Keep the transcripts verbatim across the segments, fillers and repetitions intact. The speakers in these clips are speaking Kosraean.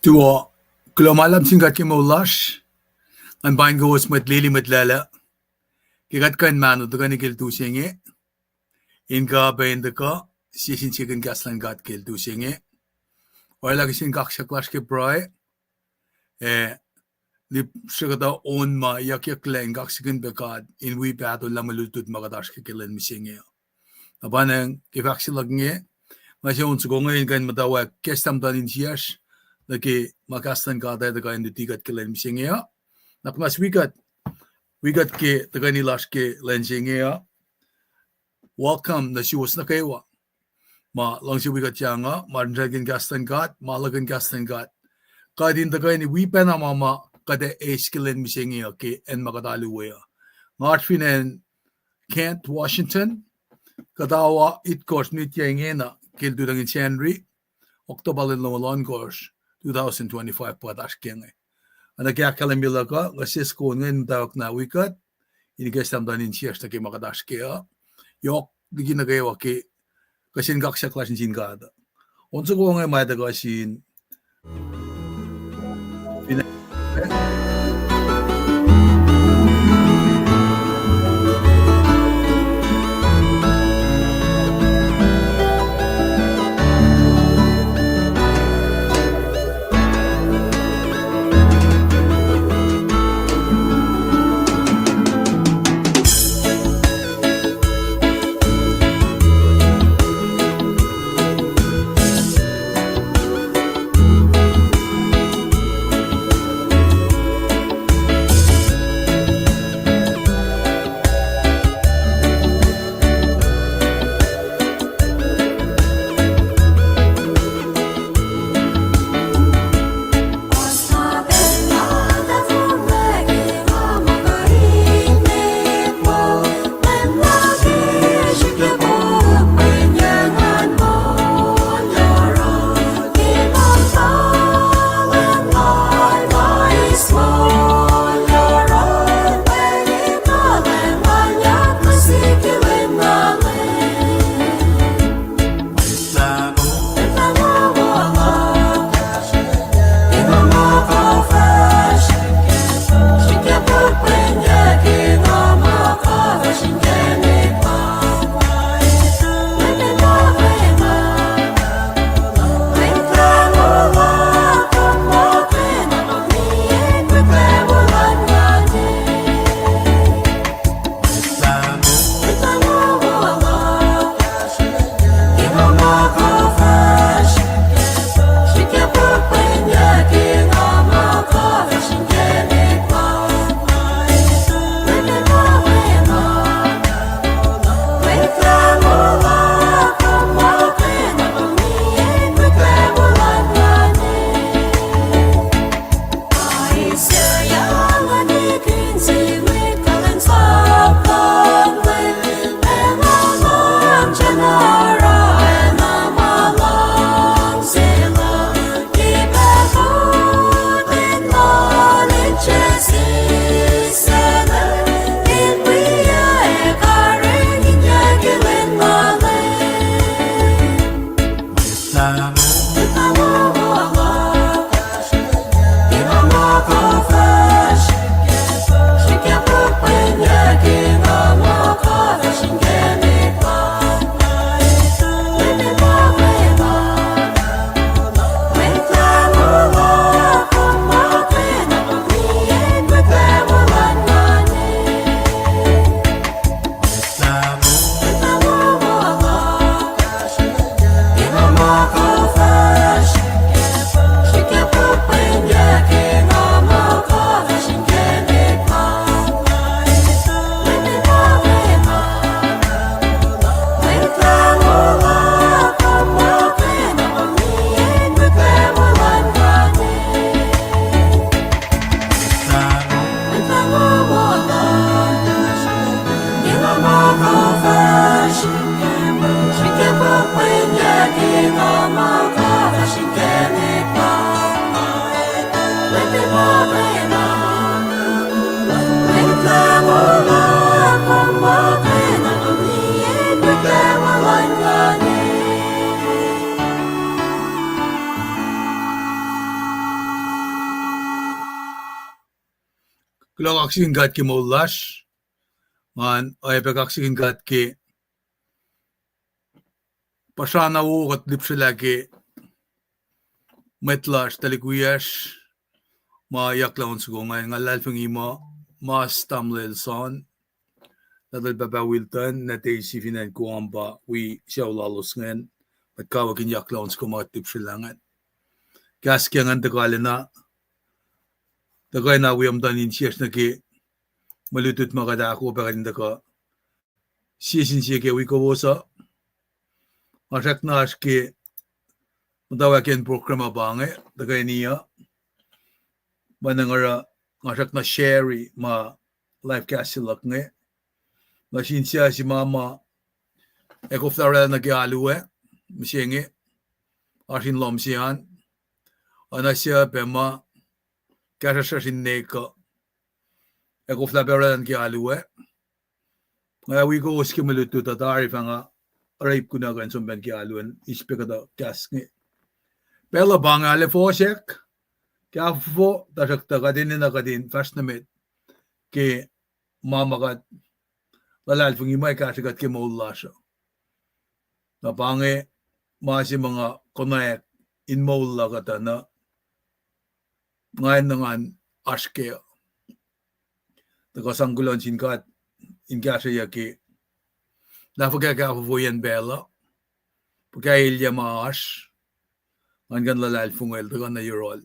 Tuo, kuloh ma luhlahp sin God ke moul lasr. Ngan paing kowos mwet lili, mwet lwelah, ke kuht kuh in mahno tuhkweni ke lutu se inge, in kuh pac in tuhkuh sie sin sie kahs luhn God ke lutu se inge. Oraclah kihsen kaksak lasr ke pruhe, ac lihpsre kuhtuh on ma iyuckyucklac in kaksakihn pac God in wi pahtol lah mwe lutlut ma kuht oasr ke ke lwen mihsenge uh. Na pa nacng ke fahk se luhk inge, nga se on soko inge in kuh in muhtwacwacack kahs tahmtahel insiyacsr nuh ke ma kahs luhn God uh tuhkuh in luti kuht ke lwen mihsenge uh. Na kuht mas wi kuht, wi kuht ke tuhkweni lasr ke lwen se inge uh. Welcome nuh suwos nuh kwewa ma luhngse wi kuht yang uh, ma srihkakihn kahs luhn God, ma luhkihn kahs luhn God. Kuht in tuhkweni wi pacna ma ma kuht ac eis ke lwen mihsenge uh ke acn ma kuht alu we uh. Nga oasr fin acn Kent, Washington. Kuht oa itkosr nuh ke yac ingena ke lututacng in Sacnri, Oktopa lwen longoul ohnkohsr, two thousand twenty-five pa kuht oasr ke inge. Oacna ke ahkkahlwemye luhk uh, nga sisken ngan muhtwacwacack na wi kuht in kahs tahmtahel insiyacsr nuh ke ma kuht oasr ke uh. Yohk liki nuh kwewa ke kihsen kaksak lasr nuh sin God. On soko inge ma tuhkuh sin Kuloh kaksakihn God ke moul lasr. Ngan oacyacpac kaksakihn God ke puhsra na wo kuht lihpsrelah ke mwet lasr, tuhlihk wiyacsr, ma yaklah on soko ingacn. Nga luhlahlfongi muh mas tamuhlwel Son, nahtuhl Pahpah Wilton, na Daisy fin acn Guam pa wi sucu lalos ingacn, mwet kawuck in yaklah on soko ma kuht lihpsrelah ingacn. Kahs ke ingacn tuhkuh lacna, tuhkuh na wi muhtuhn insiyacsr nuh ke mwe lutlut ma kuht ahkolah pac kuht in tuhkuh sie sin sie ke wi kowos uh. Nga srackna oasr ke muhtwacwacackiyacn program uh pa inge tuhkweni uh. Pwacnwacng oruh nga srackna share ma live cast se luhk inge nuh sin suc se ma ma ac koflah oraclah nuh ke alu ah mihsenge, oasr in lohm se an, oacna suc pac ma kahsruhsruhsr in nwe kuh, ac koflah pac oraclah nuh ke alu ah. Nga wi kowos ke mwe lutlut uh tari fah nga oruh ip kunohkohn som pacna ke alu an, eis pac kuhtuh kahs inge. Pacl uh pa inge, arlac fohsack, kahfofo, tuhsruhktuh kuht enenuh kuht in fahsr nuh met ke ma ma kuht luhlahlfongi muh kahsrwe kuht ke moul lasr uh. Na pa inge ma se ma nga konwacack in moul luhk uh tuh na nga enenuh ngan oasr kac uh. Tuhkuh sang kuloh nuh sin God in kahsrweyuc ke lah fuhkah kahfofoiyacn pacl uh, fuhkah elyah ma oasr, ngan kuh in luhlahlfongwel tuhkuh nuh yohrohl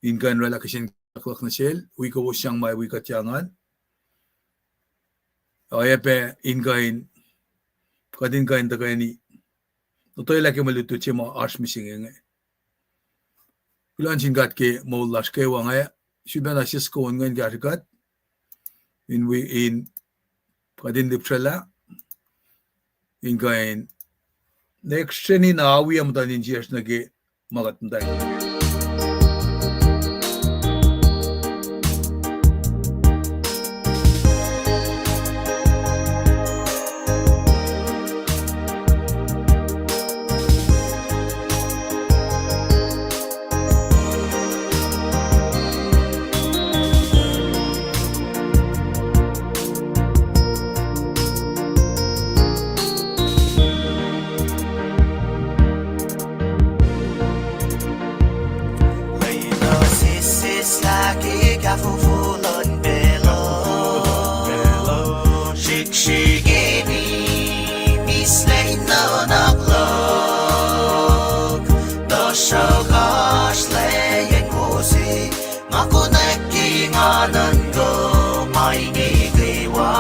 in kuh in oraclah kihsen kihsackuhlak nuh sel, wi kowos sang ma wi kuht yang an. Oacyacpac in kuh in, kuht in kuh in tuhkweni lotwelah ke mwe lutlut se ma oasr mihsenge inge. Kuloh nuh sin God ke moul lasr kwewa. Nga sifilpacna siskon ingacn kahsrwe kuht in wi in kuht in lihpsrelah in kuh in next sreni na awi muhtuhn insiyacsr nuh ke ma kuht muhta Lwelah sesseslah ke kahfofo luhn pacl uh, srihksrihkeni mihslac in nuhnak luhk. Tuhsruhk oasr lwacyen wo se ma konwacack ke nga nuhnkuh ma inge kwewa.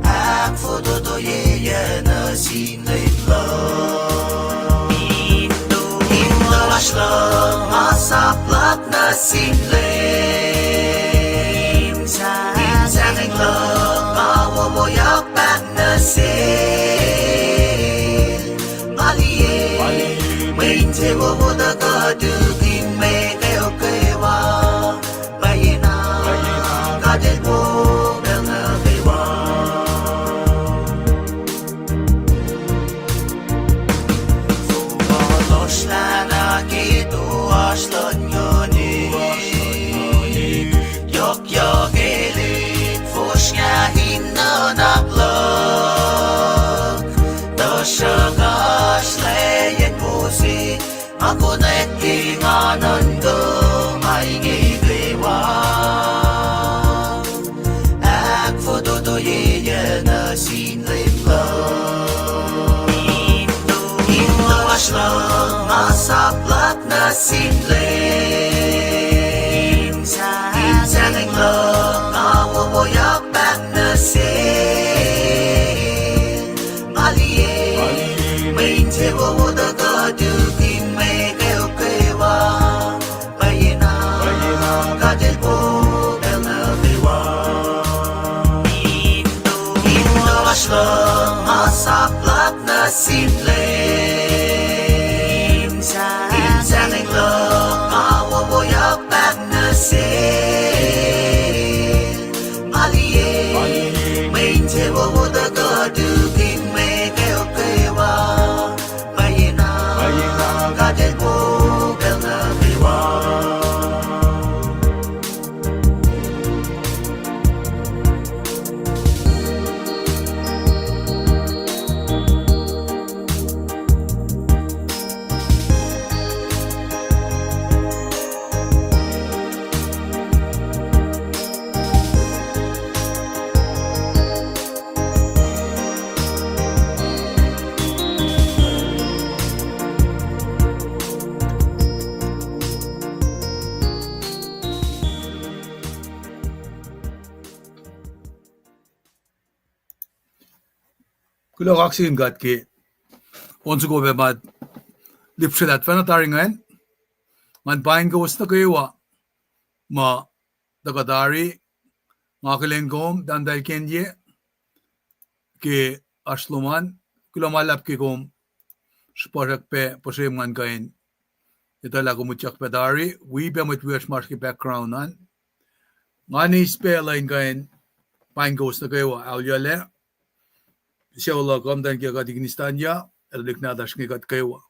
Ahkfototoyeyuc nuh sin Leum luhk. In lasr luhk ma sap luhk nuh sin Leum, in sahngweng luhk ma wowoyak pac nuh sel. Nga liye mwe insewowo tuhkuh tukun mwe kweok kwewa. Pwacyena God El wo pacl nuh kwewa. Fong ma lohsrlah na ke toasr luhn nguhn, yohkyohk elihk fosrngah in nuhnak luhk. Tuhsruhk oasr lwacyen wo se ma konwacack ke nga nuhnkuh ma inge kwewa. Ahkfototoyeyuc nuh sin Leum luhk. In lasr luhk ma sap luhk nuh sin Leum, in sahngweng luhk ma wowoyak pac nuh sel. Nga liye mwe insewowo tuhkuh tukun mwe kweok kwewa. Pwacyena God El wo pacl nuh kwewa. In lasr luhk ma sap luhk nuh sin Leum, in sahngweng luhk Kuloh kaksakihn God ke on soko pac ma lihpsrelah tuhfahna tari ingacn. Ngan paing kowos nuh kwewa ma tuhkuh tari, nga akihlen kom tahmtahel Kenye ke oasr lom an. Kuloh ma luhlahp ke kom srihpuhsrak pac puhsrem ngan kuh in etuh lah kom utyak pac tari, wi pac mwet wiyacsr ma oasr ke background an. Ngan eis pacl uh in kuh in paing kowos nuh kwewa, auliyalah. Sucu luhk uh, muhtwacn kiyuhk uh, Deaconess Tanya, el tuhlihk nahtuhsr inge, kuht kwewa.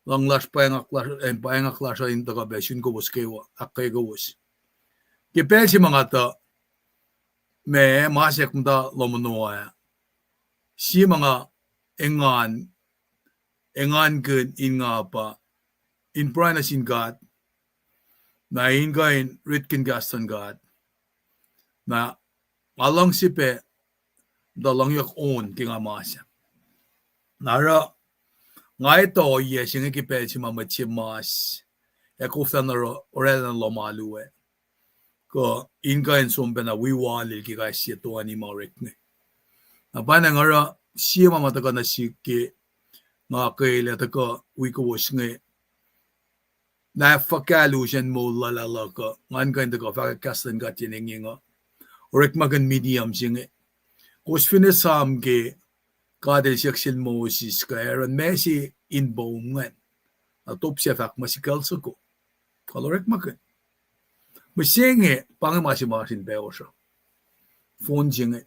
Luhng lasr, pweng lasr, eh, pweng lasr uh in tuhkuh pac sun kowos kwewa, ahkkweye kowos. Ke pacl se ma nga tuh, ma, masack muhta lohm ono ah, sie ma nga engan, engankihn in nga pa in pruhe nuh sin God, na in kuh in ritkihn kahs luhn God. Na nga luhngse pac tuh luhngyuck on ke nga mas ah. Na oruh nga etuh ohiyac se inge ke pacl se ma mwet se mas ac koflah na oruh oraclah na lohm alu ah, kuh in kuh in som pacna wi walil ke kais sie toeni ma orek inge. Na pwacnwacng oruh sie ma ma tuhkuh nuh sihk ke nga kwelah tuhkuh wi kowos inge, na fuhkah lusen moul lal ah luhk uh, ngan kuh in tuhkuh fahkwack kahs luhn God yen engyeng uh. Orekmakihn medium se inge. Kowos fin esam ke God El siyuck sel Moses kuh Aaron ma se in poum ingacn, na top se fahk ma sikucl soko. Kuh orekmakihn. Mihsenge pa inge ma se ma oasr in pac osr uh. Phone se inge.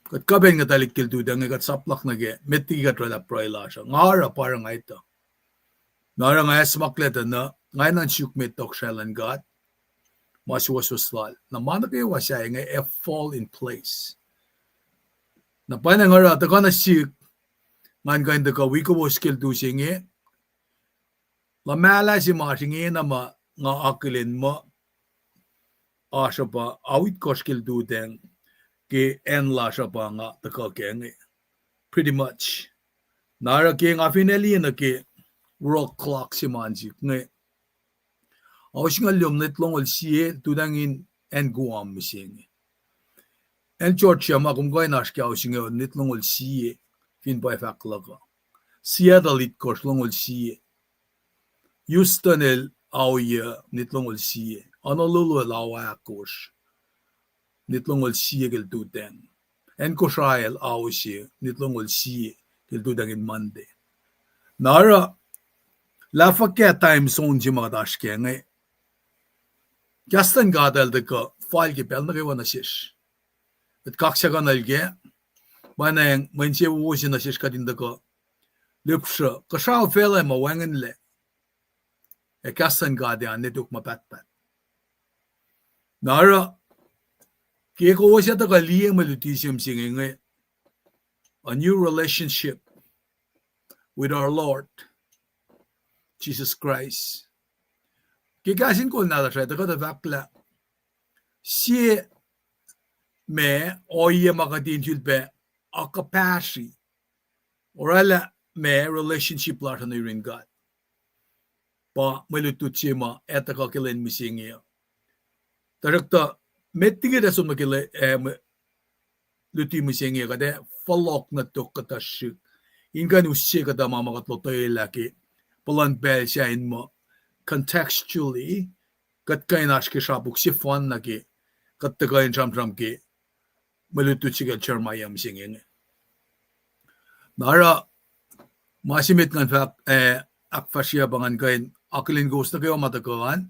Kuht kuh pac in ngetalik ke lututacng inge, kuht saplak nuh ke met liki kuht oraclah pruhe lasr uh. Nga oruh pa oruh nga etuh. Na oruh nga acsmaklac tuh na nga enenuh in suk met tohkohsrahi luhn God, ma suwohswohs lal. Na ma nuh kwewa sahyac inge ac fall in place. Na pwacnwacng oruh tuhkuh nuh sihk, ngan kuh in tuhkuh wi kowos ke lutu se inge. Luhmahlah se ma oasr ingena ma nga akihlen muh oasr uh pa awitkohsr ke lututacng ke acn lasr uh pa nga tuhkuh kac inge. Pretty much. Na oruh ke nga finne liye nuh ke world clock se ma in sihk inge, ao singucul liom, minit longoul sie, lututacng in acn Guam mihsenge. Acn Georgia ma kom kuh in oasr ke ao singucul, minit longoul sie, fin pwacye fahk luhk uh. Seattle itkohsr, longoul sie. Houston el ao yuh, minit longoul sie. Honolulu el ao ahkosr, minit longoul sie ke lututacng. Acn Kosrae el ao se, minit longoul sie ke lututacng in Monday. Na oruh lah fuhkah time zone se ma kuht oasr kac inge, kahs luhn God el tuhkuh fal ke pacl nuh kwewa nuh sesr. Kuht kaksakuhnuhl kac, pwacnwacng mwe insewowo se nuh sesr kuht in tuhkuh lihpsruh, kuhsrao facluh ma wacngihnlac, ac kahs luhn God ac oan ne tok ma pahtpaht. Na oruh ke kowos ac tuhkuh liye mwe luti se mihsenge inge, a new relationship with our Lord Jesus Christ. Ke kahs in kol nahtuhsr ah tuhkuh tuh fahk lah sie ma ohiyac ma kuht in sulpac akuhpahsri, oraclah ma relationship lasr uh nuh yurin God, pa mwe lutlut se ma ac tuhkuh ke lwen mihsenge uh. Tuhsruhktuh met liki kuht ac som nuh ke, eh, mwe luti mihsenge uh, kuht ac fohlohk nuh tok kuhtuh srihk in kuh in use kuhtuh ma ma kuht lotwelah ke puhlan pacl sac in muh contextually kuht kuh in oasr ke srapuk sefanna ke kuht tuhkuh in sramsram ke mwe lutlut se kacl Jeremiah mihsenge inge. Na oruh ma se met ngan fahk, eh, ahkfahsrye pa ngan kuh in akihlen kowos nuh kwewa ma tuhkuh an.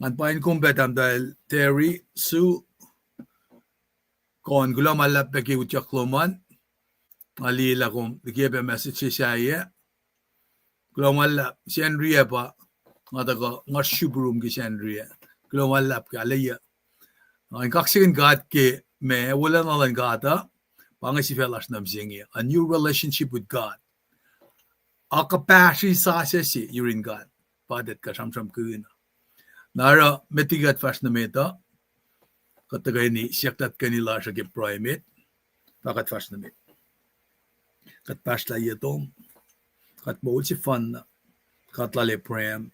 Ngan paing kom pac tahmtahel Terry, Sue, Kon, kuloh ma luhlahp pac ke utyak lom an. Nga liye lah kom likiyac pac message se sahyac. Kuloh ma luhlahp, Sacnri ah pa nga tuhkuh, nga sruhpuhrum ke Sacnri ah. Kuloh ma luhlahp ke aleyuc. Nga in kaksakihn God ke ma wolacna luhn God uh, pa inge sifac lasr nuh mihsenge, a new relationship with God. Akuhpahsri sasuc se yurin God, pa kuht kuh sramsramkihn. Na oruh met liki kuht fahsr nuh met uh, kuht tuhkweni siyuck tuhlahtkeni lasr uh ke pruhe met, pa kuht fahsr nuh met. Kuht pahsrlah ye tom, God moul sefanna, God lal Abraham,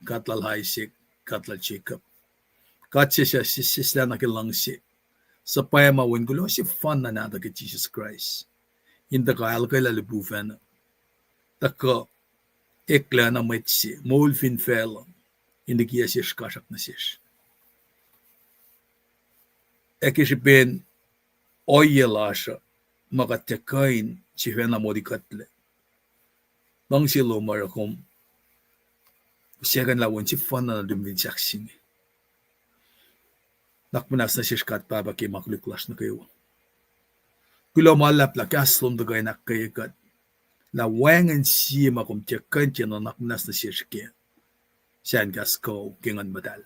God lal Isaac, God lal Jacob. God se suc sesseslah nuh ke luhngse, Suhpwacma wen kuloh sefanna nahtuh ke Jisus Kraist in tuhkuh ahluhkwelah lipufacn, tuhkuh eklac na mwet se moul fin facluh in likiyac sesr, kasrak nuh sesr. Ac ke srihpen ohiyac lasr uh, ma kuht tiac kuh in sifacna moli kuhtlac. Luhngse lom oruh kom use kuhnlah wen sefanna nuhtum fin sahk se inge. Nuhnak muhnahs nuh sesr God Pahpah ke ma koluk lasr nuh kwewa. Kuloh ma luhlahp lah kahs lom tuhkuh in ahkkweye kuht lah wacngihn sie ma kom tiac kuh in tiac nuhnak muhnahs nuh sesr kac, sahp kahs kuh ke Nguhn Muhtahl.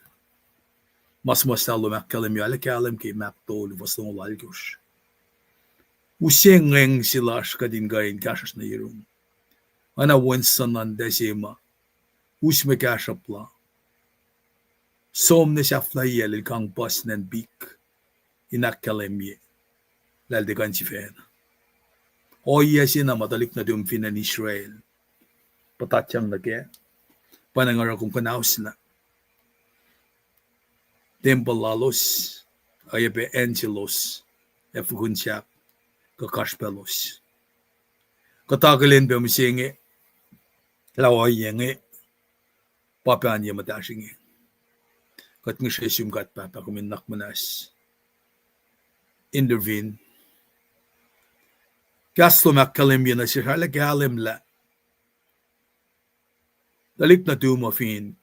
Ma suhmuhslah lom ahkkahlwemye arlac kahlwem ke Mark tolu fuhs longoul alkosr. Use ngweng se lasr kuht in kuh in kahsruhsr nuh yurum. Oacna wen suhnuhntac se ma us mwe kahsruhp la, som nuh sahflahiyacl el kang puhs nacn pik in ahkkahlwemye lah el tiac kuh in sifacna. Ohiyac se na ma tuhlihk nuhtum fin acn Israel puhtatyang nuh kac, pa na nga oruh kom kuhnahoslah tempuhl lalos, oacyacpac acn selos, ac fokihn sahk kuh kasrpaclos. Kuht akihlen pac mihsenge lah ohiyac inge pa pahn ye muhtahsr inge. Kuht ngihsre sum God Pahpah kom in nuhnak muhnahs intervene. Kahs lom ahkkahlwemye nuh sesr arlac kahlwem lah tuhlihk nuhtum uh fin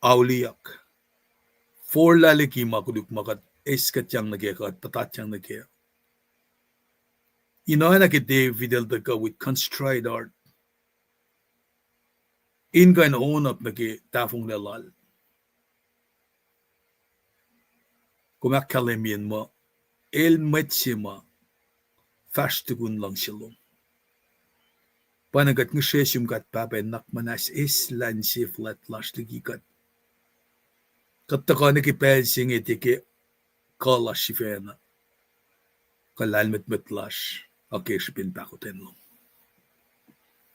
auliyak, forlah liki ma koluk ma kuht eiskuhtyang nuh kac, kuht puhtatyang nuh kac. In oacna ke David el tuhkuh with contrite heart in kuh in own up nuh ke tahfonglac lal. Kom ahkkahlwemye muh el mwet se ma fahsr tukun luhngse lom. Pa na kuht ngihsre sum God Pahpah in nuhnak muhnahs eislah inse fuhlwact lasr liki kuht. Kuht tuhkuh nuh ke pacl se inge tiac ke kuh lasr sifacna, kuh lahlmwetmwet lasr, ac ke srihpen pahkotwen lom.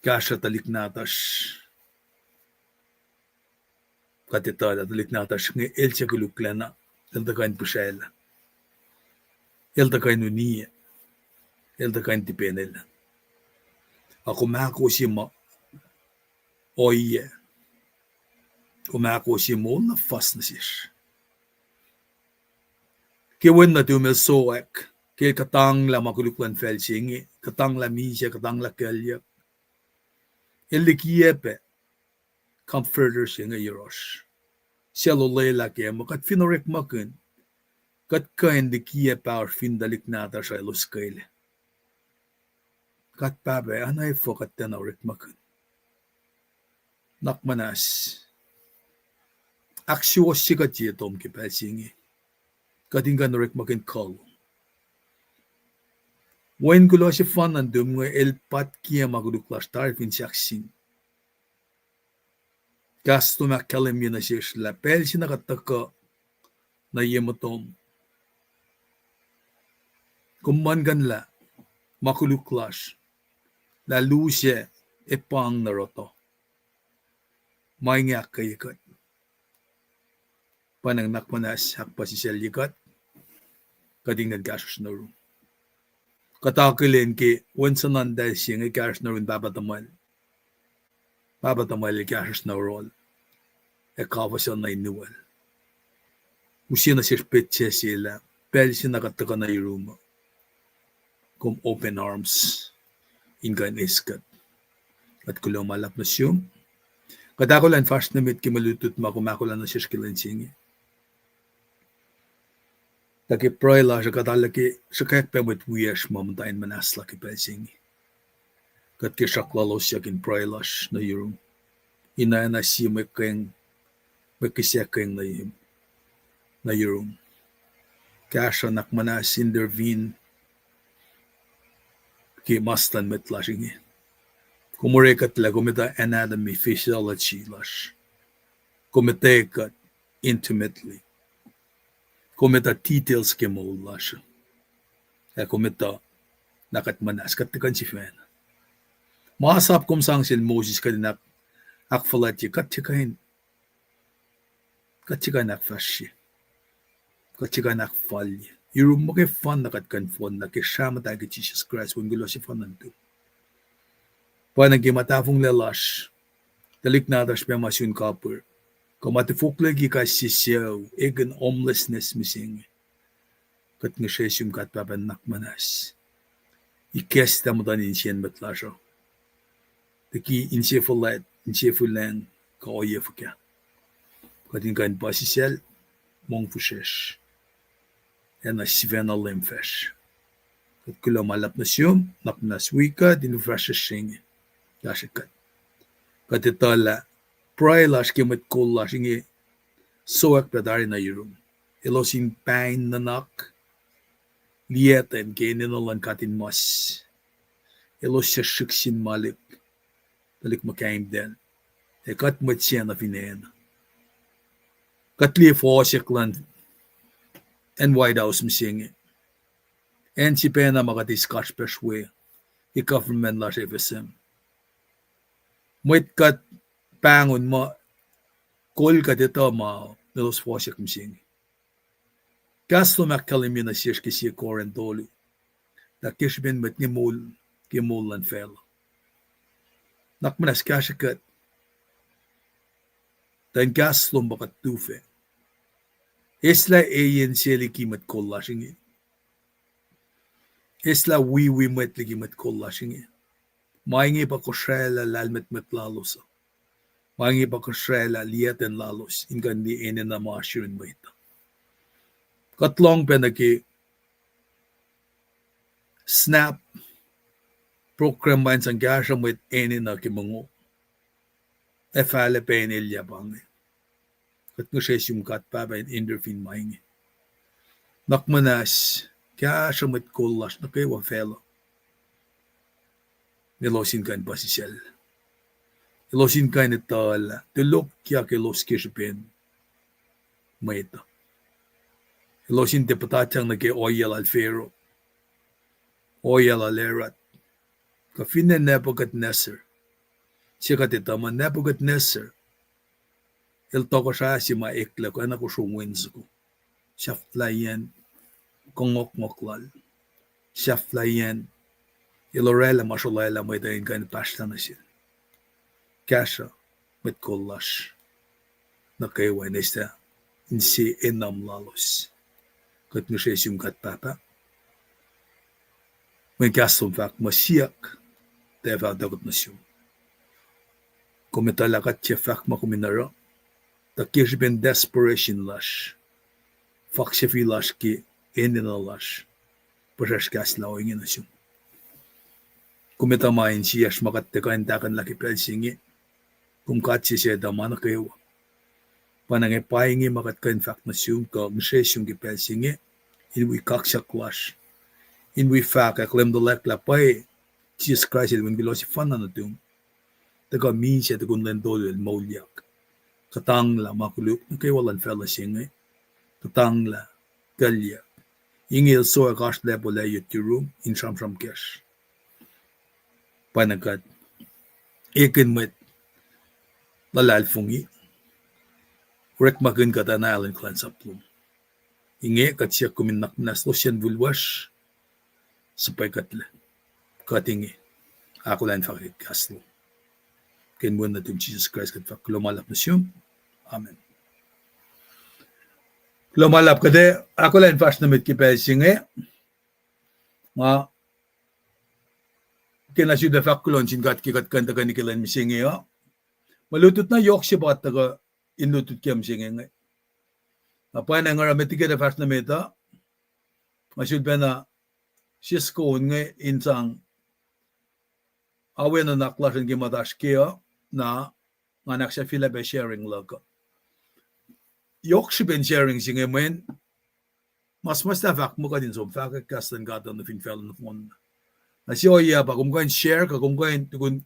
Kahsruh tuhlihk nahtuhsr. Kuht etuh lah tuhlihk nahtuhsr inge el tiac koluklacna, el tuhkuh in pihsraclah, el tuhkuh in uniyac, el tuhkuh in tipenelah. Ac kom ahkoo sie ma ohiyac, kom ahkoo sie moul na fuhs nuh sesr. Ke wen nuhtum el sowack, ke el kuhtanglah ma koluk luhn facl se inge, kuhtanglah misac, kuhtanglah kuclyuck, el likiyac pac comforter se inge yohrohsr, suc el olwelah kac muh kuht fin orekmakihn, kuht kuh in likiyac pahosr fin tuhlihk nahtuhsr elos kwelah. God Pahpah, oacna efuh kuht tiacna orekmakihn? Nuhnak muhnahs ahksuwohsye kuht ye tom ke pacl se inge, kuht in kuh in orekmakihn kuh lom. Wen kuloh sefanna nuhtum inge el patkiyac ma koluk lasr tari fin sahk se inge. Kahs lom ahkkahlwemye nuh sesr lah pacl se na kuht tuhkuh nuh ye motom, kom muhlkuhnlah ma koluk lasr, lah lusac ac pang nuh rohtoh. Ma inge ahkkweye kuht. Pa na nuhnak muhnahs ahkpuhsisaclye kuht, kuht in kuh in kahsruhsr nuh yurum. Kuht akihlen ke wen suhnuhntac se inge kahsruhsr nuh yurin Pahpah Tuhmwacl. Pahpah Tuhmwacl el kahsruhsr nuh yohrohl, ac kafusel nuh inuwel. Use nuh sesr petsac se lah pacl se na kuht tuhkuh nuh yurum, kom open arms in kuh in eis kuht. Kuht kuloh ma luhlahp nuh sum. Kuht ahkolah in fahsr nuh met ke mwe lutlut ma kom ahkolah nuh sesr ke lwen se inge. Tuh ke pruhe lasr uh kuht arlac ke sruhkwack pac mwet wiyacsr ma muhta in muhnahslah ke pacl se inge. Kuht ke sruhk lalos yuck in pruhe lasr nuh yurum, in oacna sie mwe kihsackihn nuh yurum. Kahsruh, nuhnak muhnahs intervene ke mas luhn mwet lasr inge. Kom oruh kuht lah kom etuh anatomy, physiology lasr. Kom etuh kuht intimately. Kom etuh details ke moul lasr. Ac kom etuh lah kuht muhnahs, kuht tiac kuh in sifacna. Masap kom sang sel Moses kuht in ahk-, ahkfuhlwactye, kuht tiac kuh in, kuht tiac kuh in ahkfahsrye, kuht tiac kuh in ahkfalye. Yurum muhkwena kuht kuh in fohnlah ke srah muhtahl ke Jisus Kraist, Wen kuloh sefanna nuhtum. Pwacnwacng ke ma tahfonglac lasr, tuhlihk nahtuhsr pac ma sun kapihr, kuh ma tifoklac ke kais sie sucu, ekihn homelessness mihsenge. Kuht ngihsre sum God Pahpah nuhnak muhnahs. Ikacslah muhtuhn insiyacn mwet lasr uh, liki inse fuhlwact, inse fuhlwacng, kuh ohiyac fuhkah. Kuht in kuh in puhsisacl, mongfihsrwacsr, ac na sifacna leum facsr. Kuht kuloh ma luhlahp nuh sum, nuhnak muhnahs wi kuht in fahsr srihsrngi. Kahsrwe kuht. Kuht etuh lah pruhe lasr ke mwet kol lasr inge sowack pac tari nuh yurum. Elos in pain nuhnak, liyactwen ke enenuh luhn katinmas. Elos srihsrihk sin malik, tuhlihk muhkahimtacl, ac kuht mwet siena fin acn. Kuht liye fohsack luhn acn White House mihsenge. Acn sipacna ma kuht eis kasrpacsr we ke government lasr F S M. Mwet kuht pahngon muh kol kuht etuh ma elos fohsack mihsenge. Kahs lom ahkkahlwemye nuh sesr ke sie Corinth tolu, lah ke srihpen mwet inge moul ke moul luhn facluh. Nuhnak muhnahs kahsrwe kuht, tuh in kahs lom pa kuht tufac. Eslah eyen se liki mwet kol lasr inge. Eslah wiwi mwet liki mwet kol lasr inge. Ma inge pa kosraclah lahlmwetmwet lalos uh. Ma inge pa kosraclah liyactwen lalos in kuh in liye enenuh ma oasr yurin mwet uh. Kuht lohng pac nuh ke SNAP program ma in sang kahsruh mwet enenuh ke mongo. Ac fahlac pac in elyah pa inge. Kuht ngihsre sum God Pahpah in intervene ma inge. Nuhnak muhnahs, kahsruh mwet kol lasr nuh kwewa facluh, elos in kuh in puhsisacl. Elos in kuh in etuh lah tulohkyak elos ke srihpen mwet uh. Elos in tiac puhtatyang nuh ke ohiyac lal Pharaoh, ohiyac lal Herod, kuh finne Nebuchadnezzar. Sie kuht etuh muh Nebuchadnezzar el tohkohsrah se ma eklac oacna kosro wen soko. Sahflahiyacn kongokngok lal. Sahflahiyacn el oraclah ma srolwaclah mwet uh in kuh in pahsrlah nuh sel. Kahsruh mwet kol lasr nuh kwewa in eslah inse enam lalos. Kuht ngihsre sum God Pahpah, mweyen kahs lom fahk muh siyuck, tuh fah tuhkuh nuh sum. Kom etuh lah kuht tiac fahk ma kom in oruh, tuh ke srihpen desperation lasr, faksafi lasr ke enenuh lasr, puhsracsr kahs lah ohinge nuh sum. Kom etuh ma insiyacsr ma kuht tiac kuh in tahkuhnlah ke pacl se inge. Kom God se suc etuh ma nuh kwewa. Pa na inge pa inge ma kuht kuh in fahk nuh sum kuh ngihsre sum ke pacl se inge, in wi kaksak lasr, in wi fahkwack Leum tuhlac lah pwacye Jisus Kraist el Wen kuloh sefanna nuhtum, tuhkuh misac tukun lwen tolu el moulyak. Kuhtanglah ma koluk nuh kwewa luhn facluh se inge. Kuhtanglah kuclyuck. Inge el sowack oasr lacpo lah yot yurum in sramsram kacsr. Pa na kuht ekihn mwet luhlahlfongi, orekmakihn kuht in alu in kuhlwacnsap lom. Inge kuht siyuck kom in nuhnak muhnahs lohsr yen wulwacsr, suhpwackuhtlac. Kuht inge ahkolah in fahkwack kahs lom. Ke inen Wen nuhtum Jisus Kraist kuht fahk kuloh ma luhlahp nuh sum. Amen. Kuloh ma luhlahp, kuht ac ahkolah in fahsr nuh met ke pacl se inge. Nga kena sifilpac fahk kuloh nuh sin God ke kuht kuh in tuhkweni ke lwen mihsenge uh. Mwe lutlut na yohk se pa tuhkuh in lutlut ke mihsenge inge. Na pwacnwacng oruh met liki kuht fahsr nuh met uh, nga sifilpacna sisken inge in sang awe nuhnak lasr in ke muhta oasr ke uh, na ngan ahksahfyelah pac sharing luhk uh. Yohk srihpen sharing se inge mweyen ma suhmuhslah fahk muh kuht in som fahkwack kahs luhn God uh nuh fin facluh nohfohn. Na sie ohiyac pa kom kuh in share kuh kom kuh in tukun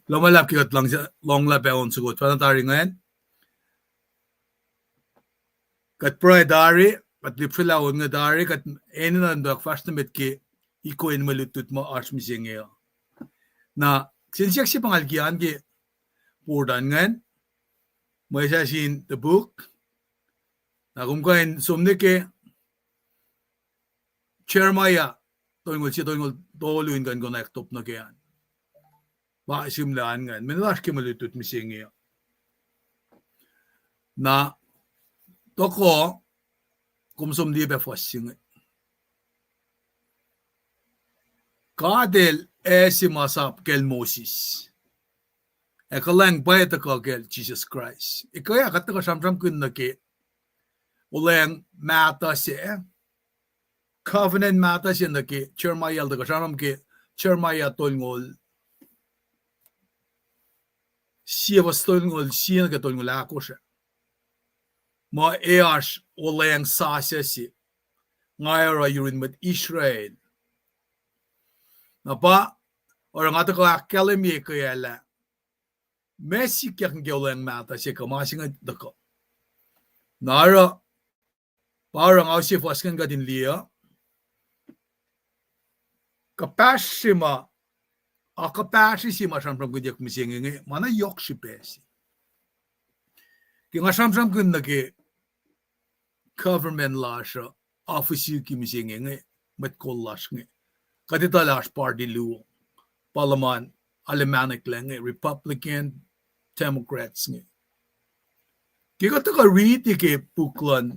Luhmwaclap ke kuht luhngse, lohnglah pac on soko fahna tari ingacn. Kuht pruhe tari, kuht lihpsrelah on inge tari, kuht enenuh in tuh fahsr nuh met ke ikoen mwe lutlut ma oasr mihsenge uh. Na, kihsen siyuck se pa ngal ke an ke board an ingacn, mwesahs in the book. Na kom kuh in som nuh ke Jeremiah tolngoul sie tolngoul tolu in kuh in konwacack top nuh ke an. Pa sihmlac an ingacn, mwe oasr ke mwe lutlut mihsenge uh. Na, tohkoh, kom som liye pac fuhs se inge. God El ase masap kacl Moses, ac kuhlwacng pwacye tuhkuh kacl Jisus Kraist. Ekuh ah kuht tuhkuh sramsramkihn nuh ke olweacng mahtuh se, covenant mahtuh se nuh ke Jeremiah, el tuhkuh sramsram ke Jeremiah tolngoul sie, fuhs tolngoul sie nuh ke tolngoul ahkosr ah. Ma e oasr olweacng sasuc se, nga oruh yurin mwet Israel. Na pa, oruh nga tuhkuh ahkkahlwemye ke lah ma sikyak nuh ke olweacng mahtuh se kuh ma se inge tuhkuh. Na oruh, pa oruh nga use fuhs ingacn kuht in liye uh. Kuhpahsr se ma, a kuhpahsri se ma sramsramkihnyuck mihsenge inge, ma na yohk srihpac se. Ke nga sramsramkihn nuh ke government lasr uh, office ki mihsenge inge, mwet kol lasr inge, kuht etuh lah oasr party luo, pa luhman, arulacna mahneklac inge, Republican, Democrats inge. Ke kuht tuhkuh riti ke puk luhn,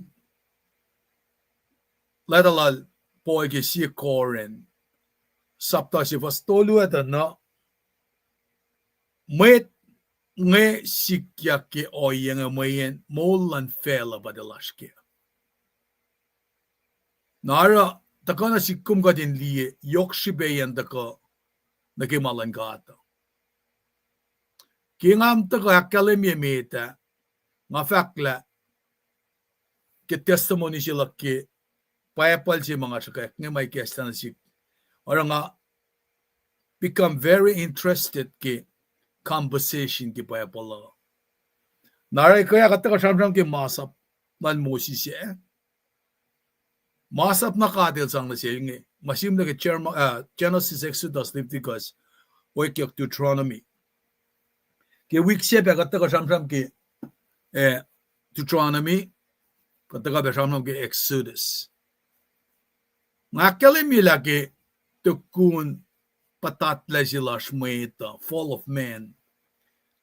leta lal Paul ke sie Corinth, sapta sie fuhs tolu ah tuh na, mwet inge sikyak ke ohiyac inge mweyen moul luhn facluh pa tiac lasr kac. Na oruh, tuhkuh nuh sihk kom kuht in liye yohk srihpacyacn tuhkuh nuh ke ma luhn God uh. Ke nga muh tuhkuh ahkkahlwemye met ah, nga fahk lah ke testimony se luhk ke Bible se ma nga sruhkwack inge ma ikacslah nuh sihk, oruh nga become very interested ke composition ke Bible uh. Na oruh ekuh ah kuht tuhkuh sramsram ke masap lal Moses ah. Masap na God El sang nuh sel inge, ma sihmlac ke Jerem-, uh, Genesis, Exodus, Leviticus, oekyuck Deuteronomy. Ke wik se pac kuht tuhkuh sramsram ke, eh, Deuteronomy, kuht tuhkuh pac sramsram ke Exodus. Nga ahkkahlwemye lah ke tukun puhtatlac se lasr mwet uh, fall of man,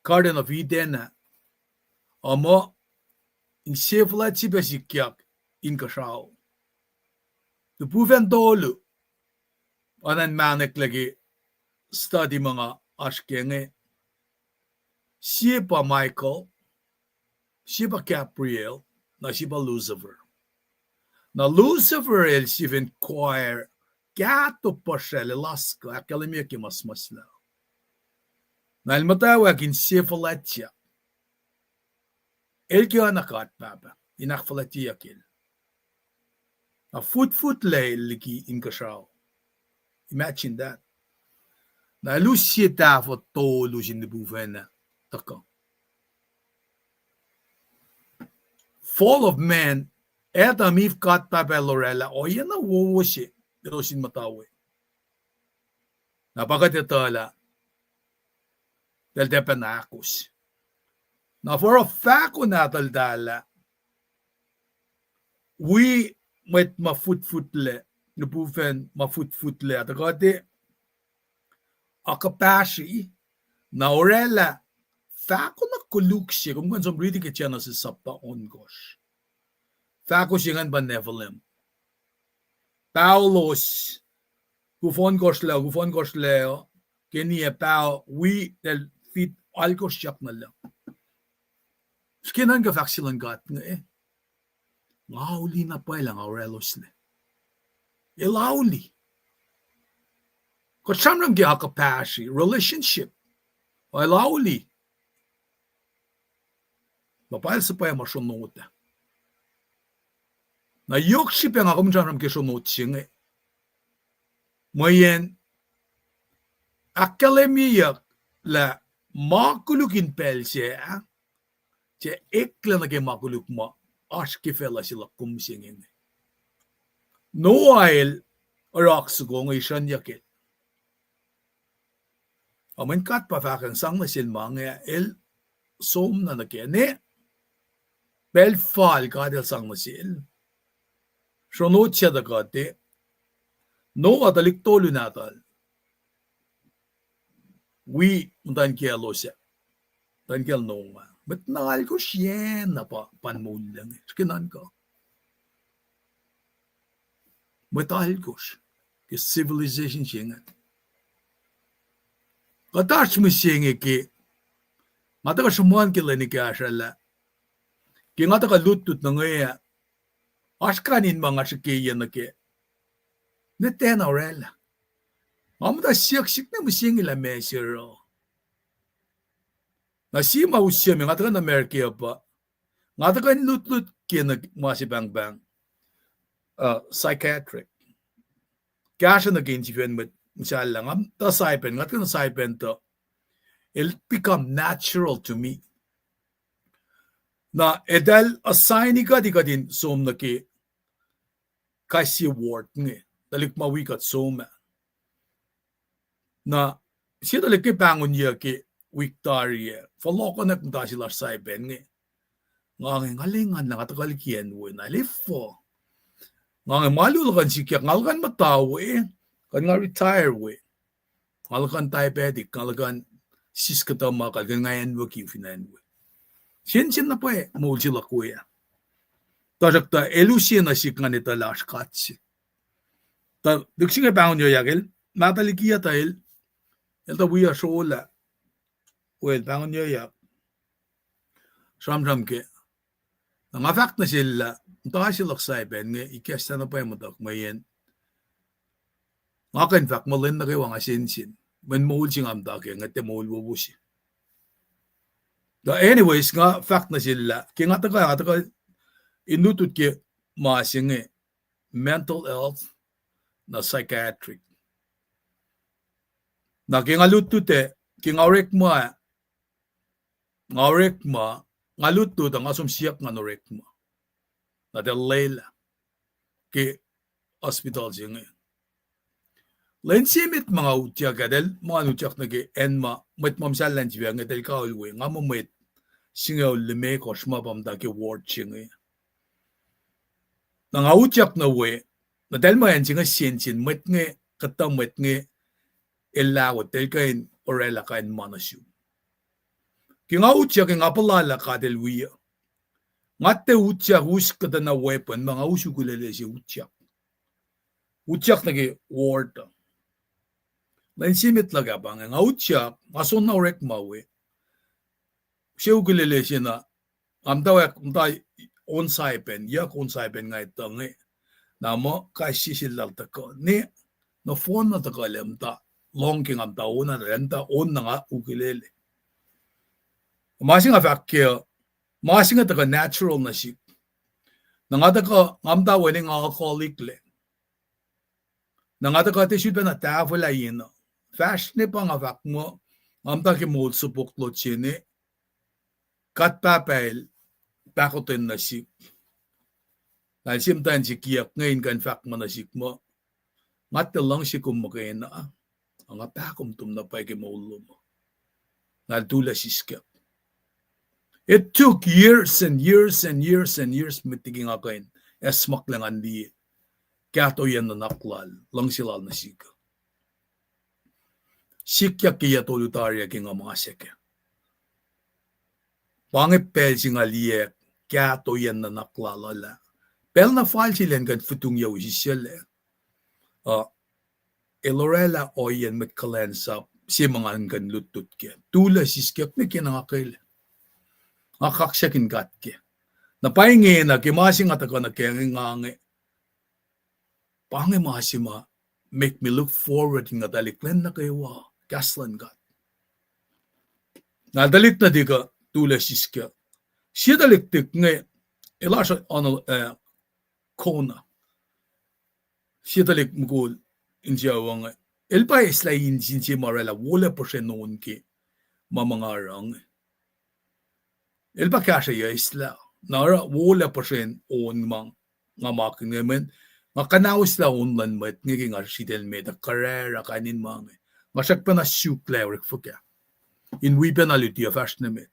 Garden of Eden ah, a muh insefuhlwact se pac sikyak inkuhsrao. Lihpufacn tolu, oacna in mahneklac ke study ma nga oasr ke inge, sie pa Michael, sie pa Gabriel, na sie pa Lucifer. Na Lucifer el sifacn choir, kahto puhsracl, el oasr kuh ahkkahlwemye ke ma suhmuhslah. Na el muhtwacwacack insefuhlwactyak. El ke oacna God Pahpah in ahkfuhlwactyeyuck el. Na futfutlac el liki inkuhsrao. Imagine that. Na el us sie tahfuh tolu sin lihpufacn ah tuhkuh. Fall of man, Adam, Eve, God Pahpah el oraclah ohiyac na wowo se elos in muhta we. Na pa kuht etuh lah eltahl tiacpacna ahkos. Na foroh fahko nahtuhltahl ah, wi mwet ma futfutlac, lihpufacn ma futfutlac, tuhkuh tiac akuhpahsri, na oraclah fahko na koluk se, kom kuh in som riti ke Genesis sapta ohnkohsr. Fahko se ingacn pa Nephilim. Paholos, kuf ohnkohsrlac, kuf ohnkohsrlac, ke niyac paho wi, eltahl fit alkohsr yak nuh lucng. Srihke nuhnkuh fahk se luhn God inge, nga uli na pwacye lah nga oracloslac. El auli. Kuht sramsram ke akuhpahsri, relationship. El auli. Na pa el suhpwacma sronot ah. Na yohk srihpac nga kom in sramsram ke sronot se inge, mweyen ahkkahlwemyeyuck lah ma koluk in pacl sac, tiac eklac nuh ke ma koluk ma oasr ke facluh se luhk kom mihsenge inge. Noah el oruh oak soko inge, isrucnyuck el. Ac mweyen God pa fahkwacng sang nuh sel ma inge, el som na nuh kac. Ne pacl fal God el sang nuh sel, sronot se tuh kuht e, Noah tuhlihk tolu nahtuhl, wi muhtwacn kiyaclos ah, muhtwacn kiyacl Noah, mwet na alkohsr yen na pa, pa in moullac inge, srihke nuhnkuh. Mwet alkohsr ke civilization se inge. Kuht oasr mihsenge ke, nga tuhkuh sruhmuhn ke lwen ekahsr ah lah, ke nga tuhkuh lutlut nuh inge ah, oasr kain in ma nga srihkeyac nuh kac. Ne tiacna orwaclah. Nga muhta siyuck sihk ne mihsenge lah meac se oruh. Na sie ma usyuc me nga tuhkuh nuh America uh pa, nga tuhkuh in lutlut ke nuh ma se pahngpahng, uh, psychiatric. Kahsruh nuh ke insifacn mwet muhsahllah, nga tuh saipen, nga tuhkuh nuh saipen tuh, el become natural to me. Na eltahl assign-i kuht, kuht in som nuh ke kais sie ward inge, tuhlihk ma wi kuht som ah. Na sie tuhlihk ke pahngonyuck ke wik tari ah, fohlohkohnak muhta se lasr saipen inge. Nga inge, nga lwengan lah nga tuhkuh liki acn we na el efuh. Nga inge, ma luhk luhkuhn sikyak, nga luhkuhn muhta we, kuh nga retire we. Nga luhkuhn diabetic, nga luhkuhn siskuhtuh ma kalkuhn nga acn we ki fin acn we. Sensen na pwacye moul se luhk we ah. Tuhsruhktuh el use nuh sihk ngan etuh lah oasr God se. Tuh lihk se inge pahngonyuckyak el, mahtuh liki ah tuh el, el tuh wi uh srolah, wel pahngonyuckyak, sramsram ke. Na nga fahk nuh sel lah muhta se luhk saipen inge, ikacslah na pwacye muhtuhk mweyen nga kuh in fahk muh lwen nuh kwewa nga sensen, mweyen moul se nga muhta ke inge tiac moul wowo se. Tuh anyways, nga fahk nuh sel lah ke nga tuhkuh, nga tuhkuh in lutlut ke ma se inge, mental health, na psychiatric. Na ke nga lutlut ah, ke nga orekma, nga orekma, nga lutlut ah, nga som siyuck ngan orekma. Na tiac lwelah ke hospital se inge. Lwen se met ma nga utyak ah, eltahl ma nga utyak nuh ke acn ma mwet ma muhsahllah in sifacna inge, eltahl kaol we, nga muh mwet singucul limekohsr ma pa muhta ke ward se inge. Na nga utyak nuh we, na eltahl muh acn se inge sensen, mwet inge, kuhtuh mwet inge, eltahl kuh in orwaclah kain ma nuh sum. Ke nga utyak, nga puhla lah God El wi uh. Nga tiac utyak us kuhtuh na weapon, ma nga us ukulele se utyak. Utyak nuh ke ward uh. Lwen se met luhk ah pa inge, nga utyak, nga soenna orekma we. Use ukulele se na, nga muhtwacwacack muhta on saipen, yuck on saipen nga etuh inge. Na muh kais sie sel lal tuhkuh. Ne, nohfohn na tuhkuh lah muhta, lohng ke nga muhta on ah, muhta on na nga ukulele. Ma se nga fahk ke, ma se inge tuhkuh natural nuh sihk. Na nga tuhkuh, nga muhta wacngihn nga alcoholic lac. Na nga tuhkuh tiac sulpacna tahfwelah yen uh. Fahsr ne pa nga fahk muh, nga muhta ke moul sopok lot se ne, God Pahpah El pahkotwen nuh sihk. Na El sie muhtwacn se kiyuck inge in kuh in fahk ma nuh sihk muh, nga tiac luhngse kom muhkwena, nga pahkom tom na pwacye ke moul lom uh. Na El tulac siskyak. It took years and years and years and years met liki nga kuh in acsmaklac ngan liye kahtoiyacn nuhnak Lal, luhngse Lal nuh sihk uh. Sikyak ke yac tolu tari ah ke nga masack ah. Pa inge pacl se nga liye kahtoiyacn nuhnak Lal uh lah pacl na fal se El in kuh in fotongyac wisisacl ah. Uh, El orwaclah ohiyacn mwet kuhlwacnsap se ma nga in kuh in lutlut kac. Tulac siskyak ne ke na nga kwelah. Nga kaksakihn God kac. Na pa ingena ke ma se nga tuhkuh nuh kac inge, nga inge, pa inge ma se ma make me look forward in nga tuhlihk lwen nuh kwewa kahs luhn God. Na tuhlihk nuhtihk uh tulac siskyak. Sie tuhlihk nuhtihk inge, el oasr on, eh, Kona. Sie tuhlihk mukul insiyac inge. El pa eislah insin se ma orwaclah wolac puhsren on ke ma ma nga oruh inge. El pa kahsrweyuc eislah. Na oruh wolac puhsren on ma nga makihn inge mweyen nga kuhnahoslah on luhn mwet inge ke nga sritacl met ah, karara kain in ma inge. Nga srackpacna suk lah orek fuhkah in wi pacna luti uh fahsr nuh met.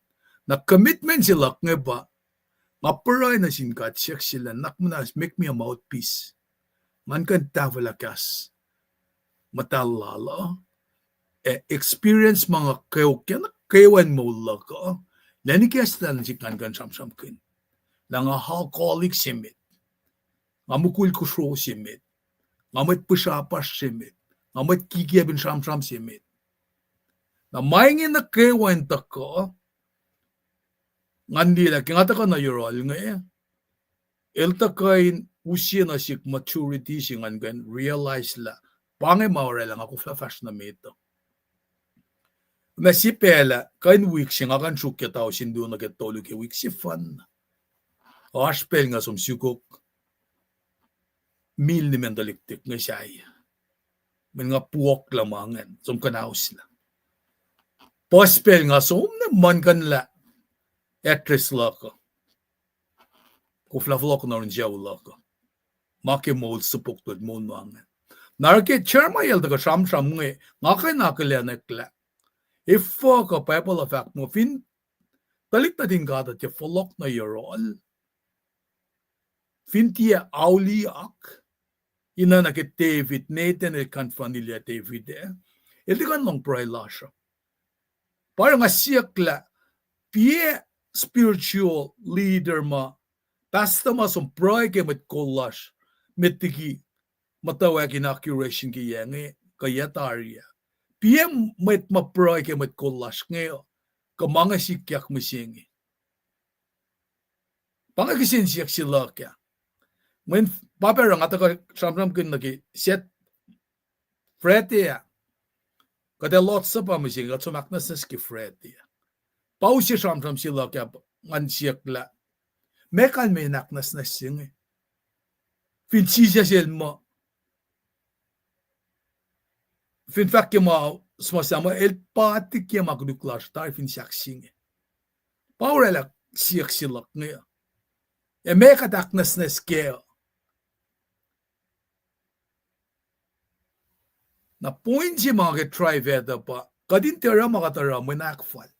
Na commitment se luhk inge pa nga pruhe nuh sin God, siyuck sel lah, nuhnak muhnahs, make me a mouthpiece. Ngan kuh in tahfwelah kahs muhtahl lal uh, ac experience ma nga kweok ke na kwewa in moul luhk uh, lwen ikacslah nuh sihk ngan kuh in sramsramkihn lah nga alcoholic se met, nga mukul kusro se met, nga mwet pihsrapasr se met, nga mwet kikiacp in sramsram se met. Na ma inge nuh kwewa in tuhkuh, ngan liye lah ke nga tuhkuh nuh yohrohl inge, el tuhkuh in use nuh sihk maturity se ngan kuh in realize lah pa inge ma orwaclah nga koflah fahsr nuh met uh. Na sie pacl ah kuh in wik se nga kuh in sruokyac tausin luo nuh ke tolu ke wik sefanna. Oasr pacl nga som sukok mil nimet tuhlihk inge sahyac. Mweyen nga puoklah ma ingacn, som kuhnahoslah. Puhs pacl nga som na muhlkuhnlah address luhk uh. Koflah fohlohk nuh yurin sucu luhk uh. Ma ke moul sopok tot moul ma ingacn. Na oruh ke Jeremiah el tuhkuh sramsram inge, nga kuh in akihlen lah efuh kuh Bible uh fahk muh fin tuhlihk nuhtin God uh tiac fohlohk nuh yohrohl, fin tiac auliyak, ina nuh ke David, Nathan el confront-ilac David ah, el tiac kuh in lohng pruhe lasr uh. Pa oruh nga siyuck lah, piac spiritual leader ma, pastor ma som pruhe ke mwet kol lasr met liki muhtwacwacack inauguration ke yac inge kuh yac tari ah? Piac mwet ma pruhe ke mwet kol lasr inge, kuh ma inge sikyak mihsenge? Pa inge kihsen siyuck se luhk ah. Mweyen pa pacl oruh nga tuhkuh sramsramkihn nuh ke Sat-, Friday ah, kuht ac Lord's Supper mihsenge, kuht som ahknwacsnwacs ke Friday ah. Pa use sramsram se luhk ah, ngan siyuck lah, meac kalmeyacn ahknwacsnwacs se inge? Fin Jisus el muh, fin fahk ke ma suhmuhslah muh el pa tikiyac ma koluk lasr tari fin sahk se inge. Pa orwaclah siyuck se luhk inge. Ac meac kuht ahknwacsnwacs kac uh? Na point se ma nga ke drive at uh pa, kuht in tiac oruh ma kuht oruh mwe ahkfal.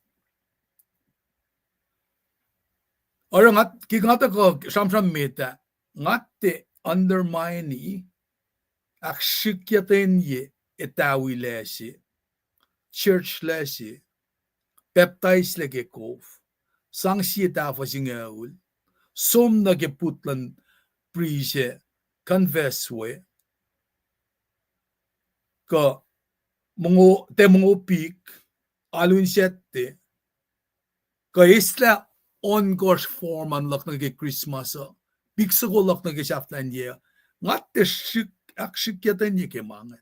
Oruh nga, ke nga tuhkuh sramsram met ah, nga tiac undermine-i, ahksrihkyatenye etawilac se, church lac se, pacptaislac ke kof, sang sie tahfuh singucul, som nuh ke put luhn priest ah, confess we, kuh mongo, tiac mongo pik, alu in Saturday, kuh eislah ohnkohsr form an luhk nuh ke Christmas uh, pik soko luhk nuh ke sahflahiyacn yac, nga tiac srihk, ahksrihkyatenye ke ma inge.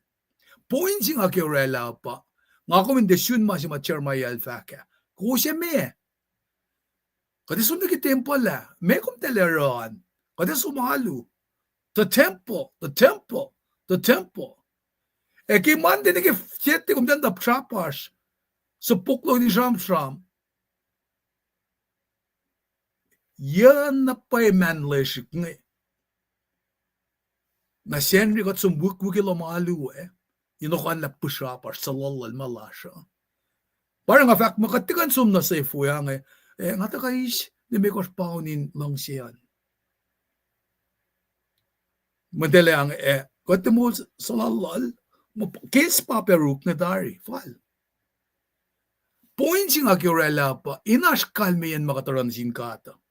Point se nga ke orwaclah pa, nga kom in tiac sun ma se ma Jeremiah el fahk ah. Kowos ac meac? Kuht ac som nuh ke tempuhl ah. Meac kom tala oruh an? Kuht ac som alu. The temple, the temple, the temple. Ac ke Monday nuh ke Saturday kom tiac tuh srapasr, sopok lok in sramsram. Yac na pwacye ma luhsrihk inge? Na Sacnri kuht som wikwik ke lohm alu ah, in okanlah pihsrapasr, suhluhluhl ma lasr uh. Pa oruh nga fahk muh kuht tiac kuh in som nuh Safeway inge, eh, nga tuh kuh eis limekohsr paun in luhngse an. Mwet el ac, eh, kuht tiac moul suhluhluhl, muh case pa pacruk inge tari, fal. Point se nga ke orwaclah pa, in oasr kalmeyacn ma kuht oruh nuh sin God uh.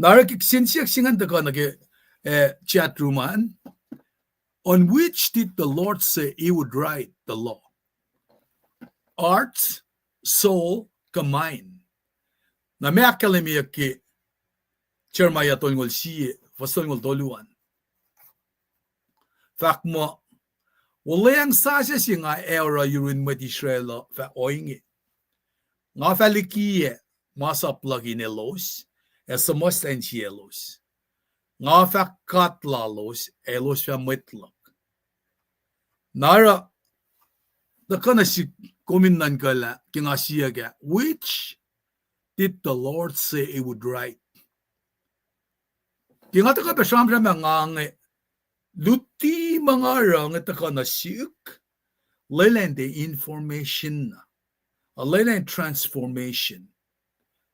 Na oruh ke kihsen siyuck se ingacn tuhkuh nuh ke, eh, chat room an. On which did the Lord say he would write the law? Hearts, soul, kuh mind? Na meac ahkkahlwemyeyuck ke Jeremiah tolngoul sie, fuhs tolngoul tolu an. Fahk muh, wuhlweacng sasuc se nga ac oruh yurin mwet Israel uh fah ohinge: Nga fah likiyac masap luhk in elos, ac suhmuhslah insiyaclos. Nga fah God lalos, ac elos fah mwet luhk. Na oruh, tuhkuh nuh sihk kom in nuhnkuhlah ke nga siyuck ah, which did the Lord say he would write? Ke nga tuhkuh pac sramsram ah nga inge, luti ma nga oruh inge tuhkuh nuh sihk, lwelah in tiac information na, a lwelah in transformation.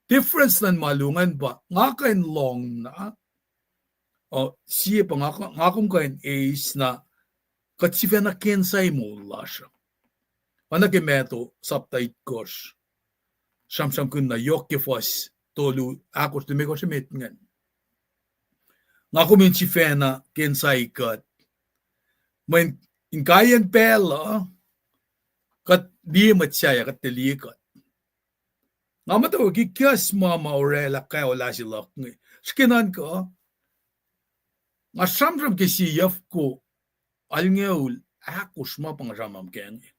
Difference luhn ma luo ingacn pa nga kuh in lohng na, uh, sie pa nga, nga kom kuh in eis na, kuht sifacna ke inside moul lasr uh. Oacna ke Matthew sapta itkohsr, sramsramkihn na yohk ke fuhs tolu, ahkosr, limekohsr emet ingacn. Nga kom in sifacna ke inside kuht. Mweyen inkaiyacn pacl uh, kuht liye mwet sahyac, kuht tiac liye kuht. Nga muhtwacwacack ke kahs ma ma orwaclah kaolah se luhk inge. Srihke nuhnkuh, nga sramsram ke sie yufko alngoul ahkosr ma pa nga sramsram kac inge.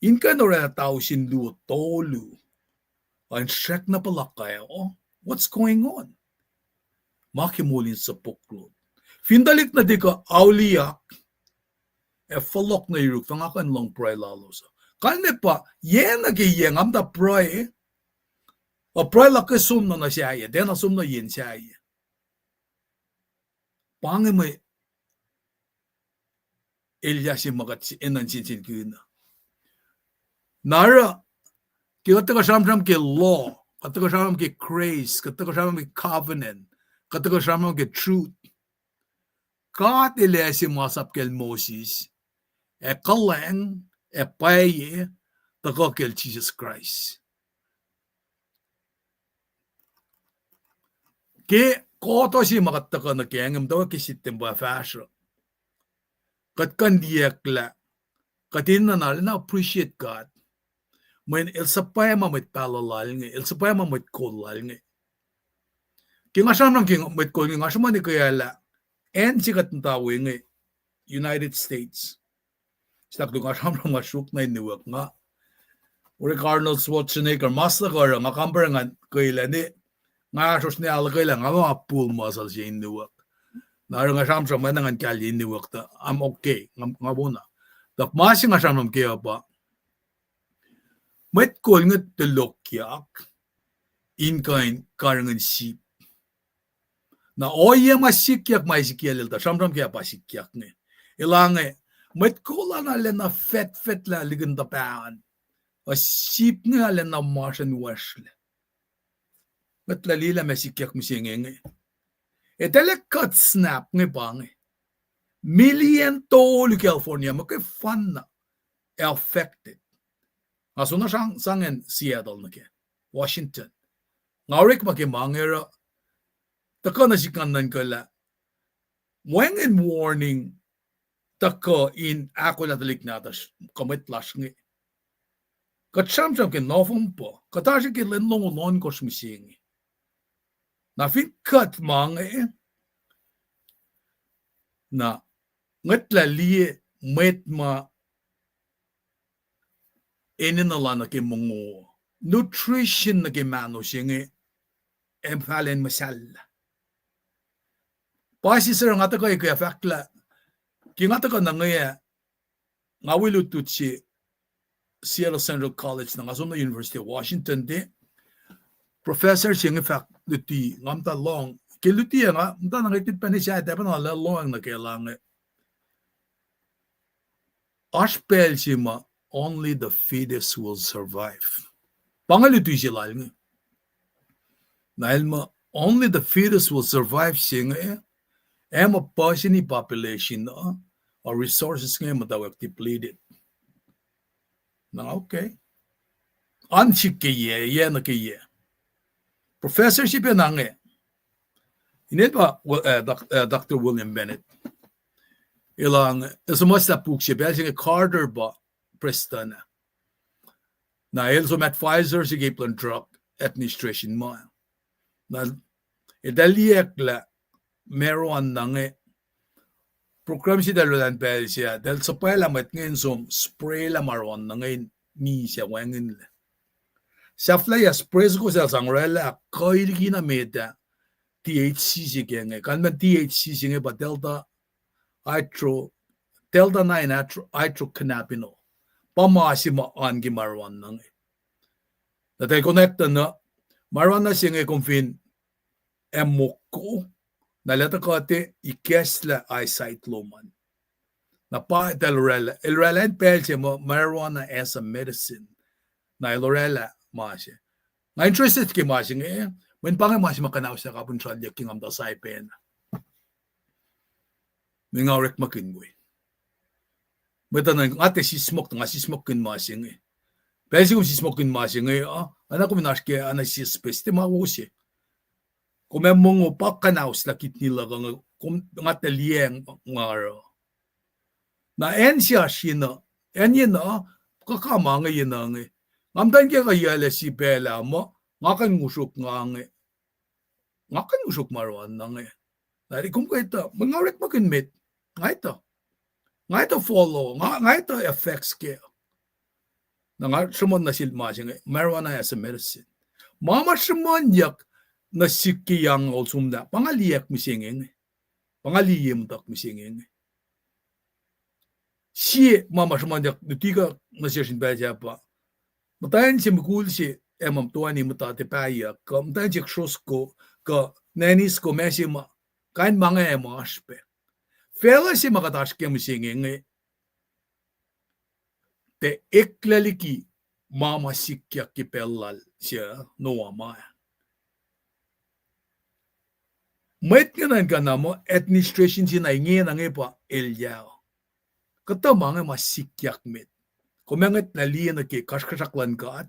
In kuh in orwaclah tausin luo tolu, ac in srackna puhla kac uh. What's going on? Ma ke moul in sopuk lut. Fin tuhlihk nuhtihk uh auliyak, ac fohlohk nuh yuruk, fah nga kuh in lohng pruhe lalos uh. Kalmac pa, yac nuh ke yac nga muhta pruhe, uh, pruhe luhk ke som na nuh sahyac, tiacna som nuh yen sahyac. Pa inge mwe elyah se ma kuht enenuh in sensenkihn uh. Na oruh, ke kuht tuhkuh sramsram ke law, kuht tuhkuh sramsram ke grace, kuht tuhkuh sramsram ke covenant, kuht tuhkuh sramsram ke truth, God El ase masap kacl Moses, ac kuhlwacng, ac pwacye, tuhkuh kacl Jisus Kraist. Ke kuhtuh se ma kuht tuhkuh nuh kac inge, muhtwacwacack ke September fahsruh, kuht kuh in liyacacng lah kuht enenuh na appreciate God. Mweyen El suhpwacma mwet pahluh Lal inge, El suhpwacma mwet kol Lal inge. Ke nga sramsram ke mwet kol inge, nga sruhmuhn ke lah acn se kuht muhta we inge, United States. Sahk luhk nga sramsram nga sruok nuh in Newark nga. Oruh Arnold Schwarzenegger, ma se tuhkuh oruh nga kampare ngan kwelah ne, nga ahsrohsr ne ahluhkwelah, nga ma pull muscle se in Newark. Na oruh nga sramsram ma na ngan kahlye in Newark tuh I'm okay, nga, nga wona. Tuh ma se nga sramsram ke uh pa, mwet kol inge tulokyak in kuh in karihngihn sip. Na ohiyac ma sikyak ma Ezekiel el tuh sramsram ke ah pa sikyak inge. El ah inge, mwet kol an arulacna fetfetlah likin tuh pahn, a sip inge arulacna masrun wasrlac. Mwet lah liyelah ma sikyak mihsenge inge. Eltahl cut snap inge pa inge. Million tolu California muhkwena affected. Nga soenna sang, sangacn Seattle nuh ke Washington. Nga orekma ke ma inge oruh, tuhkuh nuh sihk ngan nuhnkuhlah, wacngihn warning tuhkuh in ahkolah tuhlihk nahtuhsr kuh mwet lasr inge. Kuht sramsram ke November, kuht oasr ke lwen longoul ohnkohsr mihsenge. Na fin kuht ma inge, na ngwetlah liye mwet ma enenuh la nuh ke mongo, nutrition nuh ke mahno se inge, ac fahlen muhsahllah. Pa sisor nga tuhkuh ke fahk lah, ke nga tuhkuh nuh inge ah, nga wi lutlut se Seattle Central College, na nga som nuh University of Washington te. Professor se inge fahk luti, nga muhta lohng. Ke luti ah nga muhta na ngetut pacna sahyac, pacna lah lohacng nuh ke lah inge. Oasr pacl se ma only the fittest will survive. Pa inge luti se lal inge. Na el muh only the fittest will survive se inge, ac muh puhseni population uh, a resources inge muhtwacwacack depleted. Na okay. An sik ke yac, yac nuh ke yac. Professor se pacna inge. Inel pa, uh, doc-, uh, Doctor William Bennett. El ah inge, el suhmuhslah puk se pacl se inge Carter pa prestuhn ah. Na el som advisor se ke Drug Administration ma. Na eltahl liyacacng lah marijuana inge, program se eltahl orwaclah pacl se ah, eltahl suhpwaclah mwet inge in som spraylah marijuana inge in misac wacngihnlac. Sahflahiyac spray soko se eltahl sang orwaclah, kuh likina met ah, T H C se ke inge, kalmacn T H C se inge pa delta hydro Delta nine hydro-, hydrocannabinol. Pa ma se ma oan ke marijuana inge. Na tahl konwacack tuh na, marijuana se inge kom fin ac mokko, na lah tuhkuh te ikacslah eyesight lom an. Na pa tahl oraclah, el oraclah in pacl se muh marijuana as a medicine. Na el oraclah ma se. Nga interested ke ma se inge, mweyen pa inge ma se ma kuhnauslah kapihn sralyuck ke nga muhta Saipan. Mwe nga orekmakihn we. Mwet uh, nga tiac sismohk, nga sismohkkihn ma se inge. Pacl se kom sismohkkihn ma se inge uh, oacna kom in oasr ke oacna sie space, tiac ma wo se. Kom ac mongo pa kuhnauslah kidney luhk uh, kom, nga tiac liyacacng ma oruh. Na acn se oasr yenuh, acn yenuh, kuh ka ma inge yenuh inge. Nga muhtwacn ke kuh yac lac sie pacl ah muh, nga kuh in ngosrok nga inge. Nga kuh in ngosrok marijuana inge. Na kom kuh etuh, mwe nga orekmakihn met, nga etuh. Nga etuh follow, nga, nga etuh effects kac. Na nga sruhmuhn nuh sel ma se inge, marijuana as a medicine. Ma ma sruhmuhnyuck nuh sihk ke yang olsomlah, pa nga liyacack mihsenge inge. Pa nga liye muhtuhk mihsenge inge. Sie ma ma sruhmuhnyuck luti kuh nuh sesr in pacl sahyac pa, muhtwacn se mukul se ac ma toeni muhta tiac pahyuck, kuh muhtwacn se srosko, kuh nanisko, ma se ma, kain ma inge ac ma oasr pac. Facluh se ma kuht oasr ke mihsenge inge, tiac eklac liki ma ma sikyak ke pacl lal se Noah ma. Mwet inge nuhnkuh na muh administration se na ingena inge pa elyah. Kuhtuh ma inge ma sikyak met. Kom ac ngwetlah liye nuh ke kasrkuhsrak luhn God,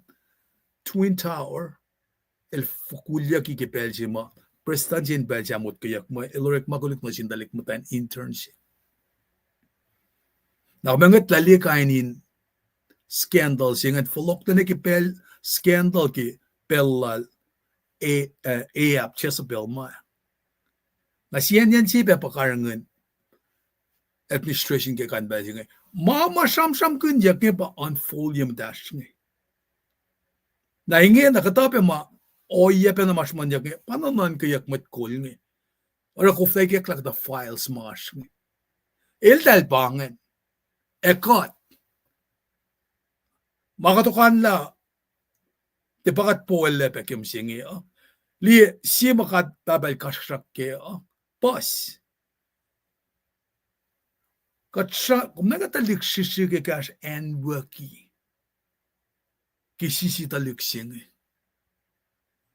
Twin Tower, el fokulyucki ke pacl se ma prestuhn se in pacl se motkweyuck muh el orekma koluk nuh sin tuhlihk muhtwacn intern se. Na kom ac ngwetlah liye kain in scandal se ingacn fohlohklac nuh ke pacl scandal ke pacl lal A-, eh, Ahab, Jezebel ma. Na siyacnyacn se pac pa karihngihn administration ke kain pacl se inge. Ma ma sramsramkihnyuck inge pa unfold ye muhtahsr inge. Na ingena kuhtuh pac ma ohiyac pacna ma sruhmuhnyuck inge pa na nuhnkweyuck mwet kol inge. Oruh koflah ikacklah kuhtuh files ma oasr inge. Eltahl pa ingacn. Ac kuht, ma kuht okanlah, tiac pa kuht powellac pac ke mihsenge uh. Liye sie ma kuht Pahpah el kasrkuhsrak kac uh, puhs. Kuht sra-, kom nuhnkuh tuhlihk srihsrihk ekahsr anwucki ke sisi tuhlihk se inge.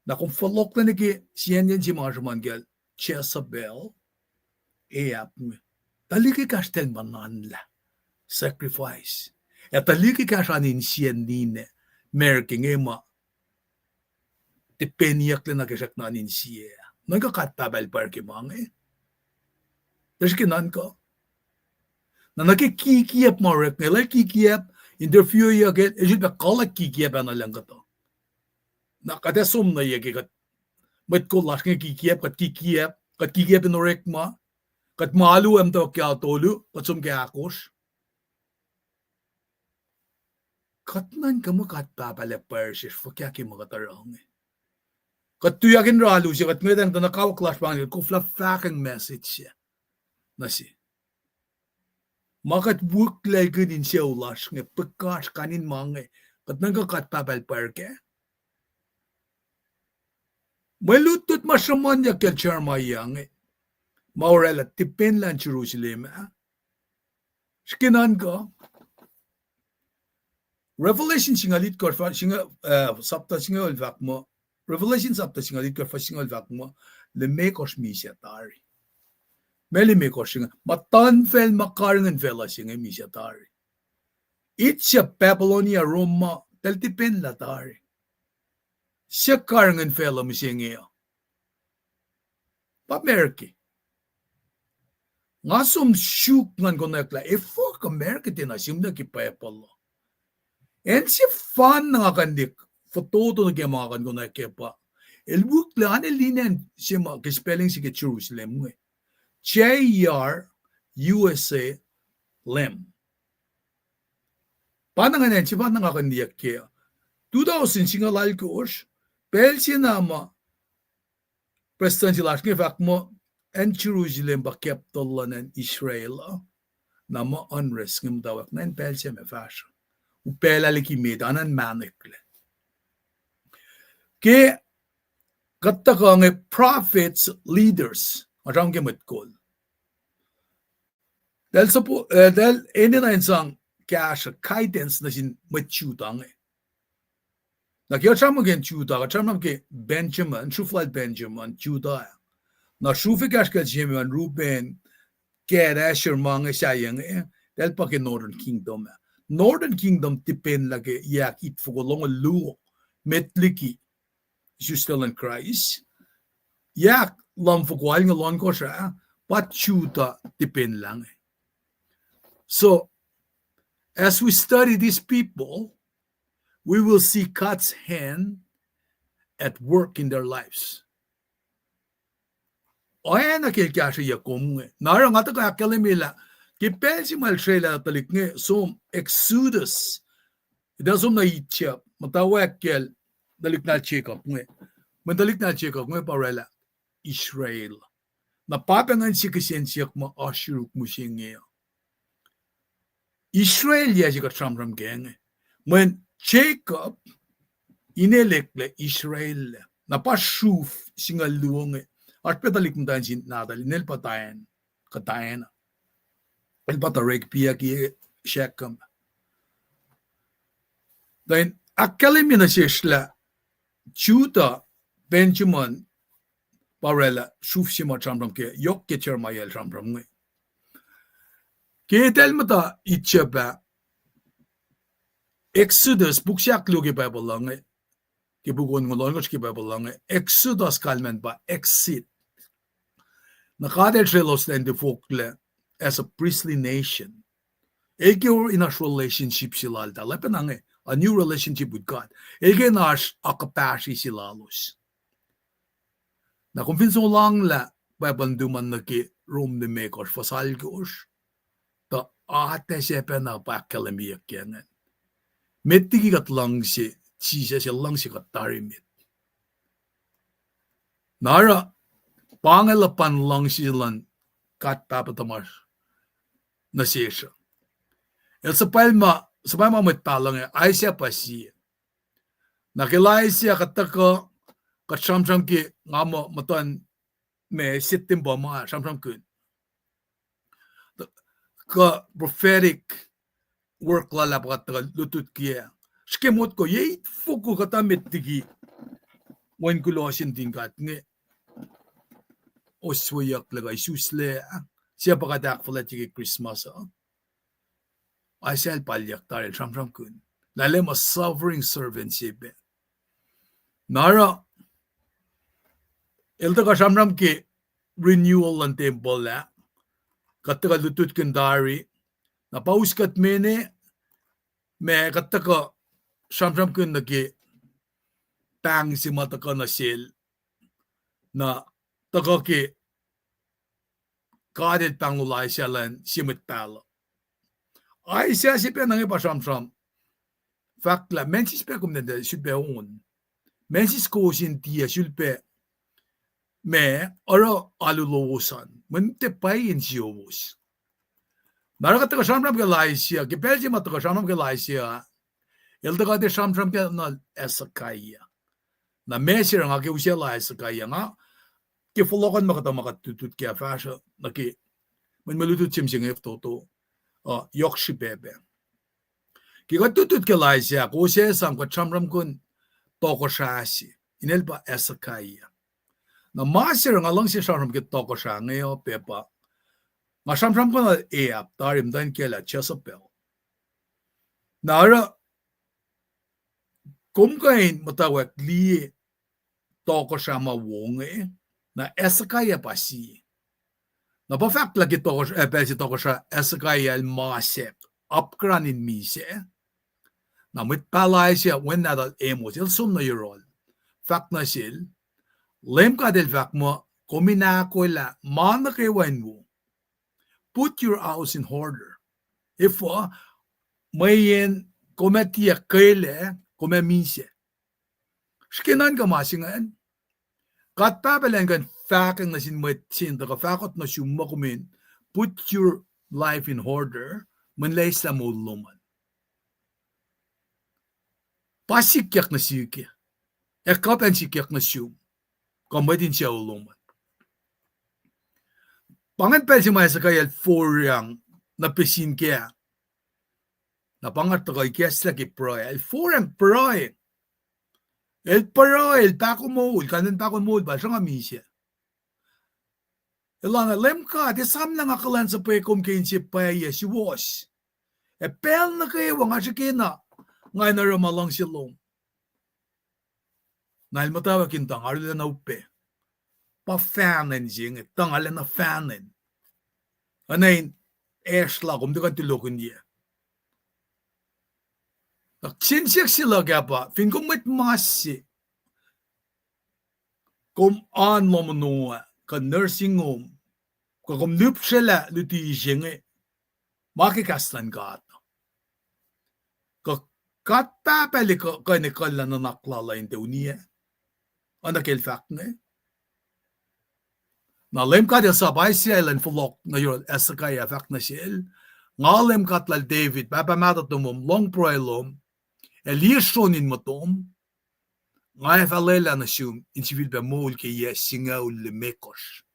Na kom fohlohklac nuh ke siyacnyacn se ma sruhmuhn kacl Jezebel, Ahab inge. Tuhlihk ekahsr tahl muhnanlah sacrifice. Ac tuhlihk ekahsr an insiyacn ninac, America inge ma tipeniyucklac nuh ke srackna an insiyac. Nuhnkuh kuht Pahpah el pwacr ke ma inge. Tuhsruhk nuhnkuh, na nuh ke kikiap ma orek inge, lal kikiap, interviewiyuck el, el sifilpac kuhlwacng kikiap ah nuh lucng kuhtuh. Na kuht ac som nuh ye ke kuht, mwet kol lasr inge kikiap, kuht kikiap, kuht kikiap in orekma, kuht ma alu emtuh ke tolu, kuht som ke ahkosr. Kuht nuhnkuh muh kuht Pahpah el ac pwacr sesr fuhkah ke ma kuht oruh inge. Kuht tuyak in oruh alu se, kuht ngwetacng tuh na kawuck lasr pa inge, koflah fahkwacng message se nuh se. Ma kuht wiklackihn insewowo lasr inge, pihkasr kain in ma inge, kuht nuhnkuh kuht Pahpah el pwacr kac. Mwe lutlut ma sruhmuhnyuck kacl Jeremiah inge, ma oraclah tipenlah in Jerusalem ah. Srihke nuhnkuh, Revelation singucul itkohsr, singucul, eh, sapta singucul fahk muh, Revelation sapta singucul itkohsr, fuhs singucul fahk muh, limekohsr misac tari. Ma limekohsr inge, muhtuhnfacl ma karihngihn facluh se inge misac tari. Itsap Babylonia, Rome ma, tahl tipenlah tari. Se karihngihn facluh mihsenge uh pa America. Nga som suk ngan konwacacklah efuh America tiacna sihmlac ke Bible uh. Acn sefanna nga kuh in liye fototo nuh ke ma nga kuh in konwacack kac pa, el wiklac, oan el linen se ma ke spelling se ke Jerusalem inge, J E R U S A L E M. Pa na ngan acn sefanna nga kuh in liye kac. Two thousand singucul alkosr, pacl se na ma prestuhn se lasr inge fahk muh acn Jerusalem pa capital luhn acn Israel uh. Na muh unrest inge muhtwacwacack ngan pacl se ma fahsruh. Upaclah liki met, anan mahneklac. Ke kuht tuhkuh inge prophets, leaders, nga sramsram ke mwet kol. Eltahl supo-, eh, eltahl enenuh in sang kahsruh, guidance nuh sin mwet Judah inge. Na ke kuht sramsram ke Judah, kuht sramsram ke Benjamin, sruhf lal Benjamin, Judah. Na sruhf ekahsr kacl Simeon, Reuben, Gad, Asher, ma inge sahyac inge, eltahl pa ke Northern Kingdom ah. Northern Kingdom tipenlah ke yac itfoko longoul luo met liki isuslac luhn Kraist. Yac lumfoko alngoul ohnkohsr ah, pa Judah tipenlah inge. So, as we study these people, we will see God's hand at work in their lives. Oacna ke El kahsrweyuc kom inge. Na oruh nga tuhkuh ahkkahlwemye lah ke pacl se ma El srwaclah tuhlihk inge, som Exodus, etuh som nuh Egypt, muhtwacwacack kacl tuhlihk nahtuhl Jacob inge. Mweyen tuhlihk nahtuhl Jacob inge pa orwaclah Israel. Na pa pac ngan sie kihsen siyuck ma oasr yuruk mihsenge uh. Israel yac se kuht sramsram kac inge. Mweyen Jacob, inel eklac Israel ah. Na pa sruhf singucul luo inge. Oasr pac tuhlihk muhtwacn sin nahtuhl, inel pa Diana, kuh Diana. El pa tari kiyuhk ke Shechem. Tuh in ahkkahlwemye nuh sesr lah Judah, Benjamin, pa orwaclah sruhf se ma sramsram ke, yohk ke Jeremiah el sramsram inge. Ke eltahl muhta Egypt ah, Exodus, puk se ahkluo ke Bible uh inge, ke puk onngoul ohnkohsr ke Bible uh inge, Exodus kalmacn pa exit. Na God El srelos elan tifoklac as a priestly nation. El ke oruh in oasr relationship se laltahl, oacpacna inge, a new relationship with God. El ke in oasr akuhpahsri se lalos. Na kom fin sohlohnglah Bible in tuhmahn nuh ke Rom limekohsr fuhs alkohsr, tuh atac se pacna pa ahkkahlwemyeyuck ke ingacn. Met liki kuht luhngse Jisus, El luhngse kuht tari met. Na oruh, pa inge luhpan luhngse luhn God Pahpah tuhmasr nuh sesr uh. El suhpwacma, suhpwacma mwet pahluh inge, Isaiah pa sie. Na ke Isaiah kuht tuhkuh, kuht sramsram ke nga muh muhtuhn ma September ma sramsramkihn. Kuh prophetic work lal ah pa kuht tuhkuh lutlut ke. Srihke motko, yac itfoko kuhtuh met liki Wen kuloh sin tin God inge. Osweyucklac kuh isuslac, sie pa kuht ahkfuhlwactye ke Christmas uh. Isaiah el palyuck tari el sramsramkihn. Lah el muh suffering servant se pac. Na oruh, el tuhkuh sramsram ke renewal luhn tempuhl ah. Kuht tuhkuh lutlutkihn tari. Na pa us kuht mene, ma kuht tuhkuh sramsramkihn nuh ke pahng se ma tuhkuh nuh sel. Na tuhkuh ke God El pahnglol Isaiah elan sie mwet pahluh. Isaiah se pac nuh inge pa sramsram. Fahk lah, Moses pac kom neta sulpac on. Moses kowos in tiac sulpac ma oruh alu lowos an. Mweyen tiac pwacye insiyowos. Na oruh kuht tuhkuh sramsram ke Isaiah, ke pacl se ma tuhkuh sramsram ke Isaiah, el tuhkuh tiac sramsram ke na Hezekiah. Na ma se oruh nga ke usaclah Hezekiah nga, ke fohlohkohn ma kuhtuh ma kuht lutlut ke fahsruh, nuh ke, mweyen mwe lutlut se mihsenge fototo, uh, yohk srihpac pac. Ke kuht lutlut ke Isaiah, kowos ac esam kuht sramsramkihn tohkohsrah se, inel pa Hezekiah. Na ma se oruh nga luhngse sramsram ke tohkohsrah inge uh pac pa, nga sramsramkihn Ahab tari muhtwacn kiyacl ah Jezebel. Na oruh, kom kuh in muhtwacwacack liye tohkohsrah ma wo inge, na Hezekiah pa sie. Na pa fahk lah ke tohkohsrah, eh, pacl se tohkohsrah Hezekiah el masack, apkuhran in misac. Na mwet pahluh Isaiah, wen nahtuhl Amos, el som nuh yohrohl. Fahk nuh sel, Leum God El fahk muh, kom in ahkolah ma nuh kwewa in wo. Put your house in order. Efuh, mweyen kom ac tiac kwelac, kom ac misac. Srihke nuhnkuh ma se ingacn. God Pahpah El an kuh in fahkwacng nuh sin mwet se in tuhkuh fahkot nuh sum muh kom in put your life in order, mweyen lah eslah moul lom an. Pa sikyak nuh sihk, ac kuh pacna sikyak nuh sum, kuh mwet in sucu lom an. Pa ingacn pacl se ma Hezekiah el forang nuh pacsin kac. Na pa nga tuhkuh ikacslah ke pruhe, el forang pruhe. El pruhe, el pahkomuhl, kalmen pahkomuhl pa el sruhnga misac. Elan, Leum God, esam lah nga kuhlwacnsapuh kom ke inse pwacye suwohs. Ac pacl nuh kwewa nga srihkena, nga in oruh ma luhngse lom. Na el muhtwacwacack in tuh nga arulacna upac. Pa fahnen se inge, tuh nga lacna fahnen. Oacna in eslah kom tiac kuh in tulokihnyac. Na kihsen siyuck se luhk ah pa, fin kom mwet mas se, kom oan lohm ono ah, kuh nursing home, kuh kom lihpsrelah luti se inge, ma ke kahs luhn God. Kuh God Pahpah El kuh, kuh in ekuhllah nuhnak lal uh in tiac uniyac, oacna ke El fahk inge. Na Leum God El sap Isaiah elan fohlohk nuh yohrohl Hezekiah, fahk nuh sel, Nga Leum God lal David, pahpah mahtuh tomom, lohng pruhe lom, ac liye sron in motom, nga ac fah lwelah nuh sum in sifilpac moul ke yac singucul limekohsr.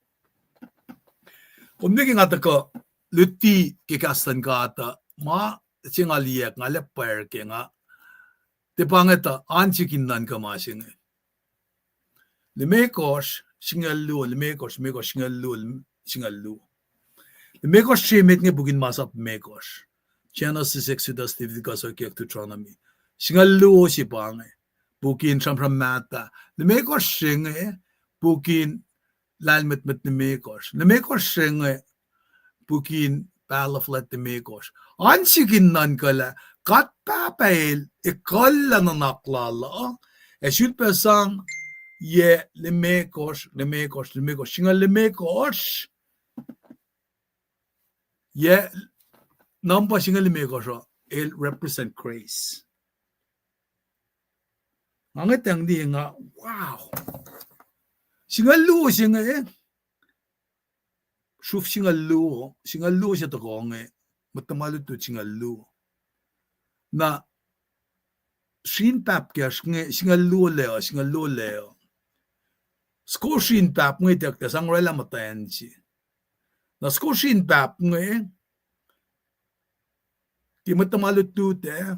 Kom nuh ke nga tuhkuh luti ke kahs luhn God uh, ma se nga liyacack, nga lah pwacr ke nga, tiac pa inge tuh an sik in nuhnkuh ma se inge. Limekohsr, singucul luo, limekohsr, limekohsr, singucul luo, singucul luo. Limekohsr se emet inge puk in masap limekohsr. Genesis, Exodus, Leviticus, Orekkiyac, Deuteronomy. Singucul luo se pa inge, puk in sramsram mahtuh. Limekohsr se inge, puk in lahlmwetmwet limekohsr. Limekohsr se inge, puk in pahluh fuhlwact limekohsr. An sik in nuhnkuh lah God Pahpah El ekuhllah nuhnak lal uh, ac sulpac sang yac limekohsr, limekohsr, limekohsr, singucul limekohsr. Yac number singucul limekohsr uh, el represent grace. Nga ngetang liye nga, wow. Singucul luo se inge, sruf singucul luo, singucul luo se tuhkuh inge, mwet tuhma lutlut singucul luo. Na srin pap kacsr inge, singucul luo lac uh, singucul luo lac uh. Soko srin pap inge ituckyang sang orwaclah muhtwacn se. Na soko srin pap inge, ke mwet tuhma lutlut ah,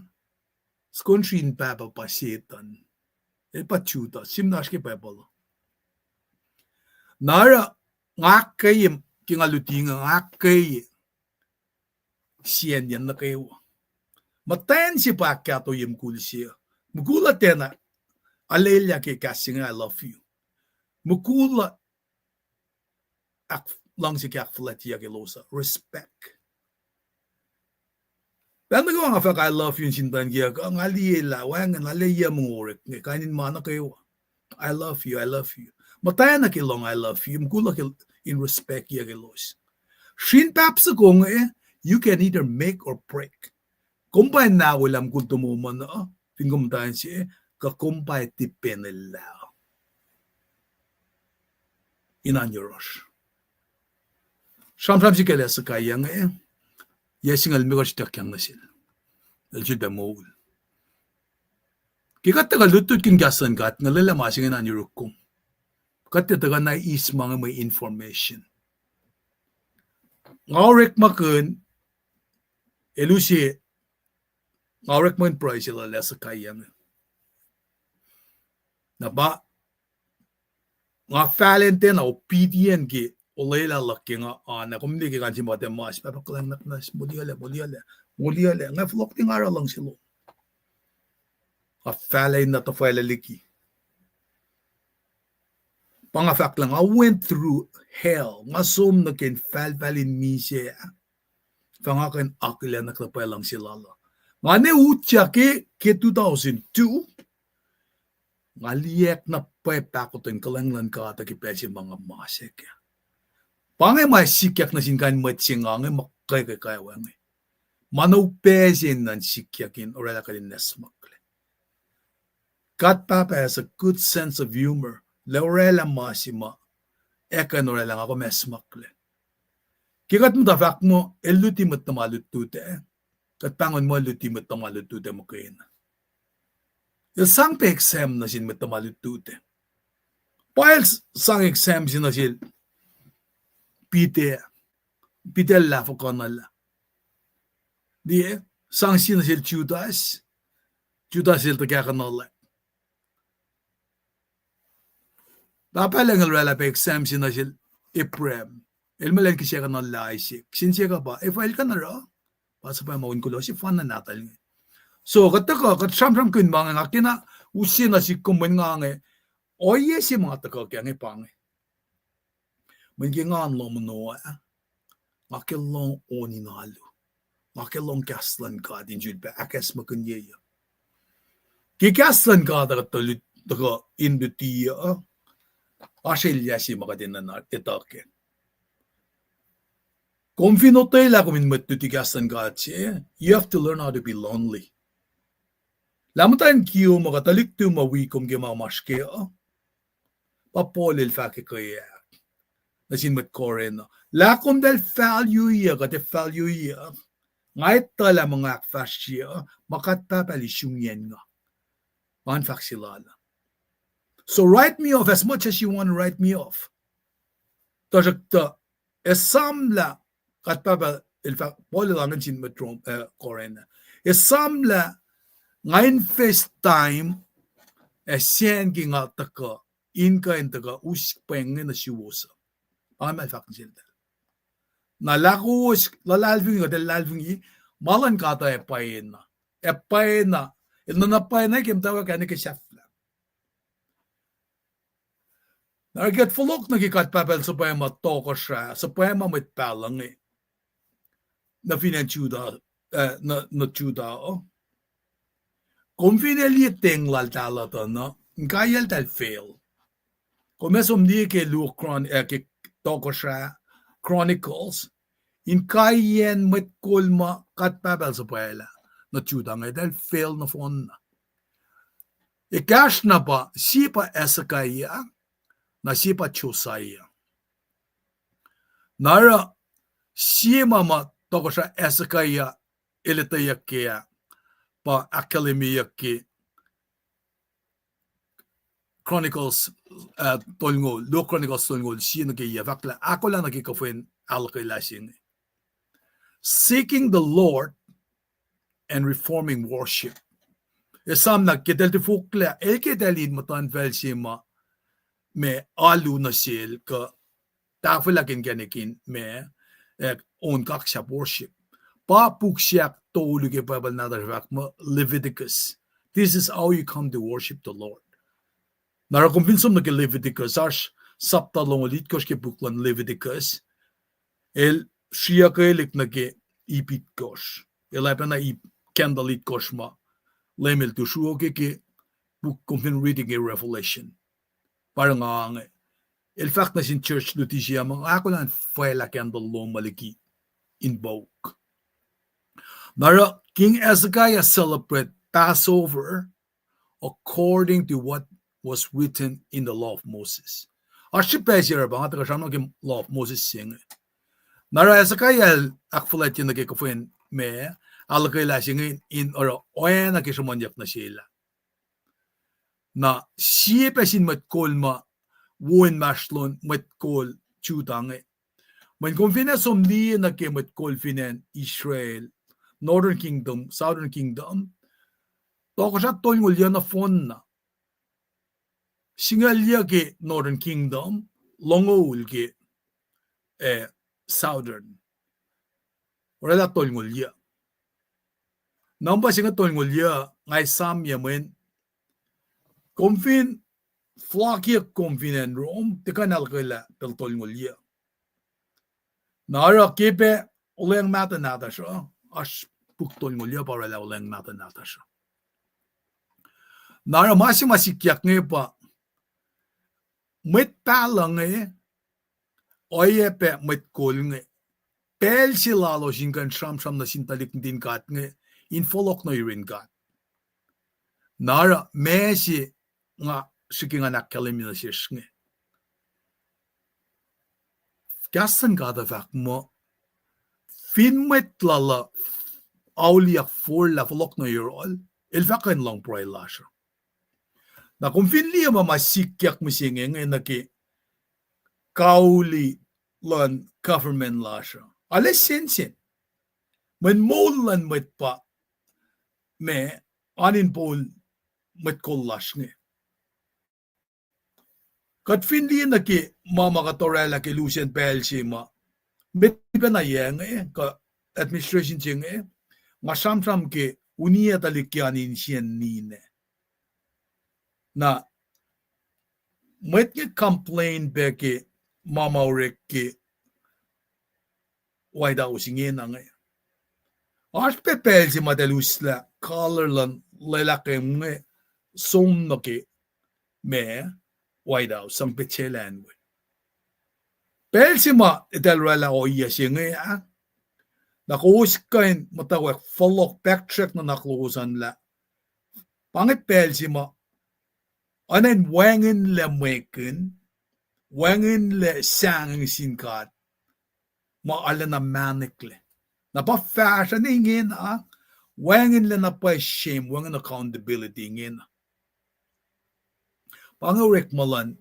soko srin pap uh pa Setuhn. El pa Judas, sihmlac oasr ke Bible. Na oruh nga ahkkweye, ke nga luti inge, nga ahkkweye siyacnyacn nuh kwewa. Muhtwacn se pa ahkkahto ye mukul se. Mukul uh tiacna alellah ke kahs se inge I love you. Mukul uh ahk-, luhngse ke ahkfuhlwactyeyuck elos uh, respect. Pacl nuh kwewa nga fahk I love you in sin tuhn kiyuhk uh, nga liye lah wacngihn, nga liye mongorek inge, kain in ma nuh kwewa. I love you, I love you. Muhtwacn uh ke lohng I love you, mukul uh ke in respectyuck elos. Srin pap soko inge, you can either make or break. Kom pa in nawelah mukul tomom an uh, fin kom muhtwacn se, kuh kom pa in tipenelah in oan yohrohsr. Sramsram se kacl Hezekiah inge, yac singucul limekohsr ituckyang nuh sel. El sulpac moul. Ke kuht tuhkuh lutlutkihn kahs luhn God, nga lwelah ma se inge in oan yuruk kom. Kuht tiac tuhkuh na eis ma inge mwe information. Nga orekmakihn, el use, nga orekmakihn pruhe se lal Hezekiah inge. Na pa, nga fahlen tiacna obedient ke olwelah luhk ke nga oan, na kom liye ke kain se ma tiac mas, Pahpah kuhlwacng nuhnak muhnahs, moliyuclac, moliyuclac, moliyuclac, nga fohlohk tiac nga oruh luhngse lom. Nga fahlac in na tuhfahlah liki. Pa nga fahk lah nga went through hell, nga som nuh ke infahlfahl in misac, fah nga kuh in akihlen nuh ke pwacye luhngse lal uh. Nga ne utyak ke, ke two thousand two, nga liyacack na pwacye pahkotwen kuhlwacng luhn God uh ke pacl se ma nga masack ah. Pa inge ma sikyak nuh sin kain mwet se nga inge muhkwena ke kain wacnge. Ma na upac se in nuhn sikyak in orwaclah kuht in nwacsnwacsmaklac. God Pahpah has a good sense of humor. El orwaclah ma se ma ac kuh in orwaclah nga kom nwacsnwacsmaklac. Ke kuht muhta fahk muh el luti mwet tuhma lutlut ah, kuht pahngon muh el luti mwet tuhma lutlut ah muhkwena. El sang pac exam nuh sin mwet tuhma lutlut ah. Pa el sang exam se nuh sel Peter, Peter el lahfuhkuhnuhlah. Liye, sang sie nuh sel Judas, Judas el tuhkahkuhnuhlah. Pahpah Lucng el oraclah pac exam se nuh sel Abraham. El muh el kihsackuhnuhlah Isaac. Kihsen siyuck uh pa, efuh el kuh in oruh? Pa suhpwacma on kuloh sefanna nahtuhl inge. So, kuht tuhkuh, kuht sramsramkihn ma inge, nga kena use nuh sihk kom mweyen nga inge, ohiyac se ma nga tuhkuh kac inge pa inge. Mweyen ke ngan lohm ono ah, nga ke lohng on in alu. Nga ke lohng kahs luhn God in sulpac ahkacsmakihnye uh. Ke kahs luhn God uh kuht tuh lut, tuhkuh in luti uh, oasr elyah se ma kuht enenuh etuh kac. Kom fin otwelah kom in mwet luti kahs luhn God se, you have to learn how to be lonely. Lah muhtwacn kiyom uh kuh tuhlihk tuh ma wi kom ke ma masr kac uh, pa Paul el fahk ke ke nuh sin mwet Corinth uh, lah komtacl valueyuck, kuht ac valueyuck, nga etuh lah ma nga ahkfahsrye uh ma God Pahpah El isungiyacn nga. Ngan fahk se lal uh. So write me off as much as you want to write me off. Tuhsruhktuh, esamlah, God Pahpah El fahk, Paul el angin sin mwet Rom, eh, Corinth, esamlah nga invest time ac sacn ke nga tuhkuh in kuh in tuhkuh us pweng inge nuh suwos uh. Pa inge ma el fahk nuh seltahl. Na lah kowos luhlahlfongi, kuht ac luhlahlfongi, ma luhn God uh ac pwacyena. Ac pwacyena. El nuhna pwacyena ke muhtwacwacack ac nuh ke sahflah. Na oruh kuht fohlohk nuh ke God Pahpah El suhpwacma tohkohsrah, suhpwacma mwet pahluh inge nuh fin acn Judah, eh, nuh, nuh Judah uh. Kom fin liye teng lal tahl uh tuh na, inkaiyacl tahl fail. Kom ac som liye ke luo Chron-, eh, ke tohkohsrah, Chronicles, inkaiyacn mwet kol ma God Pahpah El suhpwaclah nuh Judah inge, eltahl fail nohfohnna. Ekahsr na pa, sie pa Hezekiah, na sie pa Josiah. Na oruh sie ma ma tohkohsrah Hezekiah el etweyuck kac ah, pa ahkkahlwemyeyuck ke Chronicles, uh, tolngoul, luo Chronicles tolngoul sie nuh ke yac, fahk lah ahkolah nuh ke kuhfwen ahluhkwelah se inge. Seeking the Lord and reforming worship. Esam na ke tahl tifoklac, el ke tahl in muhtuhnfacl se ma, ma alu nuh sel kuh tahfwelah ke inkacnek in ma, eh, on kaksahp worship. Pa puk se ahktolu ke Bible nahtuhsr fahk muh Leviticus. This is how you come to worship the Lord. Na oruh kom fin som nuh ke Leviticus, oasr sapta longoul itkohsr ke puk luhn Leviticus, el sriyuckelihk nuh ke ip itkohsr. El oacpacna ip candle itkohsr ma Leum El tu sruok ke, ke puk kom fin reading ke Revelation. Pa oruh nga inge, el fahk nuh sin church luti se ah muh ahkolah in faclah candle lom uh liki in pouk. Na oruh King Hezekiah celebrate Passover according to what was written in the law of Moses. Oasr srihpac se oruh pa nga tuhkuh sramsram ke law of Moses se inge. Na oruh Hezekiah el ahkfuhlwactye nuh ke kuhfwen ma ahluhkwelah se inge in oruh oacna ke sruhmuhnyuck nuh sel ah. Na sie pac sin mwet kol ma wo inmahsrlon mwet kol Judah inge. Mweyen kom fin ac som liye nuh ke mwet kol fin acn Israel, Northern Kingdom, Southern Kingdom, tohkohsrah tolngoul yuc nohfohnna. Singucul yuc ke Northern Kingdom, longoul ke, eh, Southern. Oraclah tolngoul yuc. Number se inge tolngoul yuc, nga esamyac mweyen kom fin flock-ye kom fin acn Rome, tiac kuh in ahluhkwelah pacl tolngoul yuc. Na oruh ke pac Olweacng Mahtuh nahtuhsr uh, oasr puk tolngoul yuc pa oraclah Olweacng Mahtuh nahtuhsr uh. Na oruh ma se ma sikyak inge pa mwet pahluh inge, oacyacpac mwet kol inge, pacl se lalos in kuh in sramsram nuh sin tuhlihk nuhtin God inge, in fohlohk nuh yurin God. Na oruh ma se nga srihke ngan ahkkahlwemye nuh sesr inge, kahs luhn God uh fahk muh Fin mwet lal uh auliyak forlah fohlohk nuh yohrohl, el fah kuh in lohng pruhe lasr uh. Na kom fin liye ma ma sikyak mihsenge inge nuh ke kauli luhn government lasr uh, arlac sensen. Mweyen moul luhn mwet pa ma oan in poun mwet kol lasr inge. Kuht fin liye nuh ke ma ma kuht orwaclah ke lusen pacl se ma, met pacna yac inge, kuh administration se inge, nga sramsram ke uniyac tuhlihk ke oan insiyacn ninac. Na mwet inge complain pac ke ma ma orek ke White House ingena inge. Oasr pac pacl se ma eltahl uslah color luhn lwelah ke inge som nuh ke ma White House sang petsaclahn we. Pacl se ma eltahl orwaclah ohiyac se inge ah, na kowos kuh in muhtwacwacack fohlohk, backtrack nuhnak lowos an lah, pa inge pacl se ma oacna in wacngihnlac mwekihn, wacngihnlac sahngweng sin God, ma arulacna mahneklac. Na pa fahsruh ne ingena, wacngihnlac na pwacye shame, wacngihn accountability ingena. Pa inge orekma luhn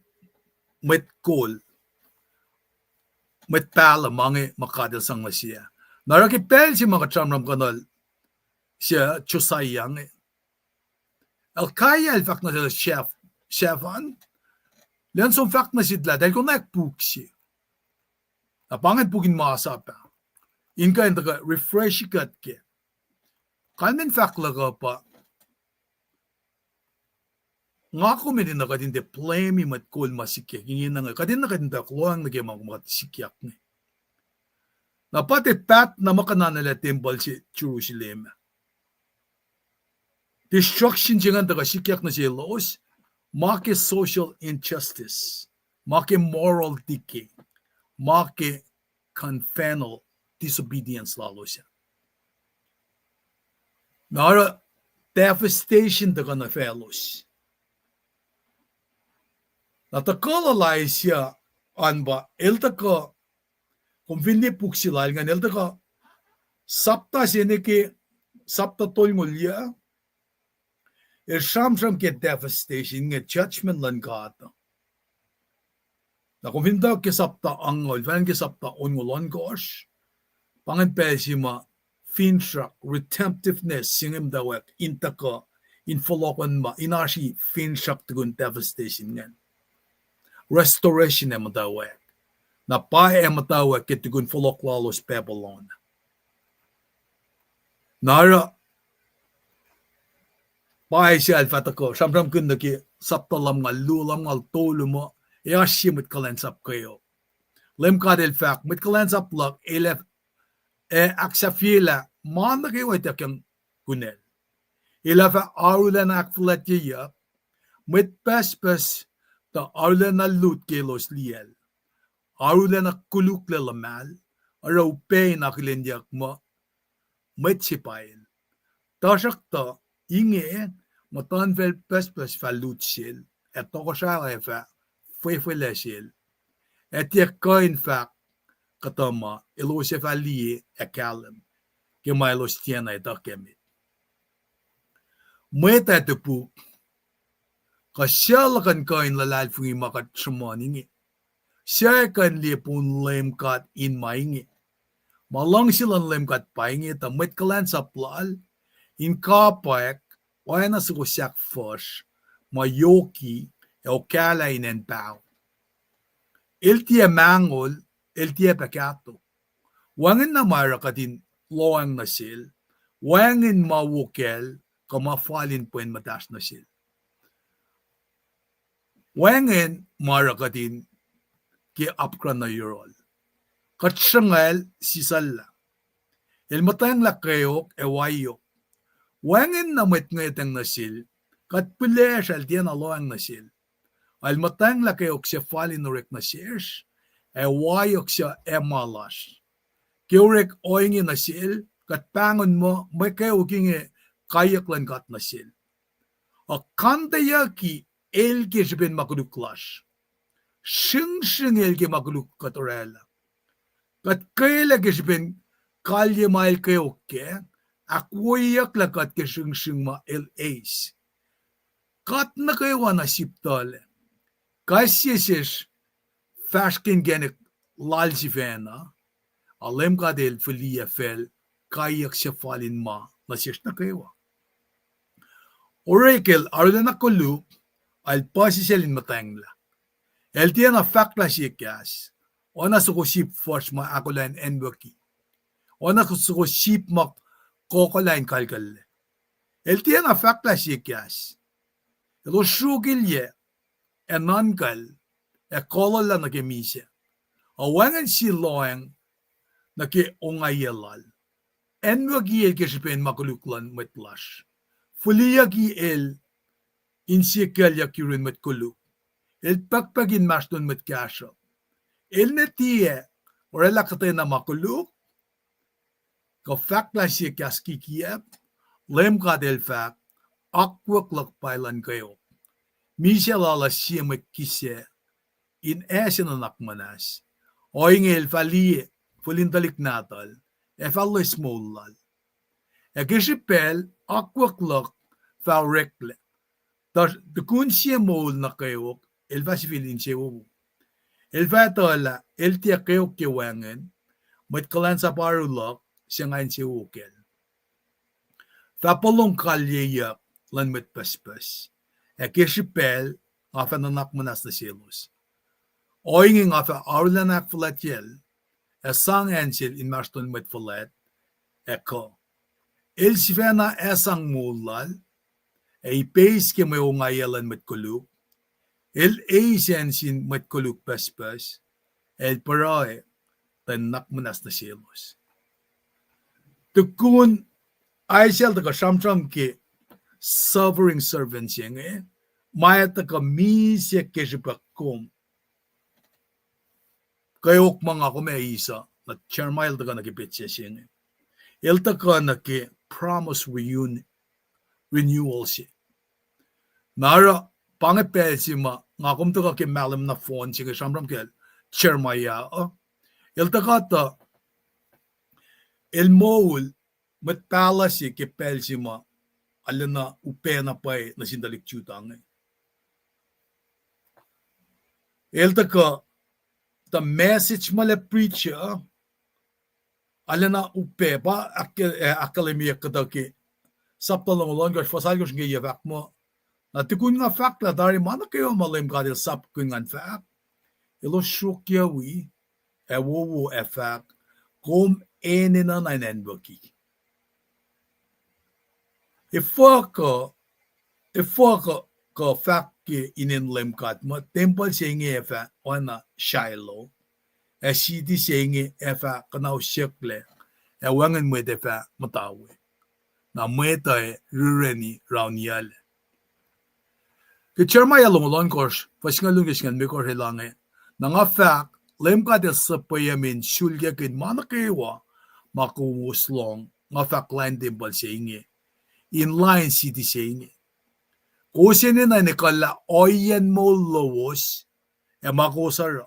mwet kol, mwet pahluh ma inge ma God El sang nuh se ah. Na oruh ke pacl se ma kuht sramsramkihnuhl se Josiah inge, Hilkiah el fahk nuh sel Shaph-, Shaphan, lwen som fahk nuh sihk lah eltahl konwacack puk se. Na pa ingacn puk in masap ah, in kuh in tuhkuh refresh kuht ke. Kalmacn fahk luhk uh pa, nga kom enenuh kuht in tiac blame mwet kol ma sikyak ingena inge, kuht enenuh kuht in tiac lohacng nuh ke ma kuht sikyak inge. Na pa tiac paht na muhkwena nuh lah tempuhl se Jerusalem ah. Destruction se ingacn tuhkuh sikyak nuh selos, ma ke social injustice, ma ke moral decay, ma ke confessional disobedience lalos ah. Na oruh devastation tuhkuh nuh faclos. Na tuhkuh lal Isaiah an pa, el tuhkuh, kom fin liye puk se lal ingacn, el tuhkuh sapta se nuh ke sapta tolngoul yuc, el sramsram ke devastation inge, judgment luhn God. Na kom fin tuh ke sapta angngaul, fahlan ke sapta onngoul ohnkohsr, pa ingacn pacl se ma finsrak, redemptiveness se inge muhtwacwacack in tuhkuh, in fohlohkohnma, in oasr finsrak tukun devastation ingacn. Restoration ac muhtwacwacack. Na pa ac muhtwacwacack ke tukun fohlohk lalos Babylon. Na oruh pa Isaiah el fah tuhkuh sramsramkihn nuh ke sapta lumngaul luo, lumngaul tolu muh, ac oasr sie mwet kuhlwacnsap kweok. Leum God El fahk, mwet kuhlwacnsap luhk El ac, ac ahksahfyelah ma nuh kwewa ituckyang kunacl. El ac fah arulacna ahkfuhlwactyeyuck, mwet pucspucs tuh arulacna lut ke elos liyacl. Arulacna koluklac luhmahl, oruh upac in akihlenyuck muh mwet se pa el. Tuhsruhktuh inge muhtuhnfacl pucspucs fah lut sel, ac tohkohsrah ac fah fwefwelac sel, ac tiac kuh in fahk kuhtuh ma elos ac fah liye ac kahlwem ke ma elos tiacna etuh ke met. Mwet ac topuk, kuh suc luhkuhn kuh in luhlahlfongi ma kuht sruhmuhn inge? Suc kuh in liye poun Leum God in ma inge? Ma luhngse luhn Leum God pa inge, tuh mwet kuhlwacnsap lal in kapwack oacna soko sahk fuhsr ma yoki ac okahlah in acn paho. El tiac mahngol, el tiac pac kahto. Wacngihn na ma oruh kuht in lohacng nuh sel, wacngihn ma wo kacl, kuh ma fal in pwen muhtahsr nuh sel. Wacngihn ma oruh kuht in ke apkuhran nuh yohrohl. Kuht sruhngwacl sisacllah. El muhtwacnglah kweok ac waiyok. Wacngihn na mwet ngwetacng nuh sel, kuht pihlesr el tiacna lohacng nuh sel. El muhtwacnglah kweok suhfal in orek nuh sesr, ac waiyok suc ema lasr. Ke orek ohinge nuh sel, kuht pahngon muh mwe kweok inge kaiyuck luhn God nuh sel. Ac kanteyucki el ke srihpen ma koluk lasr. Sringsring el ke ma koluk kuht orwaclah. Kuht kwelah ke srihpen kalye ma el kweok kac, ahkwoyeyucklah kuht ke sringsring ma el eis. Kuht nuh kwewa na sip tuhlac. Kais sie sesr fahsr ke inkacnek lal sifacna, a Leum God El fihliyac facl kaiyuck suhfal in ma nuh sesr nuh kwewa. Orek el arulacna koluk, a el puhsisacl in muhtwacnglah. El tiacna fahklah sie kahs, oacna soko sip fuhsr ma ahkolah in acnwucki, oacna soko sip ma kohkohlah in kalkucllac. El tiacna fahklah sie kahs. Elos sruokilyac ac nuhnkuhl ac kuhluhllah nuh ke misac, a wacngihn sie lohacng nuh ke ongaiyac lal. Acnwucki el ke srihpen ma koluk luhn mwet lasr. Fihliyucki el in sie kuclyuck yurin mwet koluk. El pukpuk inmahsrlon mwet kahsruhp. El ne tiac oraclah kuhtwena ma koluk kuh fahklah sie kahs kikiacp, Leum God El fahk, akwuck luhk pa luhn kweok. Misac lal uh sie mwet kihsac in acse nuhnak muhnahs. Ohinge el fah liye fihl in tuhlihk nahtuhl, ac fah loes moul lal. Ac ke srihpacl akwuck luhk fah oreklac. Tuh tukun sie moul nuh kweok, el fah sifil insewowo. El fah etuh lah el tiac kweok ke wacngihn, mwet kuhlwacnsap oaru luhk se nga insewowo kacl. Fah pohlong kalyeyuck luhn mwet pucspucs. Ac ke srihpacl nga fah nuhnak muhnahs nuh selos. Ohinge nga fah arulacna ahkfuhlwactyacl, ac sang acn sel inmahsrlon mwet fuhlwact, ac kuh. El sifacna ac sang moul lal, ac ipeis ke mwe ongaiyac luhn mwet koluk. El eis acn sin mwet koluk pucspucs, ac el pruhe tuh in nuhnak muhnahs nuh selos. Tukun Isaiah el tuhkuh sramsram ke suffering servant se inge, ma el tuhkuh misac ke srihpac kom kweok ma nga kom ac eis uh, na Jeremiah el tuhkuh nuh ke petsac se inge. El tuhkuh nuh ke promise reun-, renewal se. Na oruh pa inge pacl se ma nga kom tuhkuh ke mahlwem na fohn se inge sramsram kacl Jeremiah uh. El tuhkuh tuh el moul mwet pahluh se ke pacl se ma arulacna upac na pwacye nuh sin tuhlihk Judah inge. El tuhkuh, tuh message ma el preach uh arulacna upac, pa ahk-, eh, ahkkahlwemyeyuck kuhtuh ke sapta longoul ohnkohsr, fuhs alkohsr inge, ya fahk muh, na tukun nga fahk lah tari ma nuh kwewa ma Leum God El sapkihn ngan fahk, elos sruokyuwi, ac wowo ac fahk, kom enenuh na in acnwucki. Efuh kuh, efuh kuh, kuh fahk ke inen Leum God muh tempuhl se inge ac fah oacna Shiloh, ac siti se inge ac fah kuhnahosyucklac, ac wacngihn mwet ac fah muhta we. Na mwet uh ac rireni rauniyuclac. Ke Jeremiah longoul ohnkohsr, fuhs singucul luo ke singucul limekohsr el inge, na nga fahk, Leum God El suhpweyucme in sulkackihn ma nuh kwewa ma kowos lohng, nga fahk lain tempuhl se inge, in lain siti se inge. Kowos enenuh in ekuhllah ohiyacn moul lowos, ac ma kowos oruh.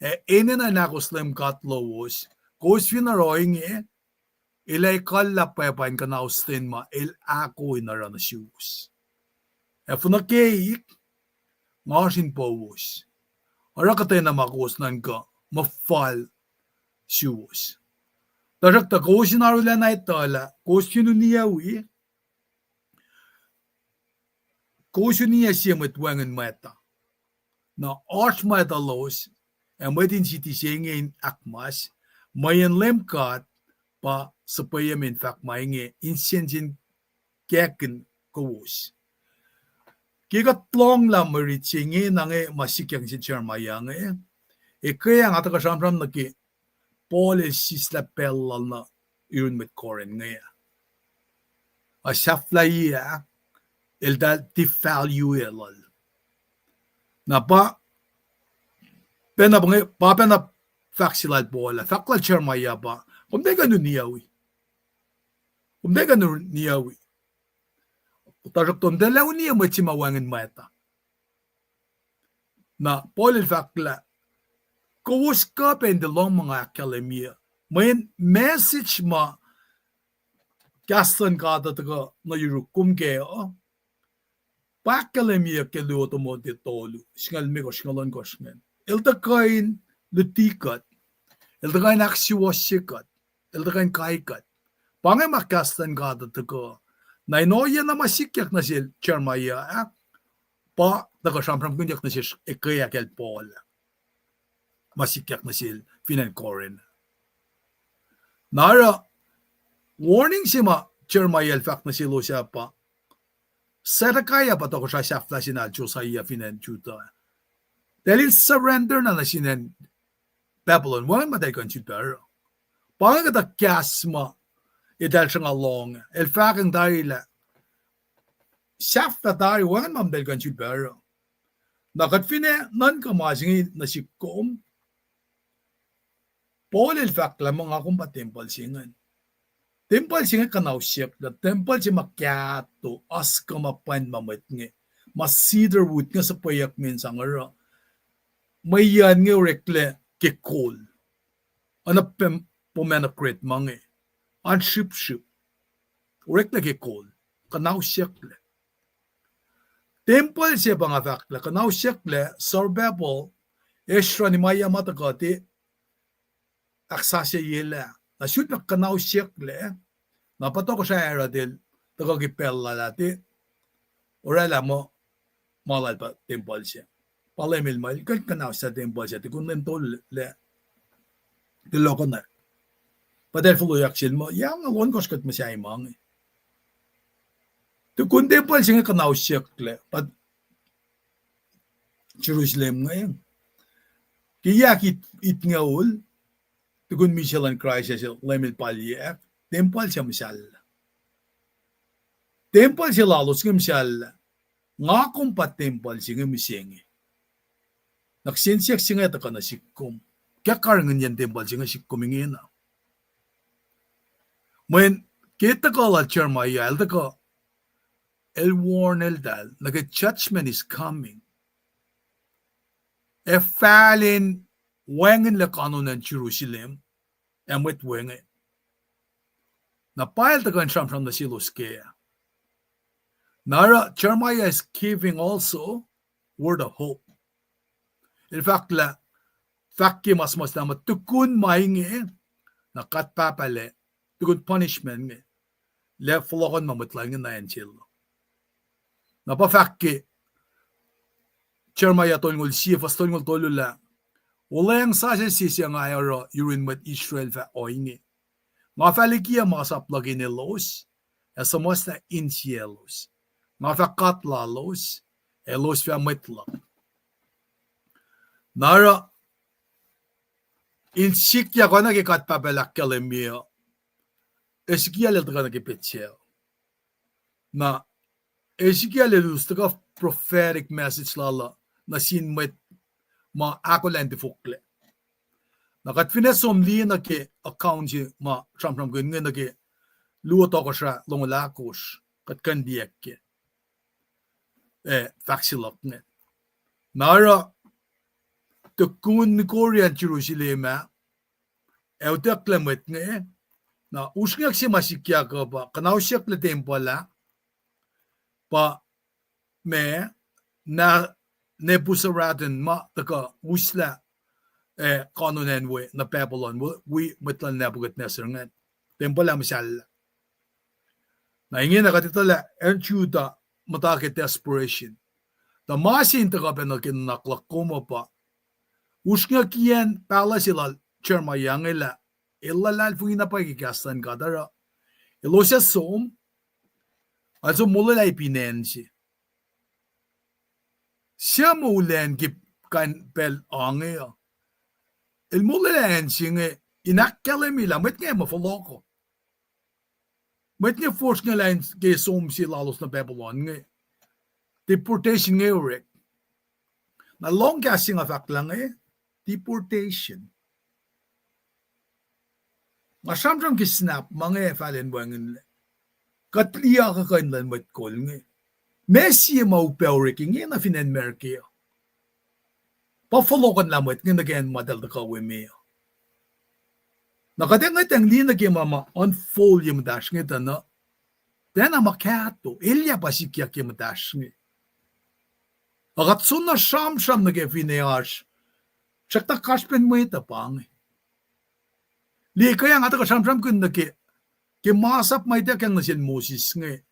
Ac enenuh in ahkos Leum God lowos, kowos fin oruh ohinge, El ac ekuhllah pwacpa in kuhnahosyucklac ma El ahko in oruh nuh suwos. Ac fin nuh keik, nga oasr in powos. Oruh kuhtwena ma kowos nuhnkuh muh fal suwos. Tuhsruhktuh kowos in arulacna etuh lah kowos fin uniyac wi, kowos uniyac sie mwet wacngihn mwacta. Na oasr mwacta lowos, ac mwet in siti se inge in ahkmas, mweyen Leum God pa suhpweyucme in fahk ma inge in sensen kackihn kowos. Ke kuht lohnglah mwe rit se inge, na inge ma sikyak nuh sin Jeremiah inge, eke nga tuhkuh sramsram nuh ke Paul el sislah pacl lal nuh yurin mwet Corinth inge, a sahflahiyac, eltahl devalue lal. Na pa, pacna pa inge, pa pacna fahk se lal Paul ah, fahk lal Jeremiah pa, kom tiac kuh in uniyac wi. Kom tiac kuh in uniyac wi. Tuhsruhktuh kom tiac lah uniyac mwet se ma wacngihn mwacta. Na Paul el fahk lah, kowos kuh pac in tiac lohng ma nga ahkkahlwemye, Mweyen message ma kahs luhn God uh tuhkuh nuh yuruk kom kac uh, pa ahkkahlwemyeyuck ke Luo Timothy tolu, singucul limekohsr, singucul ohnkohsr ingacn. El tuhkuh in luti kuht. El tuhkuh in ahksuwohsye kuht. El tuhkuh in kai kuht. Pa inge ma kahs luhn God uh tuhkuh. Na in ohiyac na ma sikyak nuh sel Jeremiah ah, pa tuhkuh sramsramkihnyuck nuh sesr ekwe ahkacl Paul ah, ma sikyak nuh sel fin acn Corinth. Na oruh warning se ma Jeremiah el fahk nuh selos ah pa, Zedekiah pa tohkohsrah sahflah se nal Josiah fin acn Judah. Eltahl in surrender na nuh sin acn Babylon, wacngihn ma eltahl kuh in sifilpac oruh. Pa inge kuhtuh kahs ma eltahl sruhnga lohng. El fahkwacng tari lah sahflah tari, wacngihn ma eltahl kuh in sifilpac oruh. Na kuht finne nuhnkuh ma se inge nuh sihk kom, Paul el fahk lah ma nga kom pa tempuhl se ingacn. Tempuhl se inge kuhnahosyucklac, tempuhl se ma kahto, oasr kuh ma pwacn ma mwet inge, ma cedar wood inge suhpweyuck me in sang oruh. Mweyen inge oreklac ke kol. Oacna pomegranate ma inge, an srihpsrihp. Oreklac ke kol, kuhnahosyucklac. Tempuhl se pa nga fahk lah kuhnahosyucklac, Zerubbabel, Ezra, Nehemiah ma tuhkuh, tiac ahksasucyelah. Na sifilpac kuhnahosyucklac, na pa tohkohsrah Herod el tuhkuh ke pacl lal ah, tiac orwaclah muh ma lal pa tempuhl se. Pa Leum el muh el kuh in kuhnahoslah tempuhl se, tukun lwen tolu lac, tulohkohnak. Pa eltahl fohlohyak sel muh, ya nga ohnkohsr kuht muhsahi ma inge. Tukun tempuhl se inge kuhnahosyucklac, pa Jerusalem inge, ke yac it-, itngucul, tukun misac luhn Kraist ah, Leum el palyak, tempuhl se muhsahllah. Tempuhl se lalos inge muhsahllah. Nga kom pa tempuhl se inge mihsenge. Na kihsen siyuck se inge tuhkuh nuh sihk kom. Ke karihngihnyacn tempuhl se inge sihk kom ingena. Mweyen ke tuhkuh lal Jeremiah, el tuhkuh, el warn eltahl nuh ke judgment is coming. Ac fal in wacngihnlac kanonacn Jerusalem ac mwet we inge. Na pa el tuhkuh in sramsram nuh selos kac. Na oruh Jeremiah is giving also word of hope. El fahk lah, fahk ke ma suhmuhslah muh tukun ma inge, na God Pahpah lac, tukun punishment inge, lac fohlohkohn ma mwet lal inge na acn sel. Na pa fahk ke Jeremiah tolngoul sie fuhs tolngoul tolu lah, olweacng sasuc se suc nga ac oruh yurin mwet Israel fah ohinge: Nga fah likiyac masap luhk in elos, ac suhmuhslah insiyaclos. Nga fah God lalos, ac elos fah mwet luhk. Na oruh in sikyak oacna ke God Pahpah el ahkkahlwemye uh, Ezekiel el tuhkuh nuh ke petsac. Na Ezekiel el us tuhkuh prophetic message lal uh nuh sin mwet ma ahkolah in tifoklac. Na kuht finne som liye nuh ke account se ma sramsramkihn inge nuh ke Luo Tohkohsrah longoul ahkosr, kuht kuh in liye ke, eh, fahk se luhk inge. Na oruh tukun nikoriacn Jerusalem ah, ac utucklac mwet inge, na usrnguck se ma sikyak uh pa kuhnahosyucklac tempuhl ah, pa ma, na Nebuzaradan ma tuhkuh uslah, eh, kanonacn we nuh Babylon, wi mwet lal Nebuchadnezzar ingacn. Tempuhl ah muhsahllah. Na ingena kuht etuh lah acn Judah muhta ke desperation. Tuh ma se in tuhkuh pac nuh ke nuhnak luhk kom uh pa, usrnguckiyacn pahluh se lal Jeremiah inge lah el luhlahlfongi na pwacye ke kahs luhn God oruh elos ac som, el som molwelah ipin acn se. Suc moul acn ke kain pacl ange uh? El molwelah acn se inge in ahkkahlwemye lah mwet inge muh fohlohkoh. Mwet inge fosrngahlah ke som se lalos nuh Babylon inge. Deportation inge orek. Na lohng kahs se nga fahk lah inge, deportation. Nga sramsram ke snap ma inge fal in wacngihnlac. Kuht liye akuhkuhin luhn mwet kol inge. Ma sie ma upac orek ingena fin acn America uh. Pa fohlohkohnlah mwet inge nuh ke acn ma eltahl tuhkuh we me uh. Na kuht ngwetacng liye nuh ke ma ma unfold ye muhtahsr inge tuh na, tiacna ma kahto, elyah pa sikyak ye muhtahsr inge. Ac kuht soenna sramsram nuh ke finne oasr, srackna kasrpen mwet uh pa inge. Liye ke nga tuhkuh sramsramkihn nuh ke, ke masap ma ituckyang nuh sel Moses inge,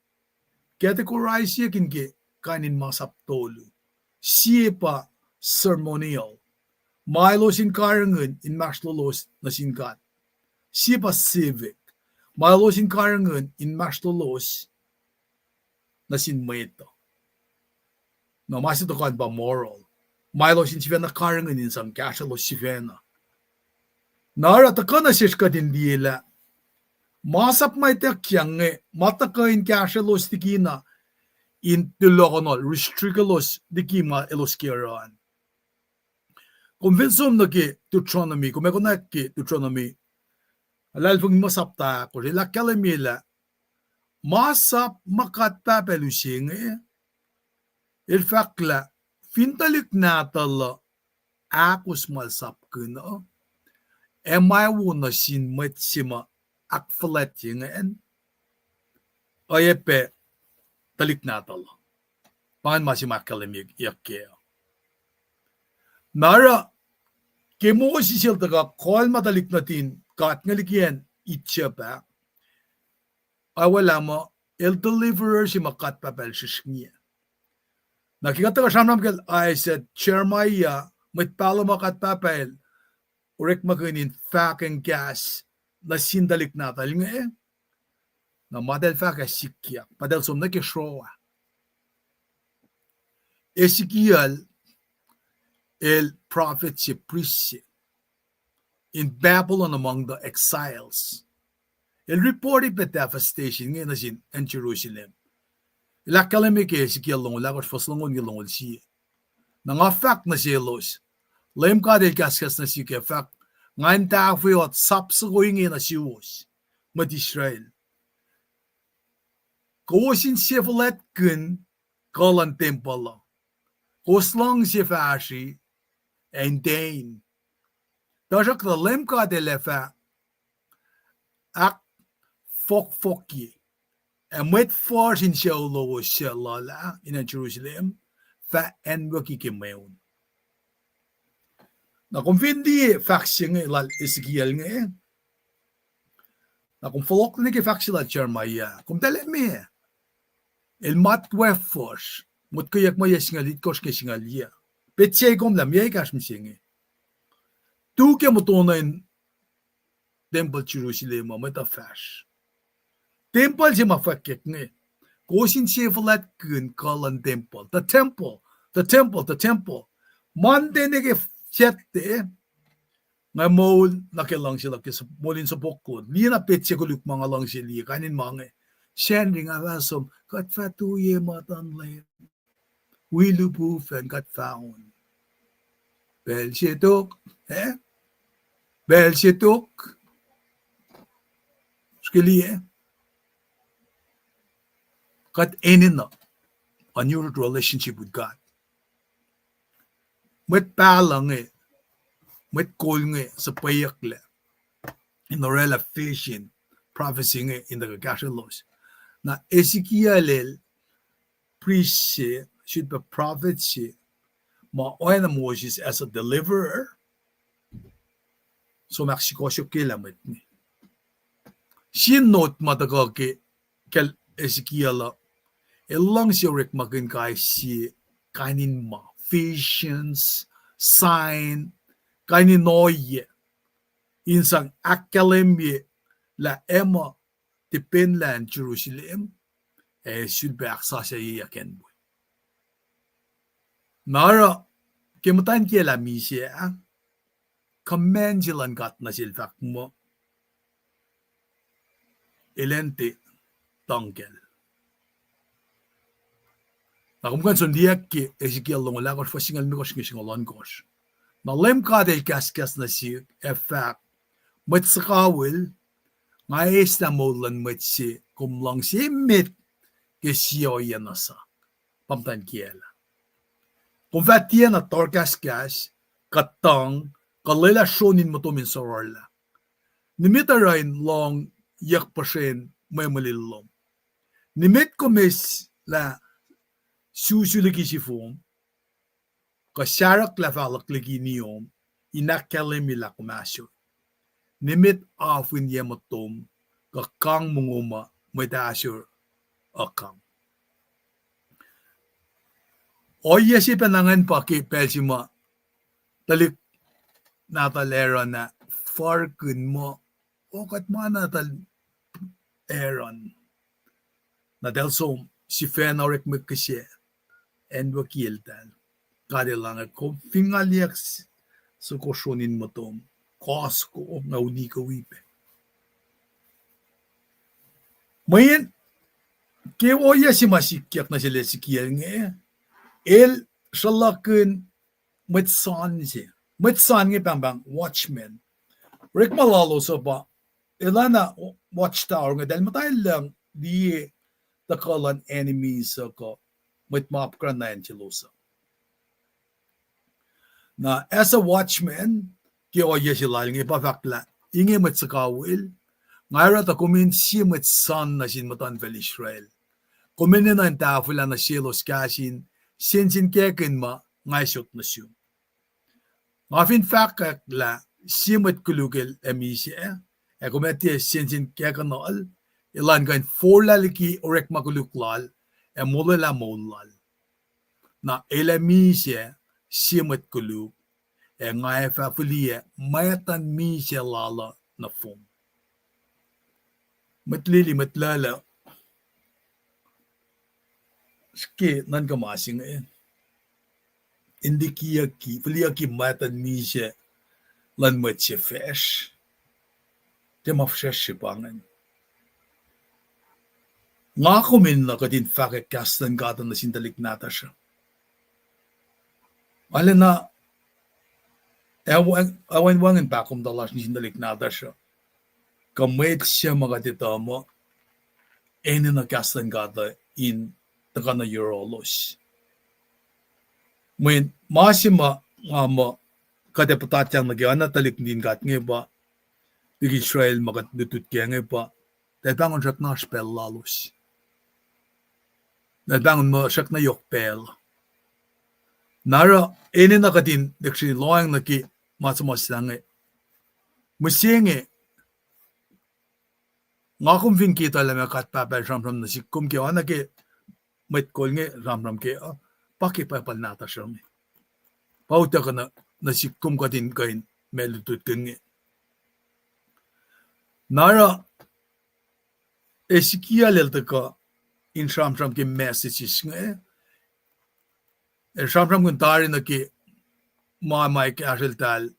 categorize-kihn ke kain in masap tolu. Sie pa ceremonial, ma elos in karihngihn inmahsrlolos nuh sin God. Sie pa civic, ma elos in karihngihn inmahsrlolos nuh sin mwet uh. Na ma se tuhkuh an pa moral, ma elos in sifacna karihngihn in sang kahsrwelos sifacna. Na oruh tuhkuh nuh sesr kuht in liye lah masap ma ituckyang inge, ma tuhkuh in kahsrwelos likina in tulohkohnohl, restrict-elos liki ma elos ke oruh an. Kom fin som nuh ke Deuteronomy, kom ac konwacack ke Deuteronomy, luhlahlfongi ma sapta ahkosr, el ahkkahlwemye lah masap ma God Pahpah El use inge, el fahk lah fin tuhlihk nahtuhl uh ahkos ma el sapkihn uh, ac ma wo nuh sin mwet se ma ahkfuhlwactye ingacn, oacyacpac tuhlihk nahtuhl uh. Pa ingacn ma se ma ahkkahlwemyeyuck kac uh. Na oruh ke Moses el tuhkuh kol ma tuhlihk nuhtin God inge liki acn Egypt ah, aolwelah muh el deliverer se ma God Pahpah El srihsrngi. Na ke kuht tuhkuh sramsram kacl Isaiah, Jeremiah, mwet pahluh ma God Pahpah El orekmakihn in fahkwacng kahs nuh sin tuhlihk nahtuhl inge, na ma eltahl fahk ac sikyak, ma eltahl som nuh ke sroa. Ezekiel el prophet se, priest se in Babylon among the exiles. El reporti pac devastation inge nuh sin acn Jerusalem. El ahkkahlwemye ke Ezekiel longoul ahkosr fuhs longoul inge longoul sie. Na nga fahk nuh selos, Leum God El kahskahs nuh sihk ac fahk, nga in tahfweoht sap soko inge nuh suwos, mwet Israel. Kowos in sie fuhlwactkihn kuh luhn tempuhl uh. Kowos luhngse fahsri ac intain. Tuhsruhktuh Leum God El ac fah ahkfohkfohkye, ac mwet fuhsr in sucu lowos suc luhlah in acn Jerusalem fah anwucki ke mweun. Na kom fin liye fahk se inge lal Ezekiel inge, na kom fohlohk nuh ke fahk se lal Jeremiah, komtacl me, el matwac fuhsr, motkweyuck ma yac singucul itkohsr ke singucul yac. Petsac kom lah meac ekahsr mihsenge. Tu ke muhtuhnoa in tempuhl Jerusalem uh, mwet uh fahsr. Tempuhl se ma fwackyuck inge, kowos in sie fuhlwactkihn kuh luhn tempuhl. The temple, the temple, the temple. Monday nuh ke Saturday, nga moul nuh ke luhngse luhk ke moul in sopok lon. Liye na petsac koluk ma nga luhngse liye, kain in ma inge. Sacnri nga fah som, kuht fah tuye muhtuhn Leum. Wi lihpufacn kuht fah on. Pacl se tok, eh? Pacl se tok. Srihke liye, kuht enenuh a new relationship with God. Mwet pahluh inge, mwet kol inge suhpweyucklac in orwaclah vision, prophecy inge in tuhkuh kahsrwelos. Na Ezekiel el priest se, sifilpac prophet se, ma oacna Moses as a deliverer, som ahksukohsohkye lah mwet inge. Sie note ma tuhkuh ke kacl Ezekiel uh, el luhngse orekmakihn kais sie kain in ma, visions, sign, kain in ohiyac, in sang ahkkahlwemye lah ac muh tipenlah acn Jerusalem ac sifilpac ahksasucyeyuck acn we. Na oruh ke muhtwacn kiyacl ah misac ah, command se luhn God nuh sel fahk muh, elan tiac tuhngkacl. Na kom kuh in som liye ke Ezekiel longoul ahkosr fuhs singucul limekohsr inge singucul ohnkohsr. Na Leum God El kahskahs nuh sihk ac fahk, mwet suhkawihl, nga eslah moul luhn mwet se kom luhngse emet ke sie ohiyac na sa. Pa muhtwacn kiyacl ah. Kom fah tiacna tohrkahskahs, kuh tuhng, kuh lwelah sron in motom in sororlah. Nimet oruh in lohngyuck puhsrwen mwe muhlil lom. Nimet kom eis lah susu liki sifom, kuh sarahklah fahluhk liki niom, in ahkkahlwemye lah kom ahsor. Nimet afin ye motom, kuh kang mongo ma mwet ahsor uh kang. Ohiyac se pacna ingacn pa ke pacl se ma tuhlihk nahtuhl Aaron ah farkihn muh, o, kuht ma nahtuhl Aaron. Na eltahl som sifacna orekma kihsac, acn wo kieltahl. God El ange, kom fin ngaliyuck s-, soko sronin motom, kos ko nga uniko wi pac. Mweyen, ke ohiyac se ma sikyak nuh sel Ezekiel inge, el sruhlakihn mwet san se. Mwet san inge pahngpahng watchman. Orekma lalos uh pa, elana watchtower inge, eltahl muhta lucng liye tuhkuh luhn enemies uh kuh mwet ma apkuhran nuh acn selos uh. Na as a watchman, ke ohiyac se lal inge pa fahk lah, inge mwet suhkawihl, nga oruh tuh kom in sie mwet san nuh sin muhtuhnfacl Israel. Kom enenuh in tahfwelah nuh selos kahs in sensenkackihn ma nga sot nuh sum. Nga fin fahkwack lah sie mwet koluk el ac misac, ac kom ac tiac sensenkackihnuhl, elan kuh in forlah liki orekma koluk lal, ac molwelah moul lal. Na el ac misac sie mwet koluk, ac nga ac fah fihliyac mwactan misac lal uh nohfohn. Mwet lili, mwet luhluh, srihke nuhnkuh ma se inge, in likiyucki, fihliyucki mwactan misac luhn mwet se facsr. Tiac ma fihsracsr se pa ingacn. Nga kom enenuh kuht in fahkwack kahs luhn God uh nuh sin tuhlihk nahtuhsr uh. Arulacna, ac wacng, ac wacngihn pahkomuhta lasr nuh sin tuhlihk nahtuhsr uh, kuh mwet se ma kuht etuh muh enenuh kahs luhn God uh in tuhkuh nuh yohrohlos. Mweyen ma se ma nga muh kuht ac puhtatyang nuh ke oacna tuhlihk nuhtin God inge pa, tuhlihk Israel ma kuht lutlut kac inge pa, eltahl pahngon srackna oasr pacl lalos. Eltahl pahngon muh srackna yohk pacl. Na oruh enenuh kuht in lihksreni lohacng nuh ke ma suhmuhslah inge. Mihsenge, nga kom fin ke tuhlac ma God Pahpah El sramsram nuh sihk kom ke oacna ke mwet kol inge sramsram ke uh, pa ke Bible nahtuhsr uh inge. Pa utuckuh nuh, nuh sihk kom kuht in kuh in ma lutlutkihn inge. Na oruh Ezekiel el tuhkuh in sramsram ke messages inge. El sramsramkihn tari nuh ke ma ma kahsreltahl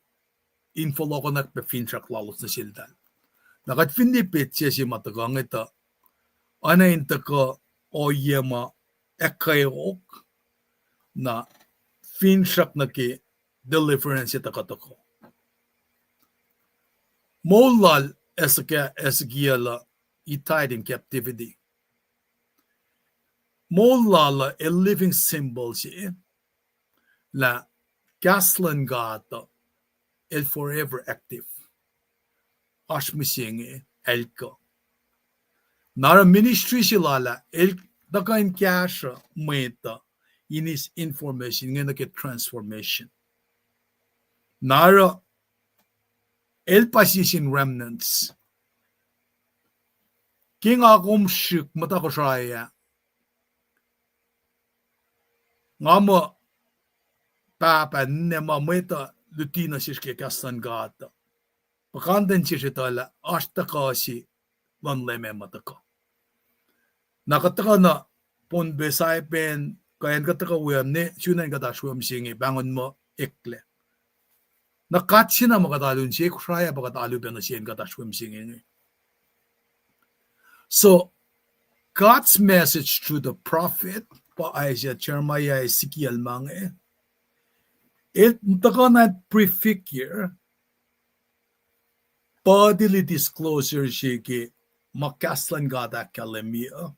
in fohlohkohnak pac finsrak lalos nuh seltahl. Na kuht fin liye petsac se ma tuhkuh inge tuh, oacna in tuhkuh ohiyac ma ahkkweok, na finsrak nuh ke deliverance ac tuhkuh tuhkuh. Moul lal Ezekiel, Ezekiel uh, he died in captivity. Moul lal uh a living symbol se lah kahs luhn God uh el forever active. Oasr mihsenge, el kuh. Na oruh ministry se lal ah, el tuhkuh in kahsruh mwet uh in eis information inge nuh ke transformation. Na oruh el pa sie sin remnants. Ke nga kom srihk muhta Kosrae ah, nga muh pahpah ninac ma mwet uh luti nuh sesr ke kahs luhn God uh. Puhkantwen sesr etuh lah oasr tuhkuh se luhn Leum ma tuhkuh. Na kuht tuhkuh nuh Pohnpei, Saipan, kuh acn kuht tuhkuh we uh, ne sun acn kuht oasr we mihsenge, pahngon muh eklac. Na God se na ma kuht alu nuh se, Kosrae pa kuht alu pac nuh se acn kuht oasr we mihsenge inge. So, God's message through the prophet, pa Isaiah, Jeremiah, Ezekiel ma inge, el tuhkuh na prefigure, bodily disclosure se ke ma kahs luhn God ahkkahlwemye uh.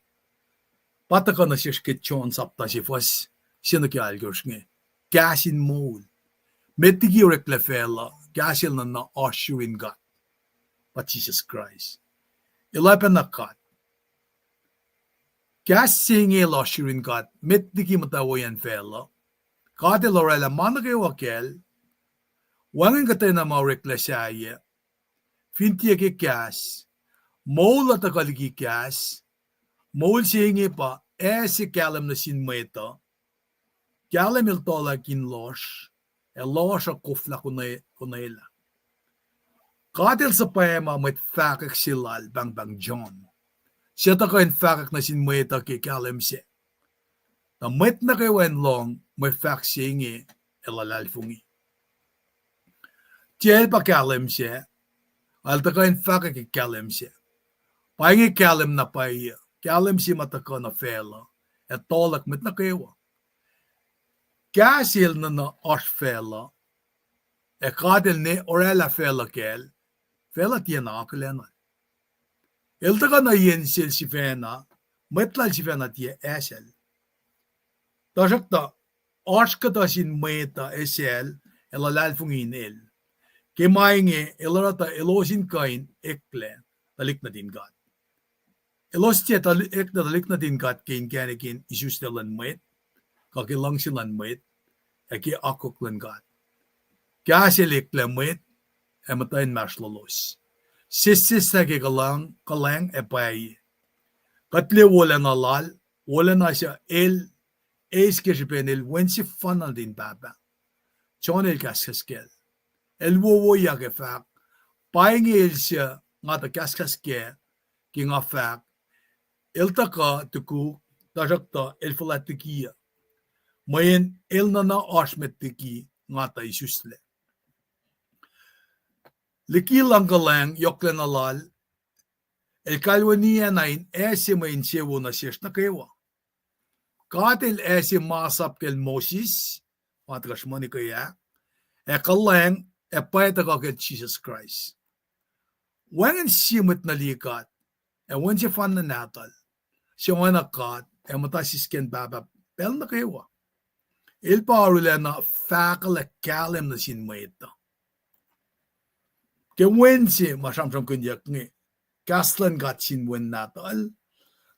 Pa tuhkuh nuh sesr ke John sapta se fuhs se nuh ke alkosr inge. Kahs in moul. Met liki oreklac facluh, kahs el nuhna oasr yurin God. pa Jisus Kraist. El oacpacna God. Kahs se inge lasr yurin God met liki muhtwacwacyacn facluh. God El oraclah ma nuh kwewa kacl, wacngihn kuhtwena ma oreklac sahyac, fin tiac ke kahs, moul uh tuhkuh liki kahs, moul se inge pa ase kahlwem nuh sin mwet uh, kahlwem el tuhlac in lohsr, ac lohsr uh koflah konwelah. God El suhpwacma mwet fahkwack se lal pahngpahng John, suc tuhkuh in fahkwack nuh sin mwet uh ke kahlwem sac. Na mwet nuh kwewa in lohng mwe fahk se inge ac luhlahlfongi. Tiac el pa kahlwem sac, el tuhkuh in fahkwack ke kahlwem sac. Pa inge kahlwem na pwacye, kahlwem se ma tuhkuh nuh facluh, ac tuhlac mwet nuh kwewa. Kahs El nuhnuh oasr facluh, ac God El ne oraclah facluh kacl, facluh tiacna akihlenuhl. El tuhkuh nuh yen sel sifacna, mwet lal sifacna tiac asacl. Tuhsruhktuh, oasr kuhtuh sin mwet uh esacl ac luhlahlfongi in El. Ke ma inge El oruh tuh elos in kuh in eklac tuhlihk nuhtin God. Elos tiac tuh-, eklac tuhlihk nuhtin God ke inkacnek in isuslac luhn mwet, kuh ke luhngse luhn mwet, ac ke akwuck luhn God. Kahs El eklac mwet, ac muhtwacn inmahsrlolos. Sesseslah ke kuhlwacng, kuhlwacng ac pwacye. Kuht liye wolacna Lal, wolacna suc El eis ke srihpen El Wen sefanna nuhtin Pahpah. John el kahskahs kacl. El wowoyak ac fahk, pa inge El suc nga tuh kahskahs kac, ke nga fahk, El tuhkuh tukuk, tuhsruhktuh El fuhlwact liki uh. Mweyen El nuhnuh oasr met liki nga tuh isuslac. Liki luhngkuhlwacng yohklacna Lal, El kalweniyacna in ase mwe insewowo nuh sesr nuh kwewa. God El ase masap kacl Moses, ma tuhkuh sruhmuhn ke ah, ac kuhlwacng, ac pwacye tuhkuh kacl Jisus Kraist. Wacngihn sie mwet nuh liye God, ac Wen sefanna Nahtuhl, suc oacna God, ac muhta sisken Pahpah pacl nuh kwewa. El pa arulacna fahkwaclah kahlwem nuh sin mwet uh. Ke Wen se ma sramsramkihnyuck inge, kahs luhn God sin Wen Nahtuhl,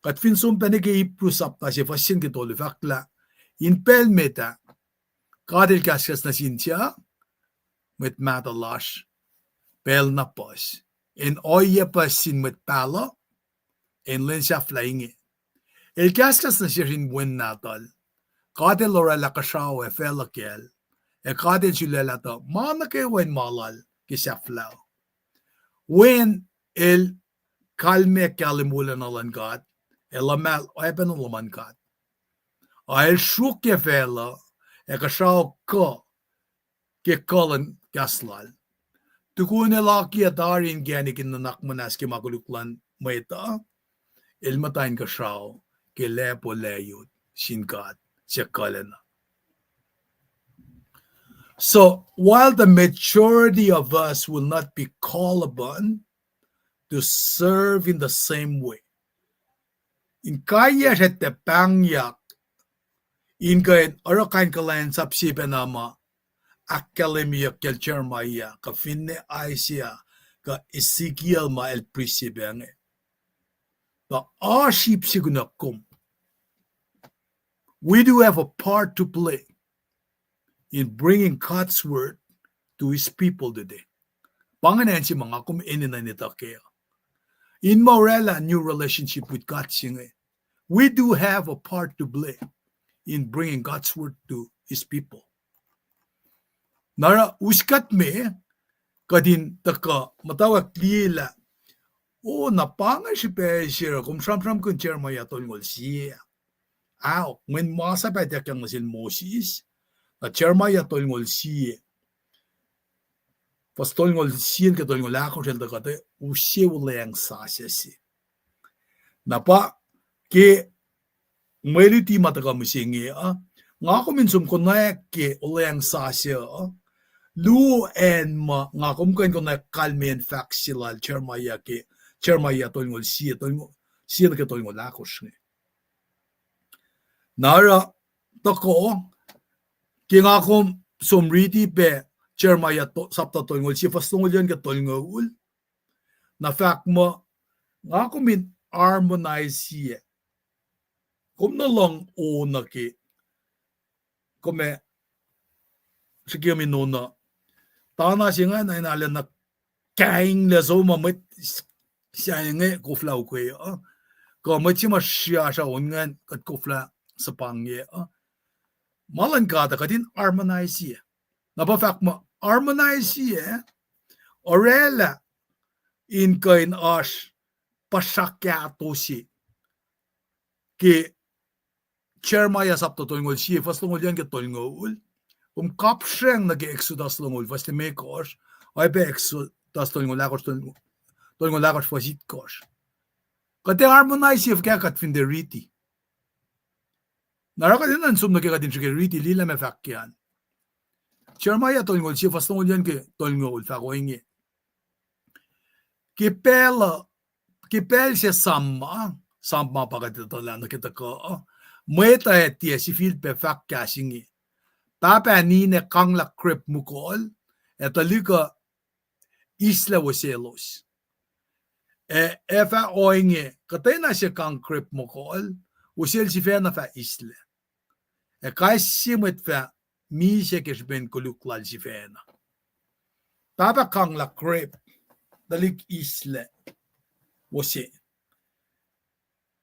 kuht fin som pacna ke Hebrew sapta se fuhs se nuh ke tolu fahk lah, in pacl met ah, God El kahskahs nuh sin suc, mwet mahtuh lasr, pacl na puhs, in ohiyac puhs sin mwet pahluh, in lwen sahflah inge. El kahskahs nuh sesr in Wen Nahtuhl. God El oraclah kuhsrao ac facluh kacl, ac God El sulaclah tuh ma nuh kwewa in ma Lal ke sahflah. Wen El kalmac kahlwem wolacna luhn God, ac luhmahl oacpacna luhman God. A El sruokyac facluh, ac kuhsrao kuh ke kuh luhn kahs Lal. Tukun El akiyac tari inkacnek in nuhnak muhnahs ke ma koluk luhn mwet uh, El muhta in kuhsrao ke lacpo layot sin God, suc kuhlacna. So, while the majority of us will not be called upon to serve in the same way, in kaiyacsr etuh pahngyak in kuh in oruh kain kuhlwacnsap se pacna ma ahkkahlwemyeyuck kacl Jeremiah, kuh finne Isaiah, kuh Ezekiel ma el prist se pac inge. Tuh oasr ip se kunohkohn. We do have a part to play in bringing God's word to his people today. Pa ingacn acn se ma nga kom enenuh in etuh kac uh. In ma oraclah new relationship with God se inge, we do have a part to play in bringing God's word to his people. Na oruh us kuht me, kuht in tuhkuh muhtwacwacack liye lah, o, na pa inge srihpac se uh, kom sramsramkihn Jeremiah tolngoul sie. Aok, mweyen masap ah ituckyang nuh sel Moses, na Jeremiah tolngoul sie, fuhs tolngoul sie nuh ke tolngoul ahkosr el tuhkuh use wuhlweacng sasuc se. Na pa ke mwe luti ma tuhkuh mihsenge uh, nga kom in som konwacack ke wuhlweacng sasuc uh, luo acn ma nga kom kuh in konwacack kalmeyacn fahk se lal Jeremiah ke, Jeremiah tolngoul sie, tolngoul sie nuh ke tolngoul ahkosr inge. Na oruh, tohkoh, ke nga kom som riti pac Jeremiah to-, sapta tolngoul sie fuhs longoul yuc nuh ke tolngoul, Na fahk muh, nga kom in harmonize-i. Kom nuh lohng o nuh ke, kom ac srihke in ono. Tana se ingacn, na in arlac na kainglac som ma mwet sahyacn inge koflah ukwe uh. Kuh mwet se ma sriasra on ingacn kuht koflah suhpahngye uh. Ma luhn God uh kuht in harmonize-i. Na pa fahk muh harmonize-i, oraclah in kuh in oasr puhsra kahto se ke Jeremiah sapta tolngoul sie, fuhs longoul yuc nuh ke tolngoul. Kom kapsreng nuh ke Exodus longoul, fuhs limekohsr, oacyacpac Exodus tolngoul ahkosr, tolngoul ahkosr, fuhs itkohsr. Kuht ac harmonize-i fuhkah kuht fin tiac riti? Na oruh kuht enenuh in som nuh ke kuht in srihke riti, liye lah meac fahk ke an. Jeremiah tolngoul sie, fuhs longoul yuc nuh ke tolngoul fahk ohinge. Ke pacl uh, ke pacl se sam ma, sam ma pa kuht etuh lah nuh ke tuhkuh uh, mwet uh ac tiac sifilpac fahk kahs inge: Pahpah ninac kanglah krep mukul, ac tuhlihk uh islac woselos. Ac, ac fah ohinge, kuhtwena se kang krep mukul, wosel sifacna fah islac. Ac kais sie mwet fah misac ke srihpen koluk lal sifacna. Pahpah kanglah krep, tuhlihk islac wose.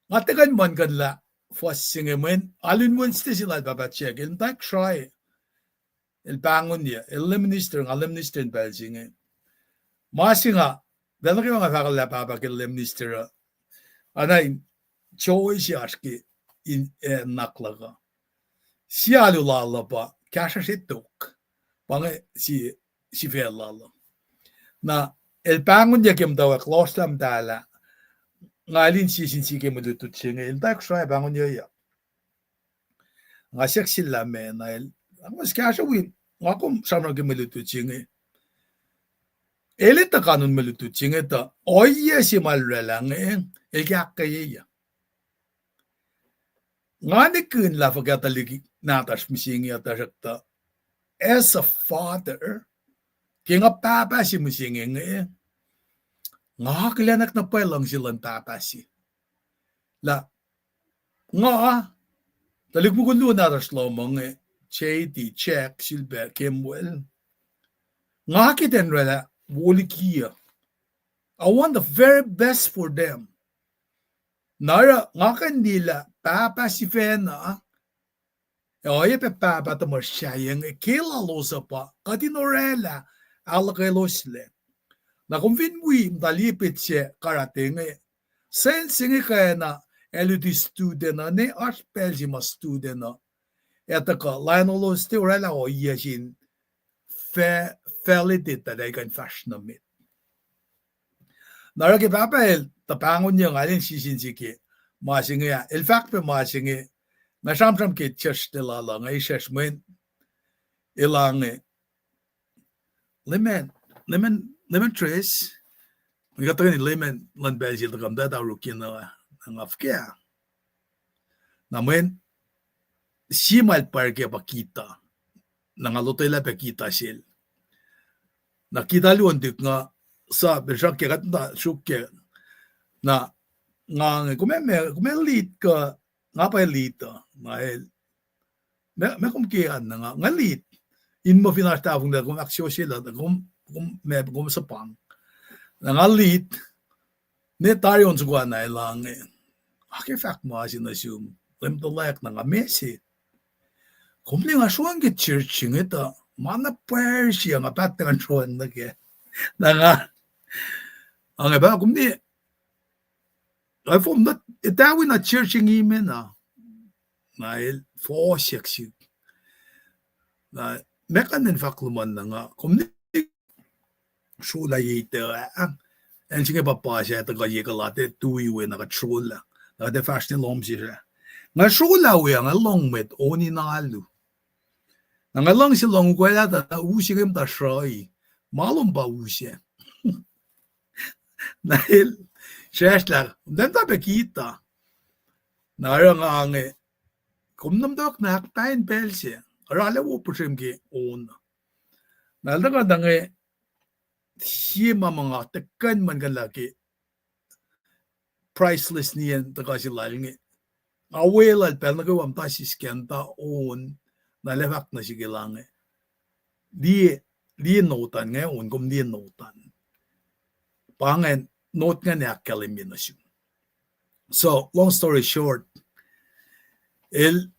Nga tiac kuh in muhlkuhnlah fuhs se inge mweyen alu in Wednesday se lal Pahpah Jack, el muhtwacwacack sruhi, el pahngonyuc, el lay minister, nga lay minister in pacl se inge. Ma se nga, pacl nuh kwewa nga fahklah pahpah ke lay minister uh, ana in joy se oasr ke in, eh, nuhnak luhk uh. Sie alu lal uh pa kahsruhsr tok, pa inge sie, sifac lal uh. Na el pahngonyuc ke muhtwacwacack, lohsrlah muhtahlah, nga el in sie sin sie ke mwe lutlut se inge, el muhtwacwacack sruhi, pahngonyucyuc. Nga siyuck sel lah meac, na el, nga kahsruh wi, nga kom sramsram ke mwe lutlut se inge. El etuh kanon mwe lutlut se inge tuh ohiyac se ma el oraclah inge, el ke ahkkweyeyuc. Nga nihkihn lah fuhkah tuhlihk nahtuhsr mihsenge uh, tuhsruhktuh, as a father, ke nga pahpah se mihsenge inge, nga akihlenak na pwacye luhngse luhn pahpah se. Lah nga, tuhlihk mukul luo nahtuhsr lom inge, J D, Jack, Silver, Kimwell. Nga ke tiac oraclah wo liki uh. I want the very best for them. Na oruh nga kuh in liye lah pahpah sifacna, ac oacyacpac pahpah tuhmasr sahyac inge, ke lalos uh pa kuht in oraclah ahluhkweloslac. Na kom fin wi muhta liye petsac karate inge, sense inge kwacna, ac luti student uh, ne oasr pacl se ma student uh ac tuhkuh, lain elos tiac oraclah ohiyac se in fa-, validate lah el kuh in fahsr nuh met. Na oruh ke pahpah el tuh pahngonyuc, nga el in sie sin sie ke ma se inge ah, el fahk pac ma se inge, nga sramsram ke church lal uh, nga israsr mweyen elange, Leman, Leman, Leman Trace, nga tuhkweni Leman luhn pacl se el tuhkuh muhtwacta oruk ke na, nga fuhkah. Na mweyen sie ma el pwacr kac pa kita. Na nga lotwelah pac kita sel. Na kita luo nuhtihk nga sap el sruhk ke kuht muhta sruhk ke. Na nga inge, kom ac, kom ac lead kuh, nga pa lead uh. Na el, ma, ma kom ke an, na nga, nga lead. In muh fin oasr tahfonglac, kom ahksuwohsyelah, kom, kom, ma kom suhpang. Na nga lead, ne tari on soko an na elange, nga ke fahk ma se nuh sum, Leman, tuhlac na nga mese. Kom liye nga sroang ke church inge tuh, ma na pwacr se nga paht tuh ngan sroang nuh kac. Na nga, nga pa kom liye, ac fom na, etawi na church inge me na. Na el fohsyuck sihk. Na, ma kuh in fahk luhman na nga, kom liye srolah ye ituh ah. Acn se inge pa pa se tuhkuh ye kuhlate tui we na kuht srolah. Na kuht ac fahsr nuh lohm sesr ah. Nga srolah we ah, nga lohng mwet on in alu. Na nga luhngse lohng ukwaclah tuh, us inge muhta sruhi. Ma lom pa us ah. Na el sracsrlah, kom tiac muhta pac kita. Na oruh nga inge, kom nuh muhtwacwacack na ahkpah in pacl se. Oruh arlac wo puhsrem ke on. Na el tuhkuh tuh inge, sie ma ma nga tuhkuh in muhlkuhnlah ke priceless niyacn tuhkuh se lal inge. Nga weluhl pacl nuh kwewa muhta sisken tuh on, na el ac fahk nuh sihk lah inge, liye, liye note an, nga on, kom liye note an. Pa ingacn, note ingacn ahkkahlwemye nuh sum. So, long story short, el,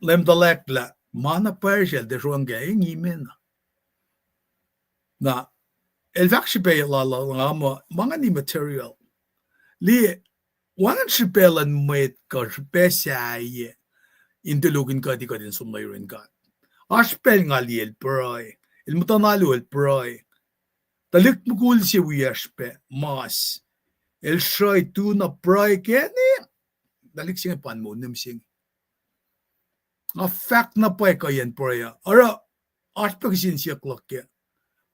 Leum tuhlahklah, ma na pwacr sel tiac sruhngkac, e ngi me na. Na, el fahk srihpac lal uh nga muh, ma ingacn immaterial. Liye, wacngihn srihpac luhn mwet kuh srihpac sahyac in tulokihnkuhti kuht in som nuh yurin God. Oasr pacl nga liye el pruhe, el muhtuhn alu el pruhe. Tuhlihk mukul se wiyacsr pac mas, el sruhi tu na pruhe kacne, tuhlihk se inge pa in moul nuh mihsenge. Nga fahk na pwacye kuhiyacn pruhe uh, oruh oasr pac kihsen siyuck luhk kac,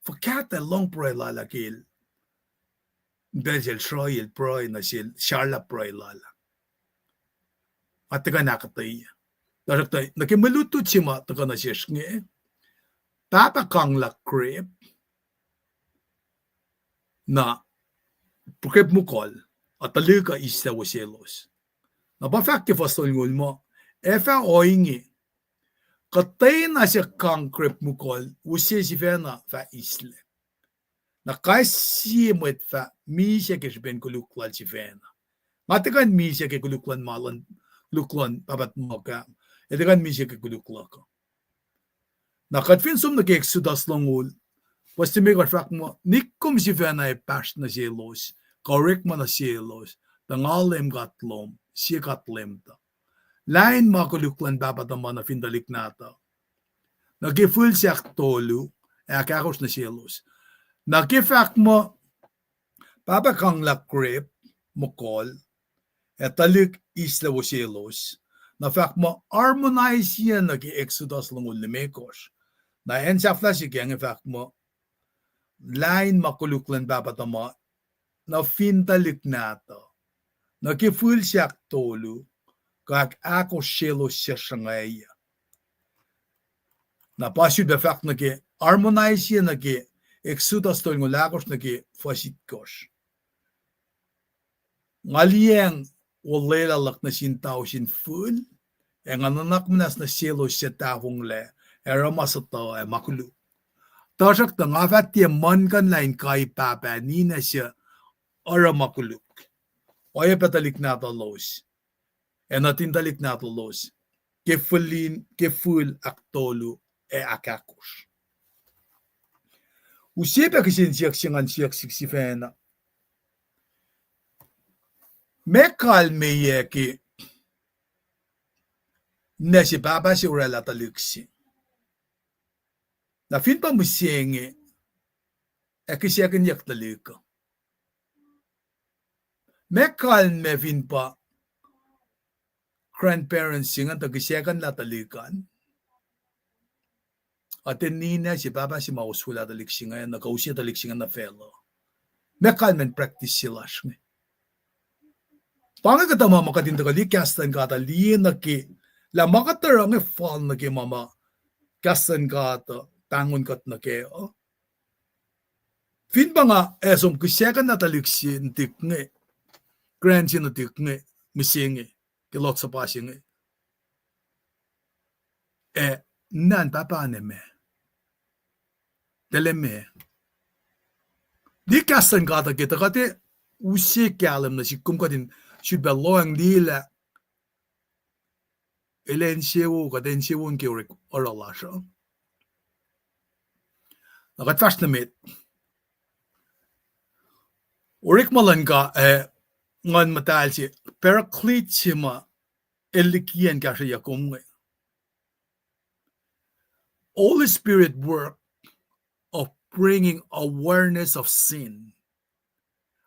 fuhkah tuh lohng pruhe lal ah ke el, pacl sel sruhi el pruhe nuh sel, sharlah pruhe lal ah. Nga tuhkuh in ahkuhtweyac. Tuhsruhktuh nuh ke mwe lutlut se ma tuhkuh nuh sesr inge, pahpah kanglah krep, na krep mukul, a tuhlihk uh islah wo selos. Na pa fahk ke fuhs tolngoul muh, ac fah ohinge, kuhtwena se kang krep mukul, wo se sifacna fah islah. Na kais sie mwet fah misac ke srihpen koluk lal sifacna. Nga tuhkuh in misac ke koluk luhn ma luhn, koluk luhn pahpah tuhmuhk ah, el tuhkuh in misac ke koluk luhk uh. Na kuht fin som nuh ke Exodus longoul, fuhs limekohsr fahk muh, Nikkom sifacna ac pahsr nuh selos, kuh orekma nuh selos, tuh nga Leum God lom, sie God Leum tuh. Lain ma koluk luhn pahpah tuhma nuh fin tuhlihk nahtuh, nuh ke fihl se ahktolu ac ahkahkosr nuh selos. Na ke fahk muh pahpah kanglah krep mukul, ac tuhlihk islah wo selos, na fahk muh harmonize nuh ke Exodus longoul limekohsr. Na acn sahflah se ke inge fahk muh, lain ma koluk luhn pahpah tuhma nuh fin tuhlihk nahtuh, nuh ke fihl se ahktolu, kuh ahkahkosr selos suc sruhngwacyuc. Na pa sulpac fahk nuh ke, harmonize nuh ke Exodus tolngoul ahkosr nuh ke fuhs itkohsr. Nga liyacacng olwelah luhk nuh sin tausin fihl, ac nga nuhnak muhnahs nuh selos suc tahfonglac, ac oruh ma suhtuh ac ma koluk. Tuhsruhktuh nga fah tiac muhlkuhnlah in kai pahpah ninac suc oruh ma koluk. Oacyacpac tuhlihk nahtuhlos, ac nuhtin tuhlihk nahtuhlos, ke fihl, ke fihl ahktolu ac ahkahkosr. Use pac kihsen siyuck se ngan siyuck sihk sifacna. Meac kalmeyac ke ninac se pahpah se oraclah tuhlihk se, na fin pa mihsenge ac kihsackuhnyuck tuhlihk uh? Meac kalmac fin pa grandparents se ingacn tuh kihsackuhnlah tuhlihk an, a ten ninac se pahpah se ma oswelah tuhlihk se inge, na kuh use tuhlihk se inge nuh facluh? Meac kalmacn practice se lasr inge? Pa inge kuhtuh ma ma kuht in tuhkuh liye kahs luhn God uh, liye nuh ke, lah ma kuht oruh inge fal nuh ke ma ma kahs luhn God uh pahngon kuht nuh kac uh. Fin pa nga ac som kihsackuhnlah tuhlihk se nuhtihk inge, grand se nuhtihk inge, mihsenge, ke Lord's Supper se inge, ac ninac pahpah an meac, tuhlac meac? Liye kahs luhn God uh ke tuh kuht ac use kahlwem nuh sihk, kom kuht in sulpac lohacng liye lah el ac insewowo kuht, ac insewowo ke orek oruh lasr uh. Na kuht fahsr nuh met. Orekma luhn God, eh, Nguhn Muhtahl se, Paraclete se ma el likiyacn kahsrweyuck kom inge, Holy Spirit work of bringing awareness of sin.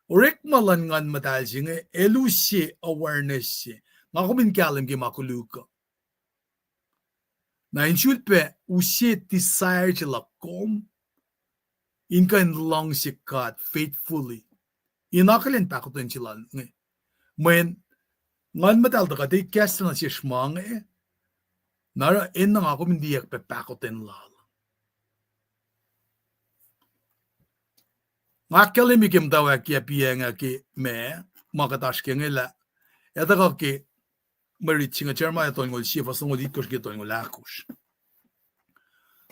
Orekma luhn Nguhn Muhtahl se inge el use awareness se, nga kom in kahlwem ke ma koluk uh. Na in sulpac use desire se luhk kom in kuh in luhngse God faithfully, in akihlen pahkotwen se lal inge. Mweyen Nguhn Muhtahl tuh kuht ekahsr nuh sesr ma inge, na oruh enenuh nga kom in liyeyuck pac pahkotwen lal. Nga ahkkahlwemye ke muhtwacwacack yac piac inge ke ma, ma kuht oasr ke inge lah, etuh kuh ke mwe rit se inge Jeremiah tolngoul sie fuhs longoul itkohsr ke tolngoul ahkosr.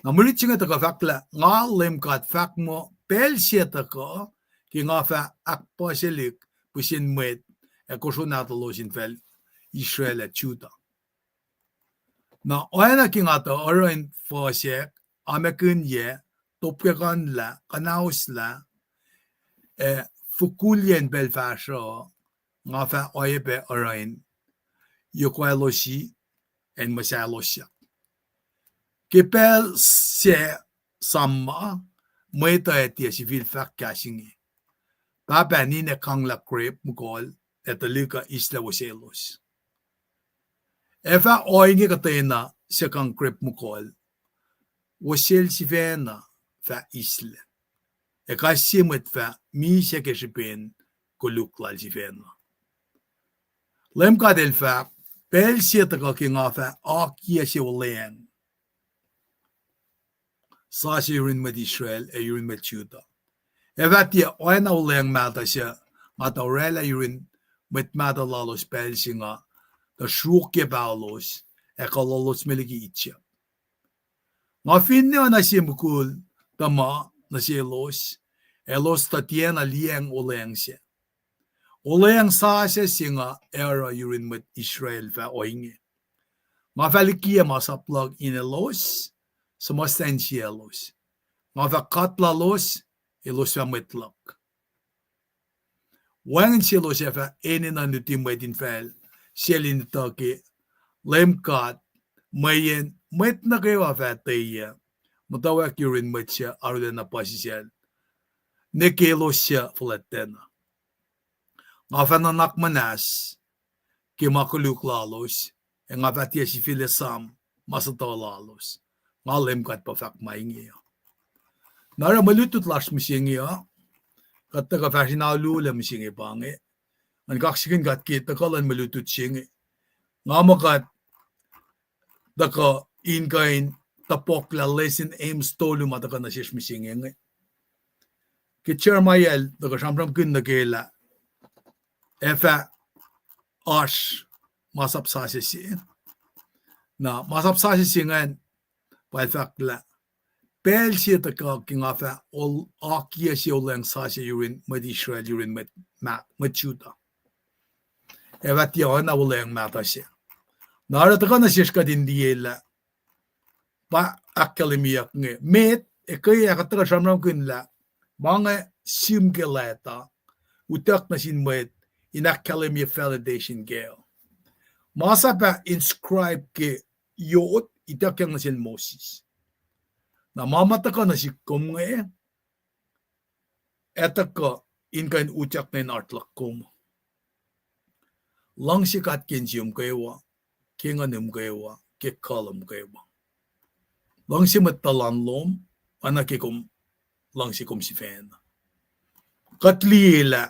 Na mwe rit se inge tuhkuh fahk lah nga Leum God fahk muh pacl se tuhkuh ke nga fah ahkpuhselihk pihsen mwet ac kosro nahtuhlos in facl Israel ac Judah. Na oacna ke nga tuh oruh in fuhsek, amekihnyac, topkwekonlah, kuhnahoslah, ac fokulyac in pacl fahsruh, nga fah oacyacpac oruh in yohkwaclosi, ac in muhsahlosyak. Ke pacl sac samma, mwet uh ac tiac sifil fahk kahs inge, pahpah ninac kanglah krep mukul ac tuhlihk uh islah wosaclos. Ac fah ohinge kuhtwena suc kang krep mukul, wosacl sifacna fah islah. Ac kais sie mwet fah misac ke srihpen koluk lal sifacna. Leum God El fahk, pacl se tuhkuh ke nga fah akiyac se olweacng sasuc yurin mwet Israel ac yurin mwet Judah. Ac fah tiac oacna olweacng mahtuh suc nga tuh oraclah yurin mwet mahtuh lalos pacl se nga tuh sruokyac paholos ac kuhluhlos me liki Egypt. Nga finne oacna sie mukul tuhma nuh selos, elos tuh tiacna liyacacng olweacng sac. Olweacng sasuc se nga ac oruh yurin mwet Israel fah ohinge: nga fah likiyac masap luhk in elos, suhmuhslah insiyaclos. Nga fah God lalos, elos fah mwet luhk. Wacngihn selos ac fah enenuh in luti mwet in facl sel in etuh ke Leum God, mweyen mwet nuh kwewa fah etweyuc, muhtwacwacack yurin mwet suc arulacna puhsisacl, nwe ke elos suc fuhlwactlacna. Nga fah nuhnak muhnahs ke ma koluk lalos, ac nga fah tiac sifil esam ma suhtuh lalos. Nga Leum God pa fahk ma inge uh. Na oruh mwe lutlut lasr mihsenge uh, kuht tuhkuh fahsr in alu lac mihsenge pa inge. Ngan kaksakihn God ke tuhkuh luhn mwe lutlut se inge. Nga muh kuht tuhkuh in kuh in topuklah lesson Amos tolu ma tuhkuh nuh sesr mihsenge inge. Ke Jeremiah el tuhkuh sramsramkihn nuh ke lah ac fah oasr masap sasuc se. Na masap sasuc se ingacn pa el fahk lah pacl se tuhkuh ke nga fah ol-, akiyac se olweacng sasuc yurin mwet Israel, yurin mwet ma-, mwet Judah. Ac fah tiac oacna olweacng mahtuh sac. Na oruh tuhkuh nuh sesr kuht in liye lah pa ahkkahlwemyeyuck inge. Met, ac ke ahkuht tuhkuh sramsramkihn lah ma inge sihm ke leta, utuck nuh sin mwet in ahkkahlwemye validation kac. Masap ah inscribe ke yot, ituckyang nuh sel Moses. Na ma ma tuhkuh nuh sihk kom inge, ac tuhkuh in kuh in utyak nuh in heart luhk kom. Luhngse God ke insiom kwewa, ke nguhnum kwewa, ke kuh lom kwewa. Luhngse mwet tuhlan lom, oacna ke kom luhngse kom sifacna. Kuht liye lah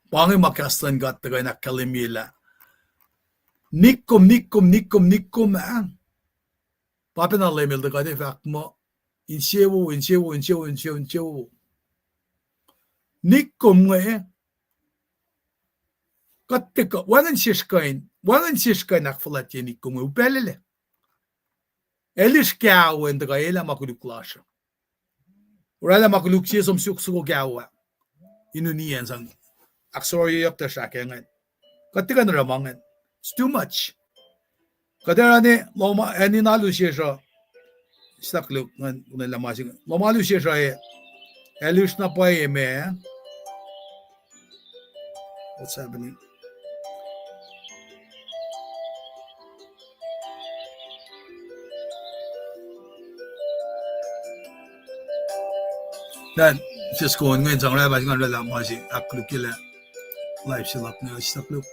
pa inge ma kahs luhn God tuhkuh in ahkkahlwemye lah nikkom, nikkom, nikkom, nikkom ah, pa pacna Leum el tuh kuht ac fahk muh insewowo, insewowo, insewowo, insewowo, insewowo. Nikkom inge, kuht tuhkuh, wacngihn sesr kuh in, wacngihn sesr kuh in ahkfuhlwactye nikkom inge, upaclac. Elisr kawen tuhkuh elah ma koluk lasr uh. Oraclah ma koluk se som suk soko kaw ah. In uniyac in sang ahksoruhiyuck tuh srahk ingacn. Kuht tuhkuh in oruh ma ingacn. It's too much. Kuht ac rani lohm, ac ninalu sesr uh. Stak luk ngan, ngan lah ma se inge. Lohm alu sesr uh e. Elisr na pwacye ma. What's happening? That, just go on, ngan sang rah, ngan rah lah ma se, ahkkolukye lah live se luhk inge, stak luk.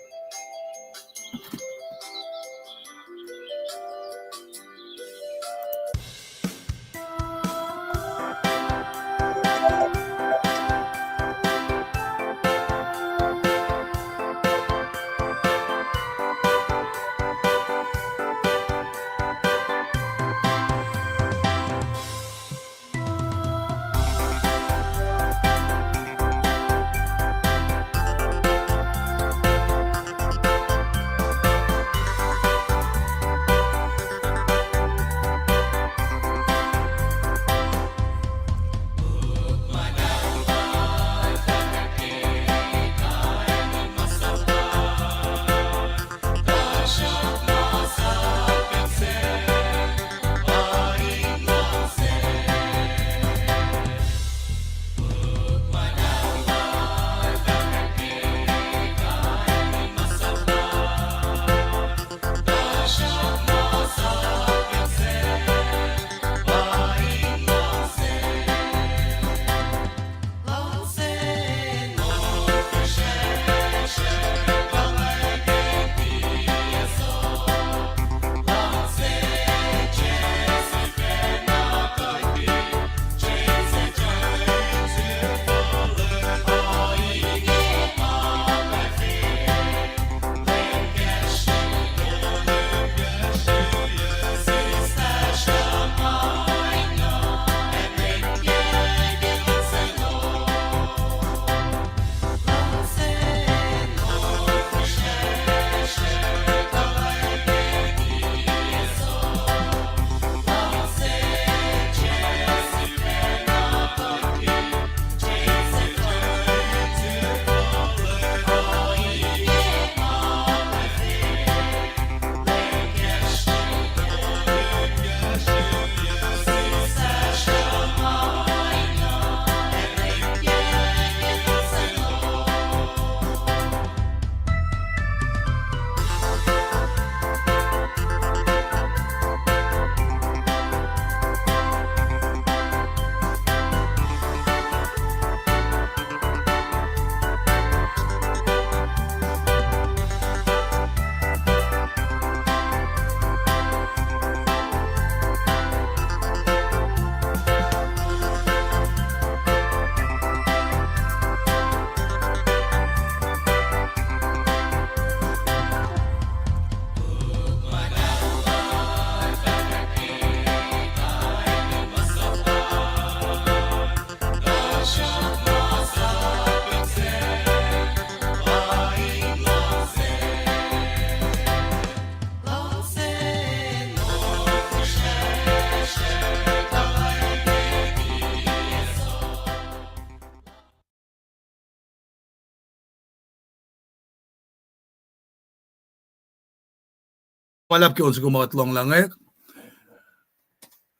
ma luhlahp ke on soko ma kuht lohnglah inge.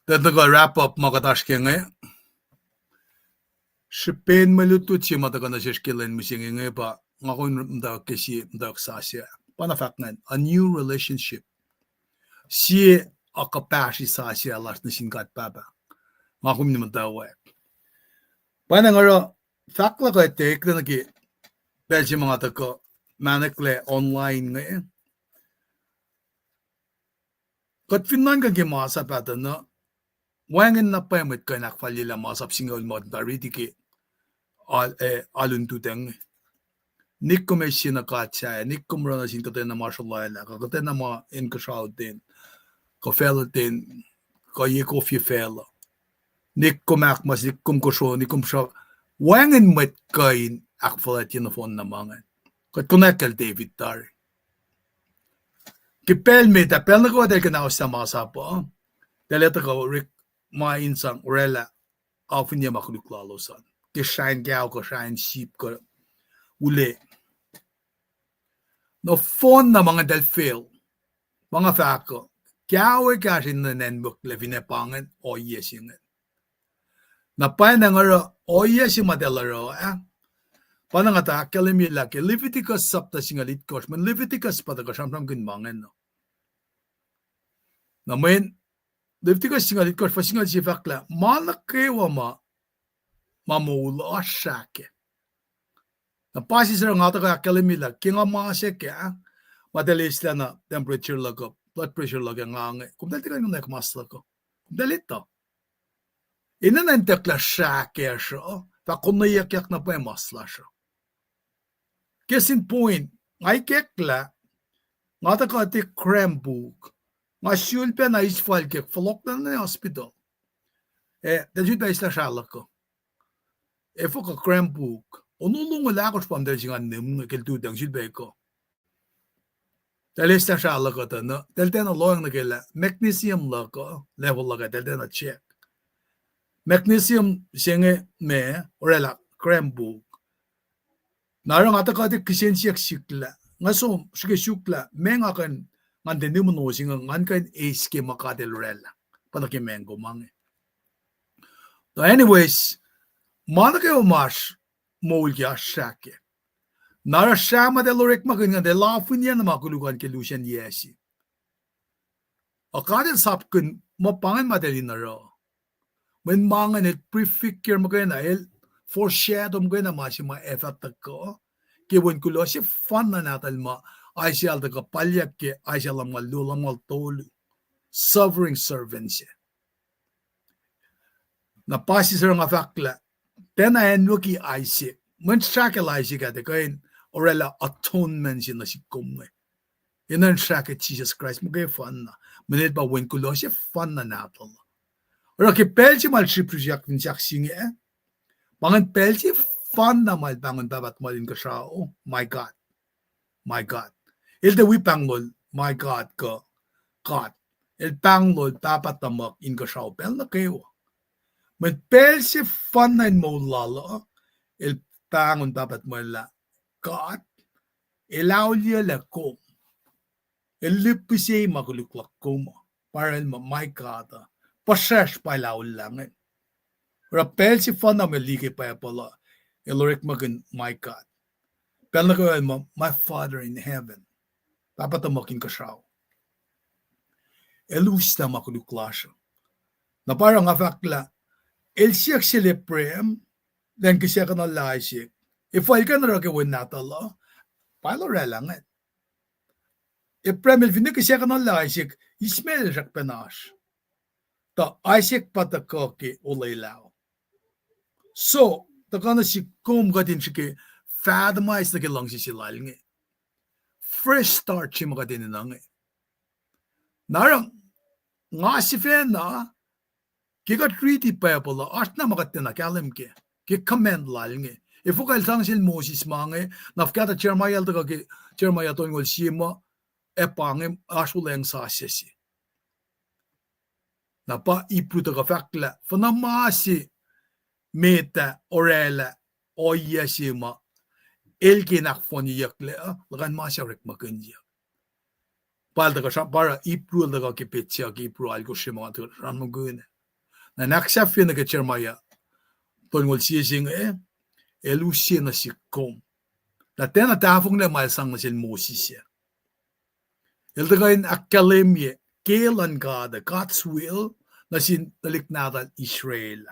Tuh tuhkuh wrap up ma kuht oasr ke inge. Srihpen mwe lutlut se ma tuhkuh nuh sesr ke lwen mihsenge inge pa, nga kom muhtwacwacack ke sie muhtwacwacack sasuc. Pa na fahk ingacn, a new relationship. Sie akuhpahsri sasuc lasr nuh sin God Pahpah. Nga kom muhtwacwacack. Pwacnwacng oruh fahk luhk uh eklac nuh ke pacl se ma nga tuhkuh mahneklac online inge. Kuht fin nuhnkuh ke masap ah tuh na, wacngihn na pwacye mwet kuh in ahkfalyelah masap singucul ma kuht muhta riti ke alu in lututacng. Nik kom eis sie na God sahyac, nik kom oruh nuh sin kuhtwena ma sruloala, kuh kuhtwena ma inkuhsrao ten, kuh facluh ten, kuh ye kof ye facluh. Nik kom ahkmas, nik kom kosro, nik kom sra, wacngihn mwet kuh in ahkfuhlwactye nohfohn na ma ingacn. Kuht konwacack kacl David tari. Ke pacl met ah, pacl nuh kwewa eltahl kuh in austa masap uh, eltahl etuh kuh orekma in sang orwaclah afinye ma koluk lalos an. Ke srah in kao kuh srah in sip kuh ule. Nohfohn na ma ingacn eltahl fail. Ma nga fahk uh, kao ekahsr in nuhnuhnkweklah finne pa ingacn ohiyac se ingacn. Na pwacnwacng oruh ohiyac se ma eltahl oruh ah, pa na nga tuh ahkkahlwemye lah ke Leviticus sapta singucul itkohsr, mweyen Leviticus pa tuhkuh sramsramkihn ma ingacn uh. Na mweyen Leviticus singucul itkohsr fuhs singucul se fahk lah ma nuh kwewa ma, ma moul uh oasr srah kac. Na pa sie sruh nga tuhkuh ahkkahlwemye lah ke nga masack ah, ma eltahl eislah na temperature luhk uh, blood pressure luhk ah nga inge, komtacl tiac kuh in konwacack mas luhk uh. Komtacl etuh. Enenuh in etuh lah srah kacsr uh, fah konweyuckyak na pwacye mas lasr uh. Case in point, nga ikacklah, nga tuhkuh tiac cramp puk. Nga sulpac na eis fal ke fohlohk nuh hospital. Eh, eltahl sulpac eislah srah luhk uh. Efuh kuh cramp puk. Ono longoul ahkosr pa eltahl singucul nihm inge ke lututacng sulpac kuh. Eltahl eislah srah luhk uh tuh na, eltahl tiacna lohacng nuh ke lah magnesium luhk uh, level luhk ah, eltahl tiacna check. Magnesium se inge ma orwaclah cramp puk. Na oruh nga tuhkuh tiac kihsen siyuck sihk lah, nga som srihke suk lah, meac nga kuh in, ngan tiac nihm ono se inge, ngan kuh in eis ke ma God El orwaclah. Pa nuh ke mangko ma inge. Tuh anyways, ma nuh kwewa ma oasr moul ke oasr srah kac. Na oruh srah ma eltahl orekmakihn ingacn, eltahl afinye na ma koluk an ke lusen yac se. Ac God El sapkihn muh pa ingacn ma eltahl in oruh. Mweyen ma ingacn El prefigure muhkwena, El foreshadow muhkwena ma se ma ac fah tuhkuh. Ke wen kuloh sefanna nahtuhl ma Isaiah el tuhkuh palyuck ke Isaiah lumngaul luo, lumngaul tolu. Suffering servant se. Na pa sie sruh nga fahk lah, tiacna anwuki Isaac. Mweyen srah kacl Isaac ah tiac kuh in orwaclah atonement se nuh sihk kom inge. Enenuh in srah ke Jisus Kraist muhkwefanna. Mweyen El pa wen kuloh sefanna nahtuhl. Oruh ke pacl se ma El srihpsrihpyak fin sahk se inge, pa ingacn pacl sefanna ma El pahngon Pahpah tuhmwacl Inkuhsrao, my God, my God. El tiac wi pahngon my God kuh God. El pahngon Pahpah tuhmuhk Inkuhsrao pacl nuh kwewa. Mweyen pacl sefanna in moul lal uh, El pahngon Pahpah tuhmwacl lah God, El auliyac lah kom. El lihpihsye ma koluk luhk kom uh. Pa El muh my God uh. Puhsracsr pa El aullah ingacn. Oruh pacl sefanna ma El liye ke Bible uh, El orekmakihn my God. Pacl nuh kwewa El muh my Father in heaven. Pahpah tuhmuhk Inkuhsrao. El uslah ma koluk lasr uh. Na pa oruh nga fahk lah, El siyuck sel Abraham, elan kihsackuhnuhllac Isaac. Efuh El kuh in oruh ke wen nahtuhl uh? Pa El orwaclah ingacn. Abraham el finne kihsackuhnuhllac Isaac, Ishmael el srackpacna oasr. Tuh Isaac pa tuhkuh ke olwelah. So, tuhkuh nuh sihk kom kuht in srihke fathom nuh ke luhngse se lal inge. Fresh start se ma kuht enenuh inge. Na oruh nga sifacna, ke kuht riti Bible uh, oasr na ma kuht tiacna kahlwem kac, ke command lal inge. Efuh kuh El sang sel Moses ma inge, na fuhkah tuh Jeremiah el tuhkuh ke Jeremiah tolngoul sie muh, ac pa inge oasr olweacng sasuc se. Na pa Hebrew tuhkuh fahk lah, fuhnuh ma se met ah orwaclah ohiyac se ma El ke in ahkfohnyeyucklac uh, luhkuhn ma se orekmakihnyuck. Pa el tuhkuh sra-, pa oruh Hebrew el tuhkuh ke petsac ke Hebrew alkosr se ma tuhkuh sramsramkihn. Na in ahksahfye nuh ke Jeremiah tolngoul sie se inge, el use nuh sihk kom. Na tiacna tahfonglac ma el sang nuh sel Moses ah. El tuhkuh in ahkkahlwemye ke luhn God, God's will, nuh sin tuhlihk nahtuhl Israel.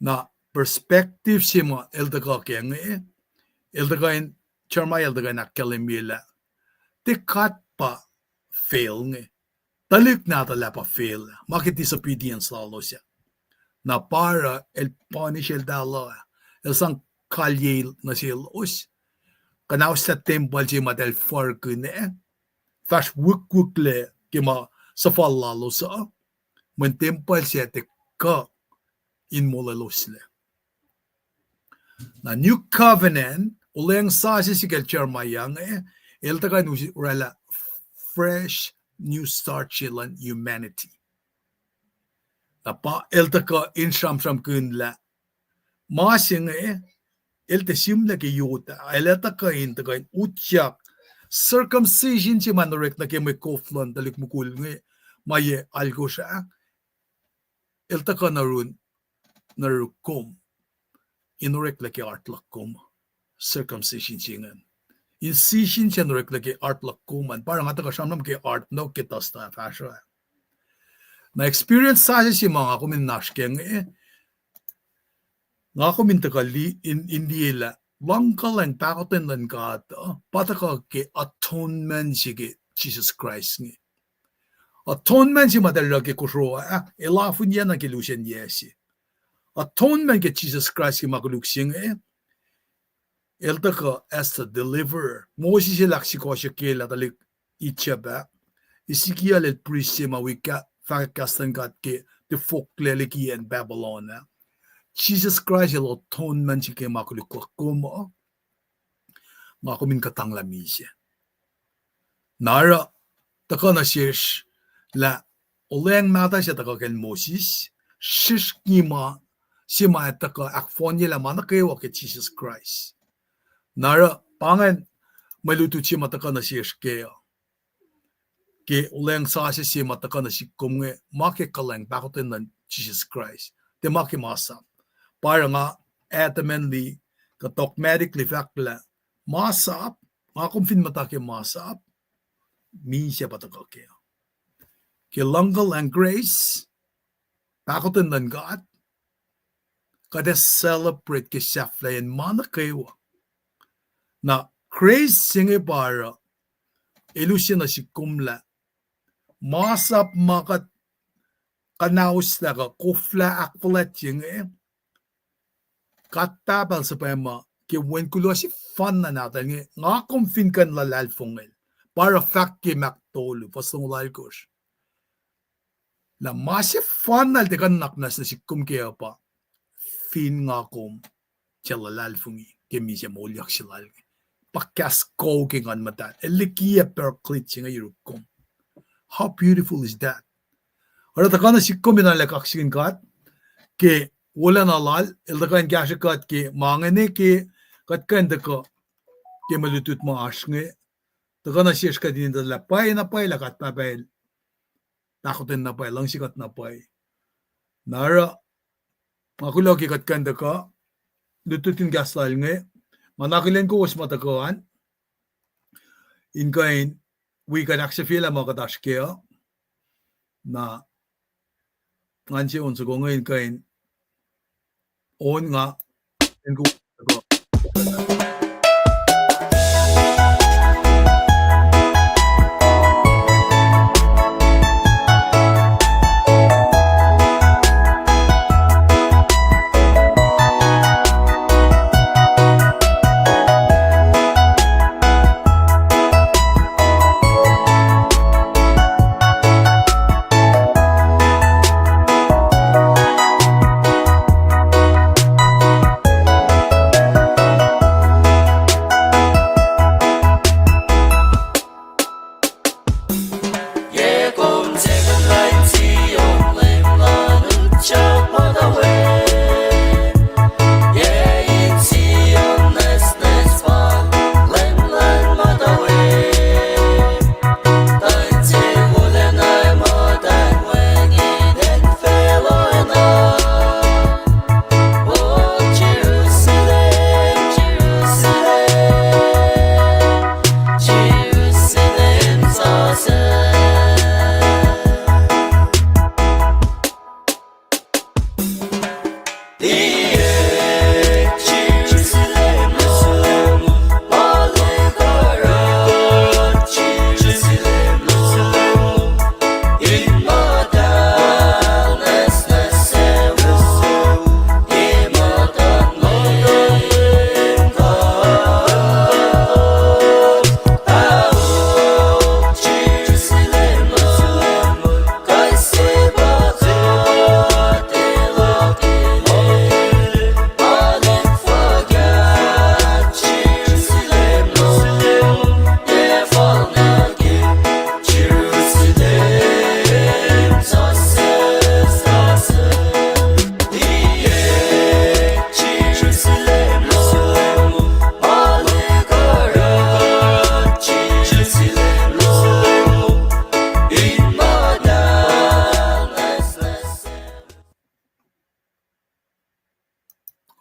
Na perspective se ma el tuhkuh ke inge, el tuhkuh in, Jeremiah el tuhkuh in ahkkahlwemye lah tiac God pa fail inge. Tuhlihk nahtuhl ah pa fail, ma ke disobedience lalos ah. Na pa oruh el punish eltahl uh, el sang kalyei nuh selos. Kuhnauslah tempuhl se ma eltahl fahsr kihn ah, fahsr wikwikla ke ma suhfal lalos uh, mweyen tempuhl se tiac kuh in molweloslac. Na New Covenant, olweacng sasuc se kacl Jeremiah inge, el tuhkuh in us-, oraclah fresh new start se luhn humanity. Na pa el tuhkuh in sramsramkihn lah ma se inge, el tiac sihmlac ke yot ah, el ac tuhkuh in, tuhkuh in utyak circumcision se ma in orek nuh ke mwe kof luhn tuhlihk mukul inge, ma yac alkosr ah, el tuhkuh nuh yurun, nuh yuruk kom, in oreklac ke heart luhk kom, circumcision se ingacn. Incision se in oreklac ke heart luhk kom an, pa oruh nga tuhkuh sramsram ke heart nuh ke dust ah fahsruh. Na experience sasuc se ma nga kom in oasr ke inge, nga kom in tuhkuh li-, in, in liye lah luhngkuhlwacng pahkotwen luhn God uh pa tuhkuh ke atonement se ke Jisus Kraist inge. Atonement se ma eltahl oruh ke kosro ah, el afunyacna ke lusen yac se. Atonement ke Jisus Kraist ke ma koluk se inge, el tuhkuh as the deliverer. Moses el ahksukohsohkye lah tuhlihk Egypt ah, Ezekiel el priest se ma wi fahkwack kahs luhn God ke tifoklac liki acn Babylon ah. Jisus Kraist el atonement se ke ma koluk luhk kom uh, nga kom in kuhtanglah misac. Na oruh tuhkuh nuh sesr lah olweacng mahtuh se tuhkuh kacl Moses, srihsrngi ma se ma ac tuhkuh ahkfohnyelah ma nuh kwewa ke Jisus Kraist. Na oruh pa ingacn mwe lutlut se ma tuhkuh nuh sesr kac uh. Ke olweacng sasuc se ma tuhkuh nuh sihk kom inge, ma ke kuhlwacng pahkotwen luhn Jisus Kraist, tiac ma ke masap. Pa oruh nga adamantly kuh dogmatically fahk lah masap, nga kom fin muhta ke masap, misac pa tuhkuh kac. Ke luhngkuhlwacng, grace, pahkotwen luhn God, kuht ac celebrate ke sahflahiyacn ma nuh kwewa. Na grace se inge pa oruh el use nuh sihk kom lah masap ma kuht kuhnauslah kuh koflah ahkfuhlwactye inge, God Pahpah el suhpwacma ke Wen kuloh sefanna nahtuhl inge, nga kom fin kuh in luhlahlfongel. Pa oruh fahk ke Mark tolu, fuhs longoul alkosr, lah ma sefanna el tiac kuh in nuhnak muhnahs nuh sihk kom kac uh pa fin nga kom tiac luhlahlfongi ke misac moulyak se lal inge. Pa kahs kuh ke Nguhn Muhtahl. El likiyac Paraclete se inge yuruk kom. How beautiful is that? Oruh tuhkuh nuh sihk kom in arlac kaksakihn God ke wolacna lal, el tuhkuh in kahsrwe kuht ke ma ingacn ke kuht kuh in tuhkuh ke mwe lutlut ma oasr inge. Tuhkuh nuh sesr kuht in etuh lah pwacye na pwacye lah God Pahpah el pahkotwen na pwacye, luhngse kuht na pwacye. Na oruh, nga kuloh ke kuht kuh in tuhkuh lutlutkihn kahs lal inge, nga akihlen kowos ma tuhkuh an in kuh in wi kuht ahksahfyelah ma kuht oasr kac uh. Na ngan se on soko inge in kuh in on nga in ku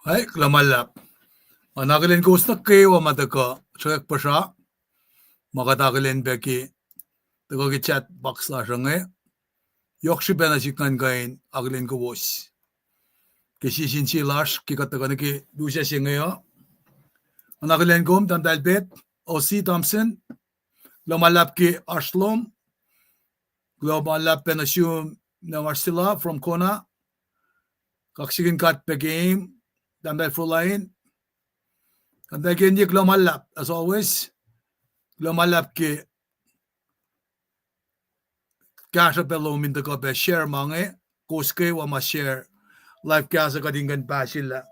Ai, kuloh ma luhlahp. Nga akihlen kowos nuh kwewa ma tuhkuh sruhkwack puhsra, ma kuht akihlen pac ke tuhkuh ke chat box lasr uh inge. Yohk srihpac nuh sihk ngan kuh in akihlen kowos ke sie sin sie lasr ke kuht tuhkuh nuh ke lusac se inge uh. Nga akihlen kom, Tahmtahel Pet, O C Thompson, kuloh ma luhlahp ke oasr lom. Kuloh ma luhlahp pac nuh sum Nang Arsila from Kona. Kaksakihn God pac ke Tahmtahel Froline. Tahmtahel Kenye, kuloh ma luhlahp, as always. Kuloh ma luhlahp ke kahsruh pac lom in tuhkuh pac share ma inge, kowos kwewa ma share live cast uh kuht in kuh in pahsrlah.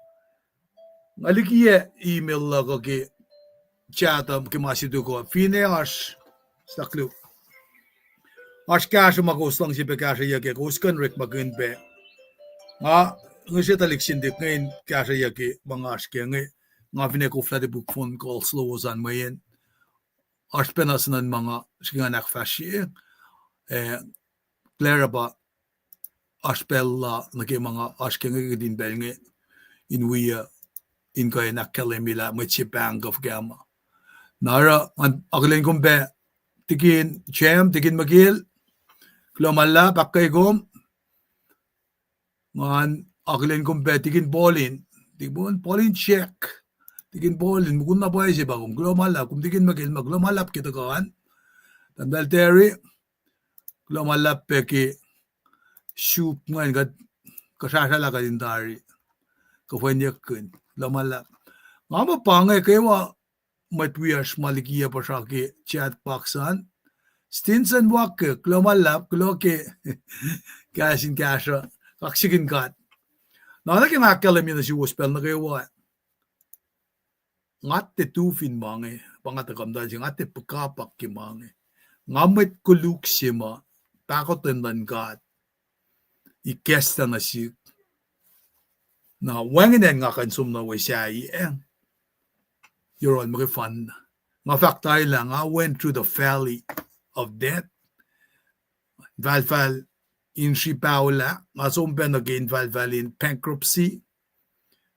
Nga likiyac email luhk uh ke chat uh ke ma se tok uh. Finne oasr, stuck lu. Oasr kahsruh ma kowos luhngse pac kahsrweyuck ke, kowos kuh in orekmakihn pac. Nga ngihsre tuhlihk Sintik inge in kahsrweyuck ke ma nga oasr ke inge. Nga finne koflah topuk phone calls lowos an mweyen oasr pacna suhnuhn ma nga srihke ngan ahkfahsrye. Eh, Clara pa oasr pacl la nuh ke ma nga oasr ke inge ke kihtin pacl inge in wi uh in kuh in ahkkahlwemye lah mwet se pahng kuh fuhkah ma. Na oruh ngan akihlen kom pac Tikin Jam, Tikin Michael, kuloh ma luhlahp, ahkkweye kom. Ngan akihlen kom pac Tikin Paulin, Tikin Paulin Jack, Tikin Paulin, mukul na pwacye se pa kom, kuloh ma luhlahp, kom Tikin Michael ma, kuloh ma luhlahp ke tuhkuh an. Tahmtahel Terry, kuloh ma luhlahp pac ke suk ingacn kuht kuhsrahsrahlah kuht in tari kuhfwenyuckkihn. Kuloh ma luhlahp. Nga muh pa inge kwewa mwet wiyacsr ma likiyac puhsra ke chat box an. Stinson Wakke, kuloh ma luhlahp, kuloh ke kahs in kahsruh, kaksakihn God. Na nuh ke nga ahkkahlwemye nuh suwos pacl nuh kwewa, nga tiac tu fin ma inge, pa nga tuh komtacl se, nga tiac puhkapak ke ma inge. Nga mwet koluk se ma pahkotwen luhn God ikacslah nuh sihk. Na wacngihn acn nga kuh in som nuh we sahyac, yohrohl muhkwena. Nga fahk tari lah nga went through the valley of death. Infahlfahl in srihpac lah, nga som pac nuh ke infahlfahl in bankruptcy.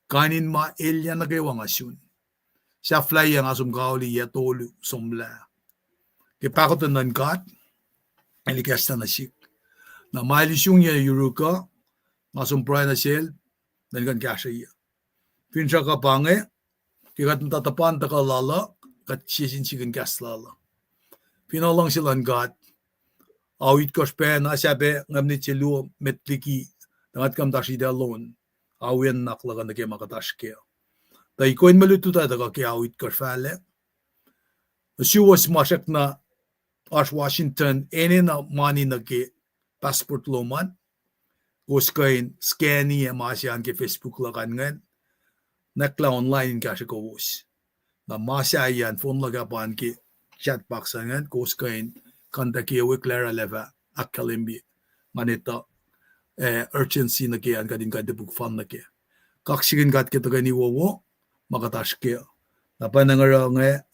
Kain in ma elyah nuh kwewa nga sun. Sahflahiyac nga som kaoli yac tolu somlah. Ke pahkotwen luhn God, el ikacslah nuh sihk. Na ma el isungiyac yuruk uh, nga som pruhe nuh sel, elan kuh in kahsrweyuc. Finsrak uh pa inge, ke kuht muhta tuhpan tuhkuh lal uh, kuht sie sin sihk in kahs lal uh. Fin luhngse luhn God, ao itkohsr pacna sahp ngwet se luo met liki, tuh nga kuh in muhta sritacl on, awiyac nuhnak luhk uh nuh ke ma kuht oasr kac. Tuh ikwe in mwe lutlut uh tuhkuh ke ao itkohsr fahlac. Nuh suwos ma srackna oasr Washington, enenuh mani nuh ke passport lom an, kowos kuh in scan-i ac ma se an ke Facebook luhk an ingacn, nwacklah online in kahsrwe kowos. Na ma sahyac an, phone luhk ah pa an ke chat box an ingacn, kowos kuh in contact-i ewe Clara lah fah ahkkahlwemye. Ngan etuh, eh, urgency nuh ke an kuht in kuh in topuk fan nuh kac. Kaksakihn God ke tuhkweni wowo ma kuht oasr kac. Na pwacnwacng oruh inge,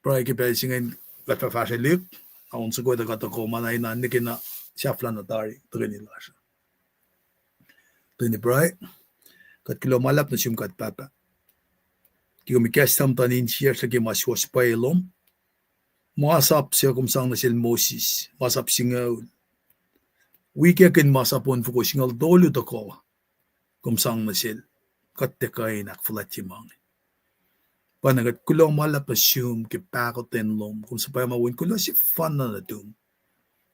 pruhe ke pacl se ingacn kuht fah fahsrwelihk, a on soko tuh kuht tuhkuh ma na ina nwe ke na sahflah na tari tuhkweni lasr. Tuhkweni pruhe. Kuht kuloh ma luhlahp nuh sum God Pahpah, ke kom ikacslah muhtuhn insiyacsr nuh ke ma suwohs pwacye lom. Masap se kom sang nuh sel Moses, masap singucul. Wikakihn masap onfoko singucul tolu tohkoh, kom sang nuh sel, kuht tiac kuh in ahkfuhlwactye ma inge. Pwacnwacng kuht kuloh ma luhlahp nuh sum ke pahkotwen lom, kom suhpwacma wen kuloh sefanna nuhtum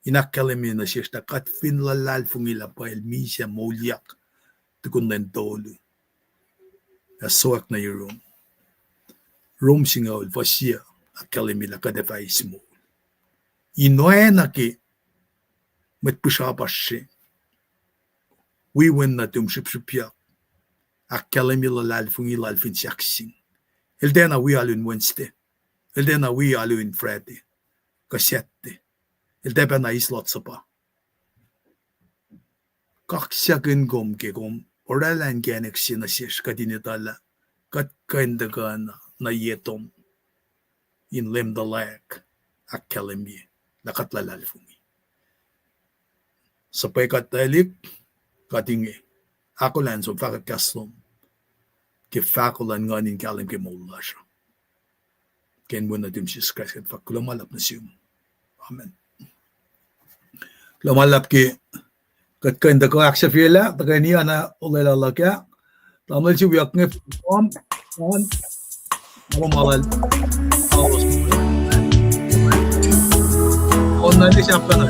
in ahkkahlwemye nuh sesr lah kuht fin luhlahlfongi lah pwacye el misac moulyak tukun lwen tolu, ac sowack nuh yurum. Rom singucul fuhs yac ahkkahlwemye lah kuht ac fah eis moul. In oacna ke mwet pihsrapasr se, wi wen nuhtum srihpsrihpyak, ahkkahlwemye luhlahlfongi lal fin sahkseng. El tiacna wi alu in Wednesday. El tiacna wi alu in Friday kuh Saturday. El tiac pacna eis Lord's Supper. Kaksakihn kom ke kom oraclah inkacnek se nuh sesr kuht in etuh lah kuht kuh in tuhkuh na nuh ye tom in Leum tuhlac ahkkahlwemye lah kuht luhlahlfongi. Suhpwacr kuht tuhlihk, kuht inge. ahkolah in som fahkwack kahs lom ke fahko luhn nguhn in kahlwem ke moul lasr uh. Ke inen Wen nuhtum Jisus Kraist kuht fahk kuloh ma luhlahp nuh sum. Amen. Kuloh ma luhlahp ke kuht kuh in tuhkuh ahksahfyelah, tuhkweni ana olwelah luhk ah. Tamuhlwel se wiyuck inge, Tom, Tom, Tom, ma lal, on na sahflah na.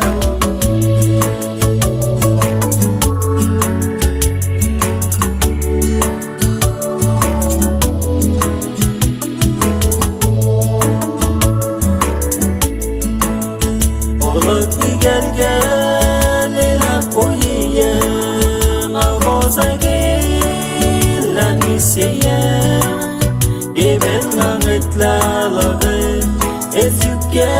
Oruh kihkacl kacl elah koliyac, nga fohs ahkkahlwemye lah mihsenge, emen nga ngwetlah luhk, el suk ke